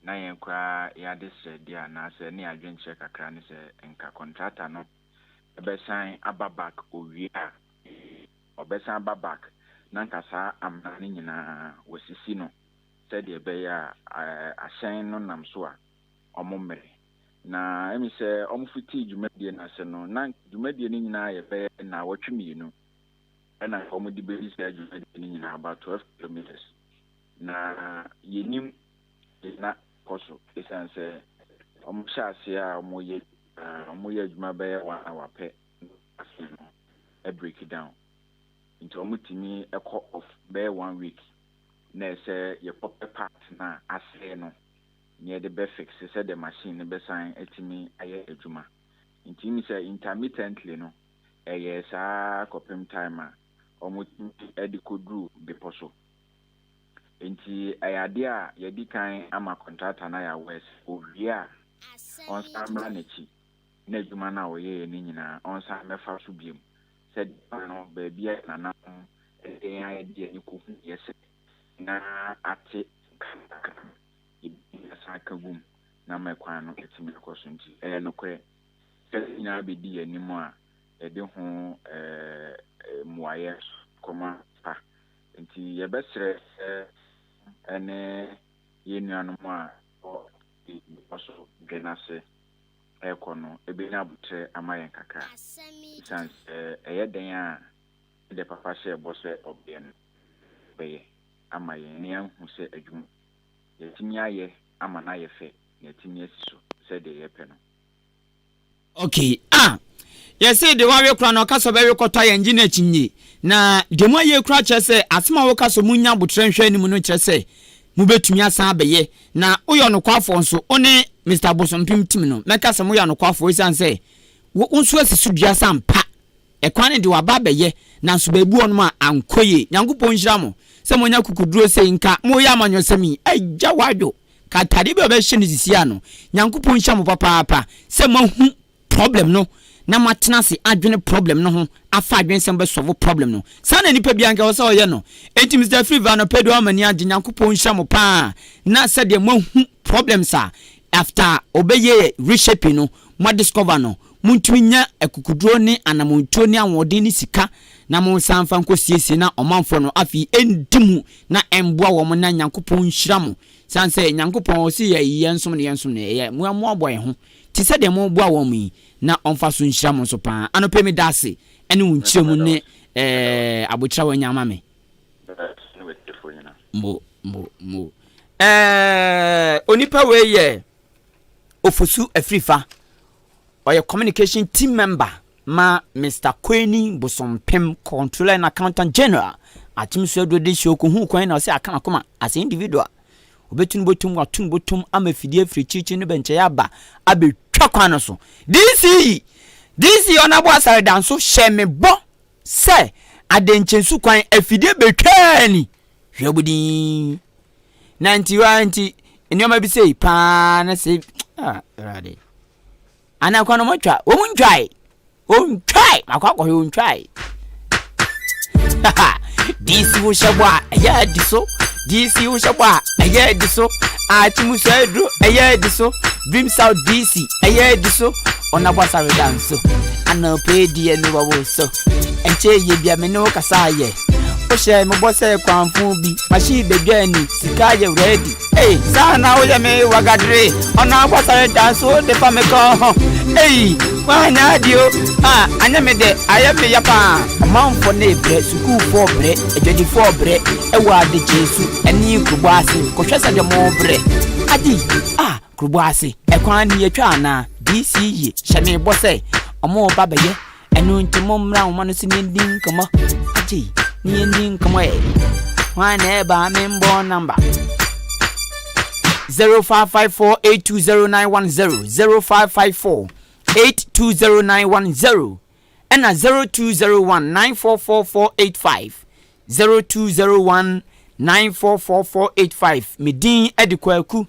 na yɛn koraa yɛn adesrɛdeɛ anaasɛ ne yɛn adwenkyerɛ kakra ne sɛ nka kɔntrata no bɛsan aba back owie a ɔbɛsan aba back na nka saa amena no nyinaa wɔasisi no sɛdeɛ ɛbɛyɛ a ahyɛn no nam so a wɔmmere. Na ɛmi sɛ wɔfitii dwumadie no ase no, na dwumadie no nyinaa yɛ bɛyɛ nnawɔtwe mmienu ɛna nka wɔde bɛdi saa dwumadie no nyinaa, about 12 kilometres. Na yɛnim deɛ na ɛkɔ so ɛsiane sɛ wɔhyɛ aseɛ a wɔyɛ wɔyɛ adwuma bɛyɛ one hour pɛ na machine no break down. Nti wɔtumi kɔ off bɛyɛ one week na ɛsɛ yɛkɔpɛ part no a asɛe no na yɛde bɛ fix sɛdeɛ machine no bɛsan atumi ayɛ adwuma. Nti mi sɛ intermittently no ɛyɛɛ saa kɔpem time a wɔtumi de kɔduru bepɔ so. Nti ɛyɛ adeɛ a yɛdi kan ama contractor no ayɛ aware sɛ owie a ɔnsan mmra n'akyi na adwuma no a ɔyɛeɛ no nyinaa ɔnsan mmɛfa so biom sɛdeɛ kwan no baabi a nananom de yɛn ayɛ de yɛn ani kɔhuiɛ sɛ na ate nkakra no yɛbɛtumi asan aka gu mu na ama kwan no atumi akɔ so. Nti ɛyɛ nokorɛ sɛ ne nyinaa bɛdi yɛn anim a yɛde ho mmuaeɛ nso kɔma pa. Nti yɛbɛsrɛ sɛ ɛne yɛn nuanom a wɔ bepɔ so dwe no ase rekɔ no bɛnya aboterɛ ama yɛn kakra. Ɛsiane sɛ ɛyɛ dɛn a deɛ papa hyɛɛ bɔ sɛ ɔbɛyɛ no, ɔbɛyɛ ama yɛn na yɛahu sɛ adwuma yɛatumi ayɛ ama no ayɛ fɛ na yɛatumi asi so sɛdeɛ yɛpɛ no. Okay, ah, yɛse deɛ wawe koraa no ɔka sɛ ɔbɛwe kɔtɔ a yɛngye no akyinnye. Na deɛ moayɛ koraa kyerɛ sɛ asɛm a woka sɛ monnya aboterɛ nhwɛ anim no kyerɛ sɛ mobɛtumi asan abɛyɛ. Na woyɛ ɔnokwafoɔ nso, wo ne Mister Bosompem team no, mɛka sɛ moyɛ anokwafoɔ ɛsiane sɛ wo nso asi so dua sɛ ampa ɛkwan no deɛ waba abɛyɛ nanso baabi wɔ nom a ankɔ yie. Nyankopɔn nhyira mo sɛ moanya akokoduro sei, nka moreyɛ amanyɔsɛm yi, agya wadwo. Ka atadeɛ bi a ɔbɛhyɛ no sisi ano. Nyankopɔn nhyira mo papaapa sɛ moahu problem no na moatena ase adwene problem no ho afa adwene sɛ mobɛ solve problem no. Saa na nipa biara nka ɛwɔ sɛ ɔyɛ no. Enti Mister Afriva anɔpa yi deɛ wama m'ani agye. Nyankopɔn nhyira mo paa na sɛdeɛ moahu problems a after ɔbɛyɛ reshaping no mo adiscover no montumi nya akukuduro ne anamontuo ne ahoɔden ne sika na monsan mfa nkɔ siesie na ɔmanfoɔ no afei ɛndi mu na ɛmboa wɔn na Nyankopɔn nhyira mo sane sɛ Nyankopɔn ɔse yɛ yɛn som no yɛn som no ɛyɛ mo moaboa yɛn ho te sɛ deɛ mo boa wɔn yi na ɔmfa so nhyira mo nso paa anɔpɛ me da ase ɛne wo nkyerɛ mu ne ɛɛ abokyerɛ wanya ama me mo mo mo ɛɛ onipa wei yɛ Ofosu Afrifa ɔyɛ communication team member. ma Mister Kweni Bosompem, Controller and Accountant General, Akyem so aduro de hyɛ okohu kwan na ɔsɛ aka n'akoma as a individual. Obetu no botom, wato no botom ama afidie afiri akyirikyiri no bɛnkyɛe aba abɛtwa kwan no so. DC! DC Ɔnabo Asare Danso hyɛ me bɔ sɛ adenkyɛnsu kwan afidie bɛtwaa ni. Hwɛ budin. Na nti hɔ ara nti nneɛma bi sei paa na sɛ ah Awurade. Ana kwan no wɔatwa? Wɔn ntwae. Wɔntwae. Makɔ akɔhwɛ wɔntwae. DC wo hyɛ bɔ a ɛyɛ adi so. DC wo hyɛ bɔ a ɛyɛ adi so. Akyimusu aduro ɛyɛ adi so. Dream South DC ɛyɛ adi so. Ɔnabɔ asare da nso. Anɔpɛ edi ɛne wɔ wo so. Ɛnkyɛ yɛ bia me ne wo kasa ayɛ. Wohyɛ me bɔ sɛ kwanfo bi. Machine bedwa ani sika yɛ ready. Ei, saa na woyɛ me wagadere. Ɔno akwasare da so de fa me kɔn ho. Ei, woanyɛ ade o. Ah, anyɛ me dɛ, ayɛ me ya paa. Ɔmanfoɔ no rebrɛ, sukuufoɔ rebrɛ, adwadifoɔ rebrɛ, ɛwɔ adekyee su ne kurobɔ ase. Kɔhwɛ sɛdeɛ wɔrebrɛ. Ade, ah, kurobɔ ase, ɛkwan no yɛtwa anaa? DC ye, hyɛ me bɔ sɛ wɔreba bɛyɛ. Ɛno nti mommra nwoma no so ne yɛndi nkɔmmɔ. Agye, ne yɛndi nkɔmmɔ ɛ. Hwan na ɛba me mbɔ namba? 0554820910 0554820910 ɛna 0201944485 0201944485 me din ɛde kwaku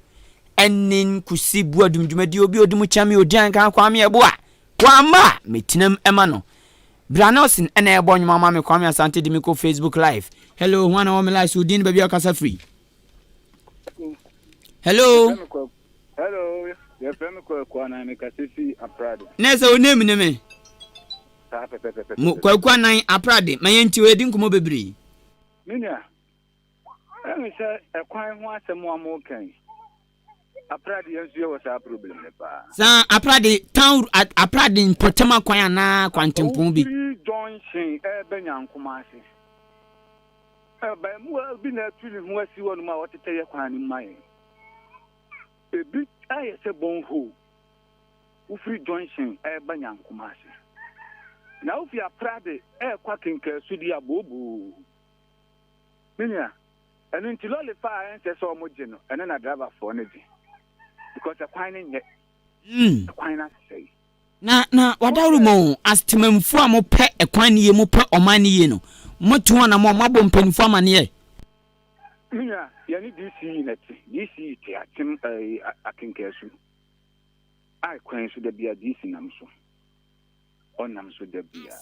ɛne nkusi buadum dwumadi obi odi mu kyɛn me odi anka kwame ɛboa Wamma a, metenam ma no. Bra Nelson na ɛbɔ nnwom ama me Kwame Asante de me kɔ Facebook live. Hello, hwan na wɔ me live so? Din ne baabi a ɔkasa firi. Hello. Hello, yɛfrɛ me Kwaku Anan, mekasa fi Aprade. Na ɛsɛ wo name ne me. Saa pɛpɛpɛpɛ. Mo Kwaku Anan Aprade, ma yɛn ti o, yɛdi nkɔmmɔ bebree. Me nua, ɛne sɛ ɛkwan ho asɛm a mo kan yi. Aprade yɛn nso yɛwɔ saa problem no paa. Saa Aprade town Aprade mpɔtam akwan anaa kwantempɔn bi. Wofiri junction ɛɛbɛ Nyankoma ase. Ɛbɛɛmoa bi na atu ne ho asi hɔ nom a ɔtetɛ yɛ kwan no mu ma yɛn. Ebi ayɛ sɛ borehole. Wofiri junction ɛɛba Nyankoma ase. Na wofi Aprade ɛɛkɔ Akenkasu di abooboo. Me nua. Ɛno nti lɔle fa a ɛnsɛ sɛ ɔmo gye no ɛno na driver foɔ no gye because ɛkwan no nyɛ ɛkwan no asɛe. Na na wadaworo mu o as temamfuo a mo pɛ ɛkwan no yie mo pɛ ɔman no yie no mo to anamɔ mo abɔ mpaninfoɔ amaneɛ. Me nua yɛne DCE na ɛte DCE te akyem ɛɛ akenkaasu a kwan so da bia DC nam so. ɔnam so da biara.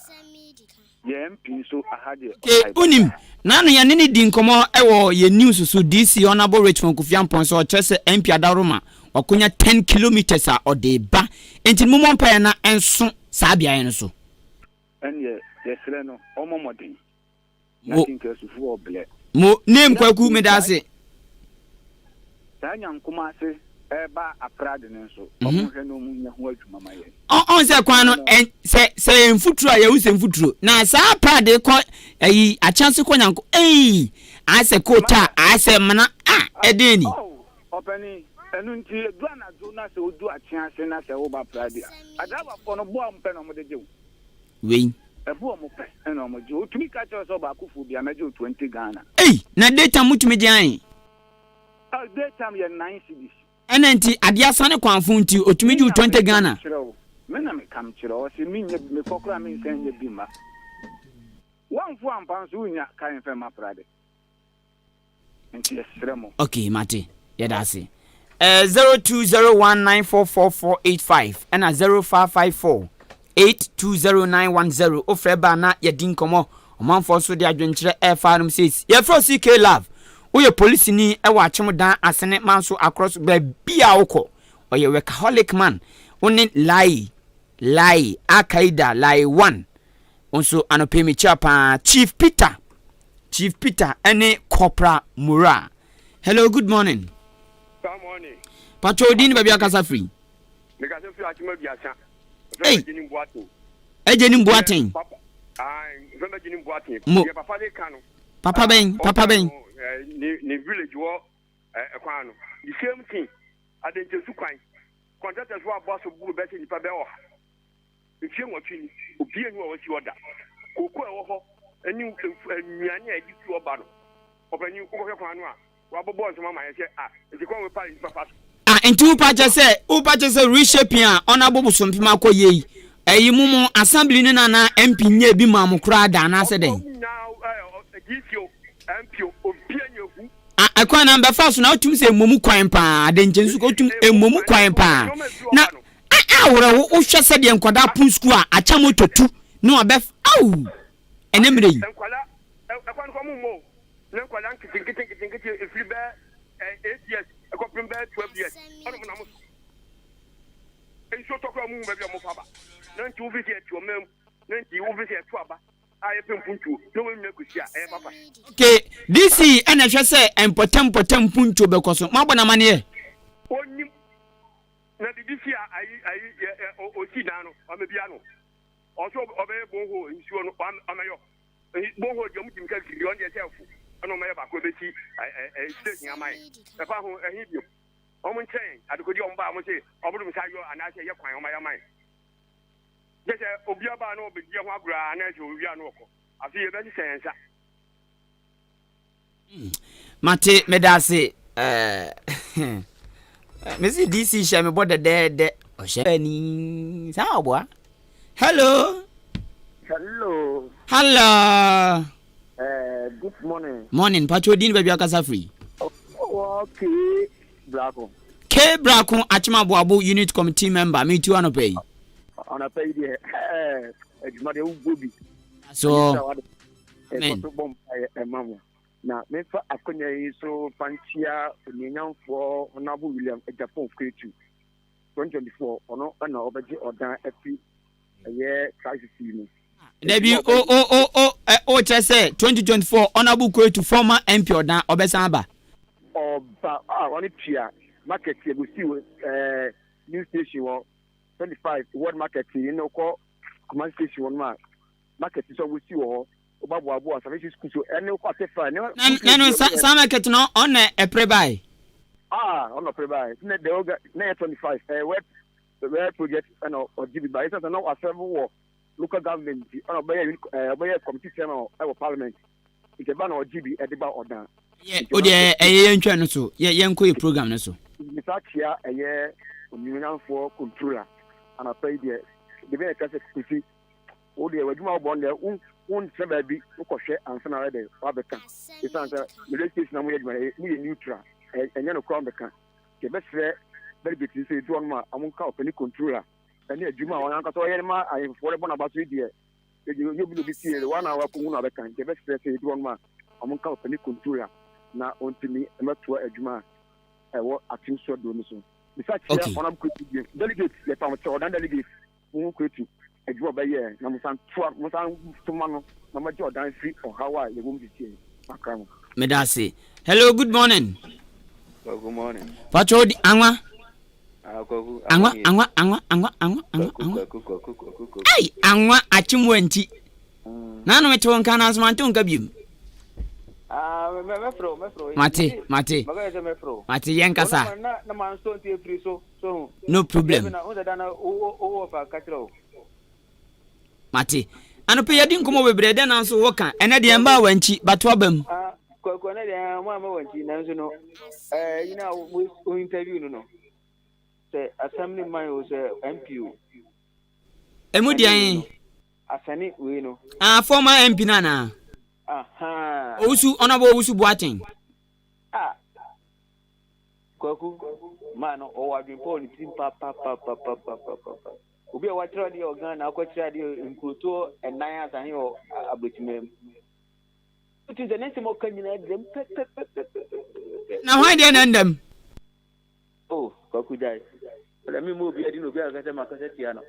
Yɛn MP nso aha deɛ Okay, ɔtae ba wonim, paa. Naano yɛne no dii nkɔmmɔ wɔ yɛn news so, DC Honourable Richmond Kofi Ampong sɛ ɔkyerɛ sɛ MP Adaworoma wakonya 10 kilometres a ɔde reba, enti no mommɔ mpaeɛ na ɛnso saa beaeɛ no so. Ɛnneɛ yɛsrɛ no ɔmmɔ mmɔden. Na Mo. Kinkaasufoɔ ɔblɛ. Mo name Na Kwaku meda saa ase. saa Nyankoma ase ɛɛba Aprade no nso ɔmo nhwɛ na ɔmo nyɛ ho adwuma ma yɛn. Ɔ ɔn sɛ kwan no Ɛno no. ɛ sɛ sɛ yɛ mfuturo a yɛhu sɛ mfuturo na saa Aprade kɔ ɛyi Akyɛnse kɔ Nyanko eii ayɛ sɛ kootaa Masa. ayɛ sɛ mena ah ɛdɛn ni. Oh ɔpanin ɛno nti edu anadwo na sɛ odu Akyease na sɛ woba Aprade a adrabafoɔ no boa ɔmo pɛ na ɔmo de gye wo. Wei. Ɛbo a ɔmo pɛ ɛna ɔmo gye. Otumi ka kyerɛ wo sɛ ɔbaako foɔ bia mɛgye wo 20 Ghana. Ei na day time motumi gye ahe? Oh day time yɛ 9 cedis. Ɛna nti adeɛ asa ne kwan fo nti otumi Me gye wo na 20 meka Ghana. kyerɛ wo. Me na meka kyerɛ wo. Ɔse me nya bi mekɔ koraa me nsan nya bi mma. Wamfo ampa nso wonnya kae mfa mma prade. Nti yɛsrɛ mo. Ok mate yɛda ase. Eh, 0201944485 ɛna 0554 820910 wofrɛ ba na yɛdi nkɔmmɔ ɔmanfoɔ nso de adwenkyerɛ ɛfa nom sɛ yɛfrɛ wo CK Love woyɛ polisini ɛwɔ akyem dan asene manso akorɔ so baabi a wokɔ ɔyɛ workaholic man wo ne Lai Lai Al-Qaeda Lai 1 Wo nso anɔpa yi mekyia paa Chief Peter Chief Peter ɛne Corporal Mura. Hello, good morning. Good morning. Patro odin ne baabi akasa firi. Mekasa firi Akyem Aduasa. Hey. Agye ne Boateng. Papa, ah, Agye ne Boateng. Mo. Papa de ka no. Papa bɛn, papa bɛn. Ne ne village wɔ ɛkwan no. The same thing. Adenkyɛsu kwan. Contractors wɔ abɔ so buru bɛsɛ nipa bɛ ɔha. Mfeɛ nwɔtwe ni, obiara nni hɔ a wasi hɔ da. Kooko a ɛwɔ hɔ ne nnuane a yɛde fi hɔ ba no, ɔpanin, wokɔhwɛ kwan no a, wɔabobɔ nsɛm ama yɛn sɛ, ah, nti kwan wei pa nnipa fa so. Ah, nti wopa kyɛ sɛ, wopa kyɛ sɛ reshaping a ɔno abobosompem akɔ yie yi, ɛyi mo mo assembly no na na MP nyɛɛ bi maa mo koraa da anaasɛ dɛn? Wɔn nyinaa, ɛɛ, DC o, MP o, obiara nyɛ hu. Ah, ɛkwan na mbɛfa so na wotum sɛ mmomu kwan paa, adenkyɛ nso wotum mmomu kwan paa. Na A awerɛho wohwɛ sɛdeɛ nkwadaa pon sukuu a akyɛ moto tu ne wabɛ aww ɛnɛ mmerɛ yi. Nkwadaa ɛkwan no kɔ ɔmo mmɔ o na nkwadaa nketenkete nketenkete efiri bɛɛ 8 years ɛkɔpem bɛɛ 12 years ɛna ɔmo nam so nsuo tɔ koraa ɔmo hu baabi a ɔmo fa ba na nti wofi sɛ ɛte ɔman mu na nti wofi sɛ ɛto aba a yɛpɛ mpuntuo na wɔn nyinaa kɔsi a ɛyɛ papa. Okay, DC ɛna ɛhwɛ sɛ mpɔtam mpɔtam mpuntuo bɛkɔ so moabɔ no amaneɛ? Ɔnim. Na biribi si a ayi ayi yɛ ɛ o osi dan no ɔmɛbia no ɔsɛ ɔbɛyɛ bonhole nsuo no ɔmɛyɔ bonhole deɛ ɔmo di mika giri ɔno deɛ sɛ ɛfo ɛna ɔmɛyɛ baako ɛbɛsi ɛ ɛ station ama yɛn ɛfa ho ɛhe bio ɔmo nkyerɛ yɛn adekodi ɔmo ba ɔmo se ɔmo de nsa yɔ anaasɛ ɛyɛ kwan ɔmo ayɛ ama yɛn kyɛ sɛ obi aba na ɔbɛdi ɛho agorɔ a anaasɛ owia no ɔkɔ afei yɛbɛsesɛ yɛn nsa. Mate meda ase eh, mesi DC hyɛ me bɔ dɛdɛɛdɛ ɔhyɛ ani saa ɔboa hello hello hello uh, good morning morning patro din baabi akasa firi oh, okay brako K brako akyema boabo unit committee member metu anɔpa yi anɔpa yi deɛ eh, adwuma deɛ wobɔ bi so Ɛkɔ so bɔ mpaeɛ ɛma mo. Na memfa akonya yi so fa nkyia onuonyamfoɔ Honourable William Agyapong Kwetu, 2024 ɔno na ɔbɛgye ɔdan afi ɛyɛ crisis yi mu. Dabi o o o o ɛ o kyerɛ sɛ 2024 Honourable Kwetu former MP ɔdan ɔbɛsan aba. Ɔba a ɔne tua market yɛkɔsi wɔ ɛɛ new station wɔ 25 world market yi na ɔkɔ Kumasi station hɔ nom a market nso a wɔsi wɔ hɔ woba boaboa salvation school so ɛne wokɔ atefa ne na no saa market no ɔna ɛpere bae ah ɔna ɔpere bae na the oga na yɛ 25 ɛyɛ web web project ɛna ɔgye bi bae ɛsɛ na wasɛm wɔ local government nti ɛna ɔbɛyɛ ɔbɛyɛ committee chairman ɛwɔ parliament nti ɛba na ɔgye bi ɛde ba ɔdan yɛ o deɛ ɛyɛ yɛn twɛn no so yɛ yɛn kɔ yɛ program no so. Mesa kyia ɛyɛ onyinyanfoɔ controller anapa yi deɛ de bɛyɛ kɛse kusi Wo deɛ w'adwuma a wobɔ no deɛ wo wonkyerɛ baabi wokɔhwɛ ansa na wayɛ dɛ wabɛka. Esiane sɛ radio station a moyɛ adwuma no moyɛ neutral ɛnyɛ nokorɛ a wɔbɛka. Nti yɛbɛsrɛ delegate no sɛ ɛdu hɔnom a wɔnka ɔpanin controller ɛne adwuma a ɔno ankasa ɔyɛ ma ahemfoɔ de bɔ n'aba so yi deɛ ɛnyɛ obi na obi tie no woa na wakɔhu no abɛka. Nti yɛbɛsrɛ sɛ ɛdu hɔnom a wɔnka ɔpanin controller na ɔntumi mmɛtoa adwuma a ɛwɔ Atim Suaduro no so. Bisa kyerɛ Honourable Kwesi bio. Delegate yɛpam kyɛw ɔdan delegate. Mo kwati adwuma a ɔbɛyɛɛ na mo san toa mo san soma no na mo agye ɔdan firi ɔhaw a yɛwɔ mu sisi yi makra mo. Meda ase. Hello, good morning. Well, good morning. Pacho di anwa. Ah, kwaku. Anwa, anwa, anwa, anwa, anwa, anwa, anwa. Kwaku, kwaku, kwaku, kwaku. Ai, anwa akyem wa nti. Mm. Na no mete wo nka na nso mante wo nka biem. Ah, mɛfrɛ wo, mɛfrɛ wo. Mate, mate. Mɛka sɛ mɛfrɛ wo. Mate, yɛn kasa. Na na manso nti efiri so. No problem. Mate. Anɔpɛ yɛdi nkɔmmɔ bebree dɛn nanso woka ɛnɛ deɛ mmaa wankyi bato aba mu. Ah, kwaku ɛnɛ deɛ mo ama wankyi nanso no ɛɛ yi na wo interview no no sɛ assembly man o sɛ MP o. Emu deɛ Asane wei no. Ah, former MP no anaa? Aha. Owusu, Honorable Owusu Boateng. Ah. Kwaku, man no ɔwɔ adwene pa wɔ ne tirim papapapapapapa. Obi a wakyerɛ adeɛ wɔ Ghana akɔkyerɛ adeɛ nkurotoɔ ɛnan asahe wɔ aburokyima mu. Wotu sɛ ne nsɛm ɔka nyinaa dɛm pɛpɛpɛpɛpɛpɛ. Na hwan deɛ na ɛndam? Oh, Kwaku gyae. Ɔdɛ mi mu obi adi na obi akasa ma akasa tia no.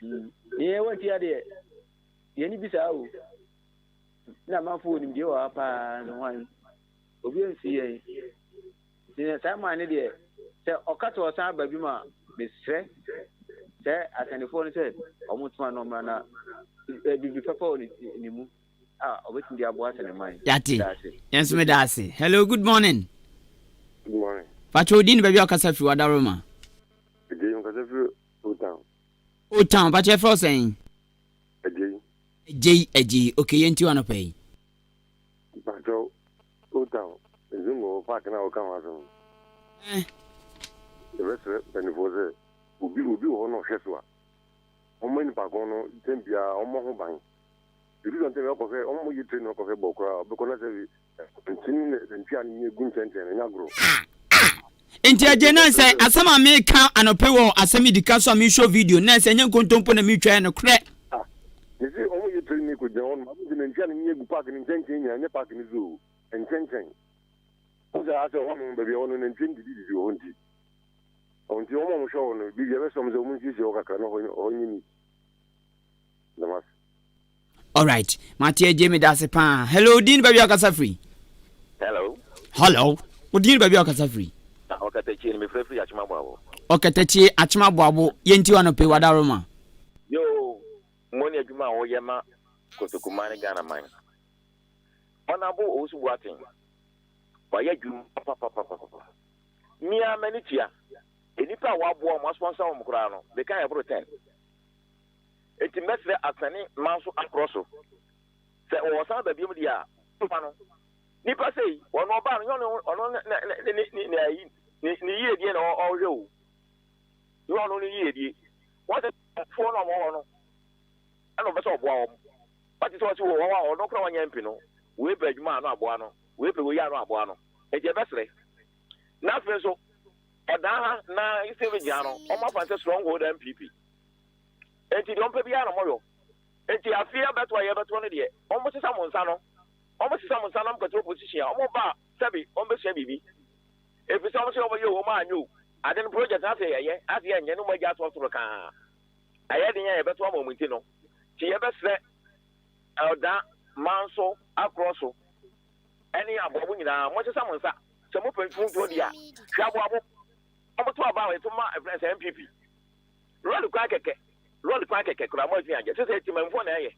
Mm. Yɛn wɔn tia deɛ, yɛn ni bi saa o. Na amanfo wɔ nimdeɛ wɔ ha paa no hwan. Obi ansi yɛn. Nti saa man no deɛ, sɛ ɔka sɛ ɔsan aba bi mu a, mesrɛ sɛ asɛnnifoɔ no sɛ wɔn ntoma no mmra na biribi papa wɔ ne mu a ɔbɛtumi de aboa sɛ ne man. Yate. Yɛn nso meda ase. Hello, good morning. Good morning. Pacho, odin baabi a ɔkasa firi wadaroma. Ɛdi nkasa firi Old Town. Old Town, pakyɛ yɛfrɛ wo sɛn? Agyei. Agyei, Agyei, okay yɛnti wo anɔpa yi. Mpakyɛw, Old Town, Nzongo hɔ park no a woka ho asɛm no. Eh. Yɛbɛsrɛ mpanimfoɔ sɛ obi obi wɔ hɔ na ɔhwɛ so a, wɔmma nipa ko no tɛm biara wɔmmɔ ho ban. Ebi sɛ ntɛm ɔkɔhwɛ wɔn yɛ train ɔkɔhwɛ bɔ koraa ɔbɛkɔ na sɛ nkyene ne nantwi a ne gu nkyɛnkyɛn no ɛnyɛ agorɔ. Ah! Ah! Nti agye na sɛ asɛm a meka anɔpɛ wɔ asɛm yi dika so a meshow video na sɛ ɛnyɛ nkontompo na metwa yɛ nokorɛ. Ah! Mese wɔn yɛ train ne kɔgyina hɔ nom abɛn sɛ nantwi a ne gu park no nkyɛnkyɛn nyinaa ɛnyɛ park no so o nkyɛnkyɛn. Wohu sɛ asɛ hɔ nom baabi a ɛwɔ no nantwie no didi didi wɔ hɔ nti nti wɔn a wɔhwɛ hɔ no biribi ɛbɛsɛ wɔn sɛ wɔn nsiesie hɔ kakra na hɔ hɔ nyɛ neat. Dama ase. Alright, mate agye me dase paa. Hello, din baabi a ɔkasa firi. Hello. Hello, wo din baabi a ɔkasa firi. Na ɔkatakyie no mefrɛ firi Akyem Aboabo. Ɔkatakyie Akyem Aboabo, yɛnti wa no pe wadaroma. Yoo, mo ne adwuma a woyɛ ma Kotokuman ne Ghana man. Ɔnabo Owusu Boateng, wayɛ adwuma papapapapa. Me ara m'ani tua, nnipa a waboa wɔn, asponsor wɔn koraa no, meka ɛboro 10. Enti mɛsrɛ asɛne manso akorɔ so, sɛ wɔsan ba biom deɛ a, wɔmfa no. Nipa sei, ɔno ɔbaa no, nyɛ ɔno, ɔno ne, ne, ne, ne, ne, ayi, ne, ne yiedie na ɔhwɛ o. Nyɛ ɔno ne yiedie. Wɔn sɛ foɔ no a wɔwɔ hɔ no, ɛna ɔbɛ sɛ ɔboa wɔn. Wate sɛ ɔse wɔ hɔ a ɔno koraa ɔnyɛ mpe no, wei pɛ adwuma a ano aboa no, wei pɛ wei a ano aboa no. Enti ɛbɛsrɛ. Na afei nso, ɔdaa ha na Eastern Region ha no, wɔn afa no sɛ stronghold NPP. Enti deɛ wɔpɛ biara na wɔyɔ. Enti afei abɛto a yɛbɛtoɔ no deɛ, wɔsesa mo nsa no, wɔsesa mo nsa na wɔkɔte opposition a, wɔba a, sɛbe wɔbɛsua biribi. Ɛfiri sɛ wɔn sɛ wɔyɛ o, wɔn anyɛ o, ade no project no asɛ yɛyɛ, asɛ yɛnyɛ ne wɔn agya atoɔ soro kaa. Ɛyɛ den a yɛbɛto ama wɔn nti no, nti yɛbɛsrɛ Ɔda, Manso, Akorɔ so, ɛne Aboabo nyinaa, monsesa mo nsa. Sɛ mopɛ mfomtoɔ di a, hwɛ Aboabo, wɔto aba a yɛto ma ɛfrɛ sɛ NPP. Lɔre kwan kɛkɛ, lɔre kwan kɛkɛ koraa moantumi anyɛ. Te sɛ temammufoɔ na ɛyɛ.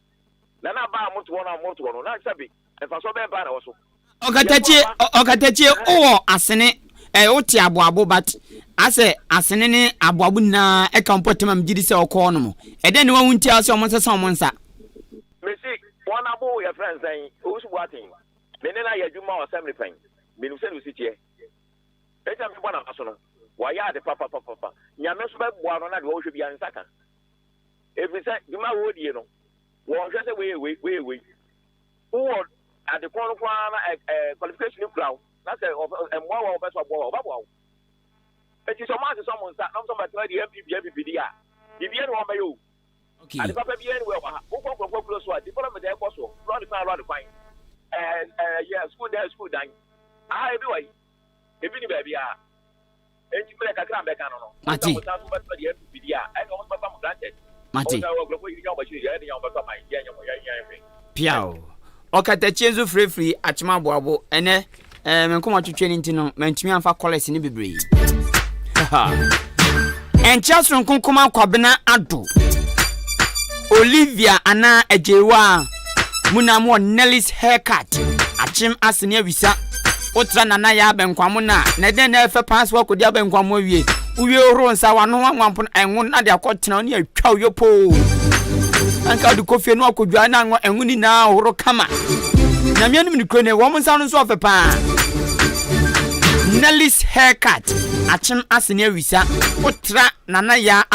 Na na aba a motoɔ no a motoɔ no, na sɛbe mfasoɔ bɛn paa na ɛwɔ so? Ɔkatakyie, ɔkatakyie, wowɔ asene, eh, wote aboabo but asɛ asene ne aboabo nyinaa ɛka mpɔtam a megye di sɛ ɔkɔɔ no mo. Ɛdɛn ne wahu nti a sɛ ɔmo nsesa ɔmo nsa? Mese wɔn abo yɛfrɛ no sɛn? Owusu Boateng. Me ne no ayɛ adwuma wɔ assembly pɛn. Menim sɛdeɛ ɔsi teɛ. Enti na mebɔ n'aba so no. Wayɛ ade papapapapa. Nyame nso bɛboa no na deɛ ɔhwɛ biara ne nsa ka. Ɛfiri sɛ dwuma a wɔredie no, wɔnhwɛ sɛ wei yɛ wei, wei yɛ wei. Wowɔ ade korɔ no koraa na ɛ ɛ qualification no kura wo na sɛ mmoa wo a wɔpɛ sɛ wɔboa wo a, wɔbɛboa wo. Enti sɛ wɔansesa wɔn nsa na wɔn nso wɔbɛtena deɛ NPP NPP deɛ a, biribiara ni hɔ a wɔbɛyɛ o. Okay. Ade papa biara ni wɔ ha. Wokɔ nkurɔfoɔ kuro so a, development a ɛkɔ soɔ, lɔre kwan lɔre kwan, ɛɛ ɛɛ yɛ school dan school dan. Aha ebi wɔ yi, ebi ni baabiara. Enti mmerɛ kakra a mbɛka no no, Mate. mo san so bɛtɔ deɛ NPP di a, ɛne wɔn bɛfa mo granted. Mate. Wɔn sɛ wɔ nkurɔfoɔ yi nya wɔn akyiri deɛ, ɛne wɔn bɛfa man, yɛnyɛ mo, yɛnyɛ hwee. Piaw. Ɔkatakyie nso firefiri akyem aboabo. Ɛnɛ, eh, me nkɔmɔ twetwe no nti no, mantumi amfa kɔlɛs no bebree. Ɛnkyɛ soronko koma Kwabena Ado, Olivia anaa Agyewa Munam wɔ Nelly's Haircut, Akyem Asene Awisa. Wotra Nana Yaa Abɛnkwamo no a, na ɛdɛn na ɛfɛ paa sɛ woakɔdi abɛnkwamo awie. Wowie horo nsa wano wanwampo no ɛnwo na de akɔtena wo ne atwa wo yopoo. Anka wode kɔ fie no akɔdwa na anwo ɛnwo nyinaa horo kama. Nyame anim ne kuro ne wɔn nsa no nso ɔfɛ paa. Nelly's Haircut, Akyem Asene Awisa. Wotra Nana Yaa.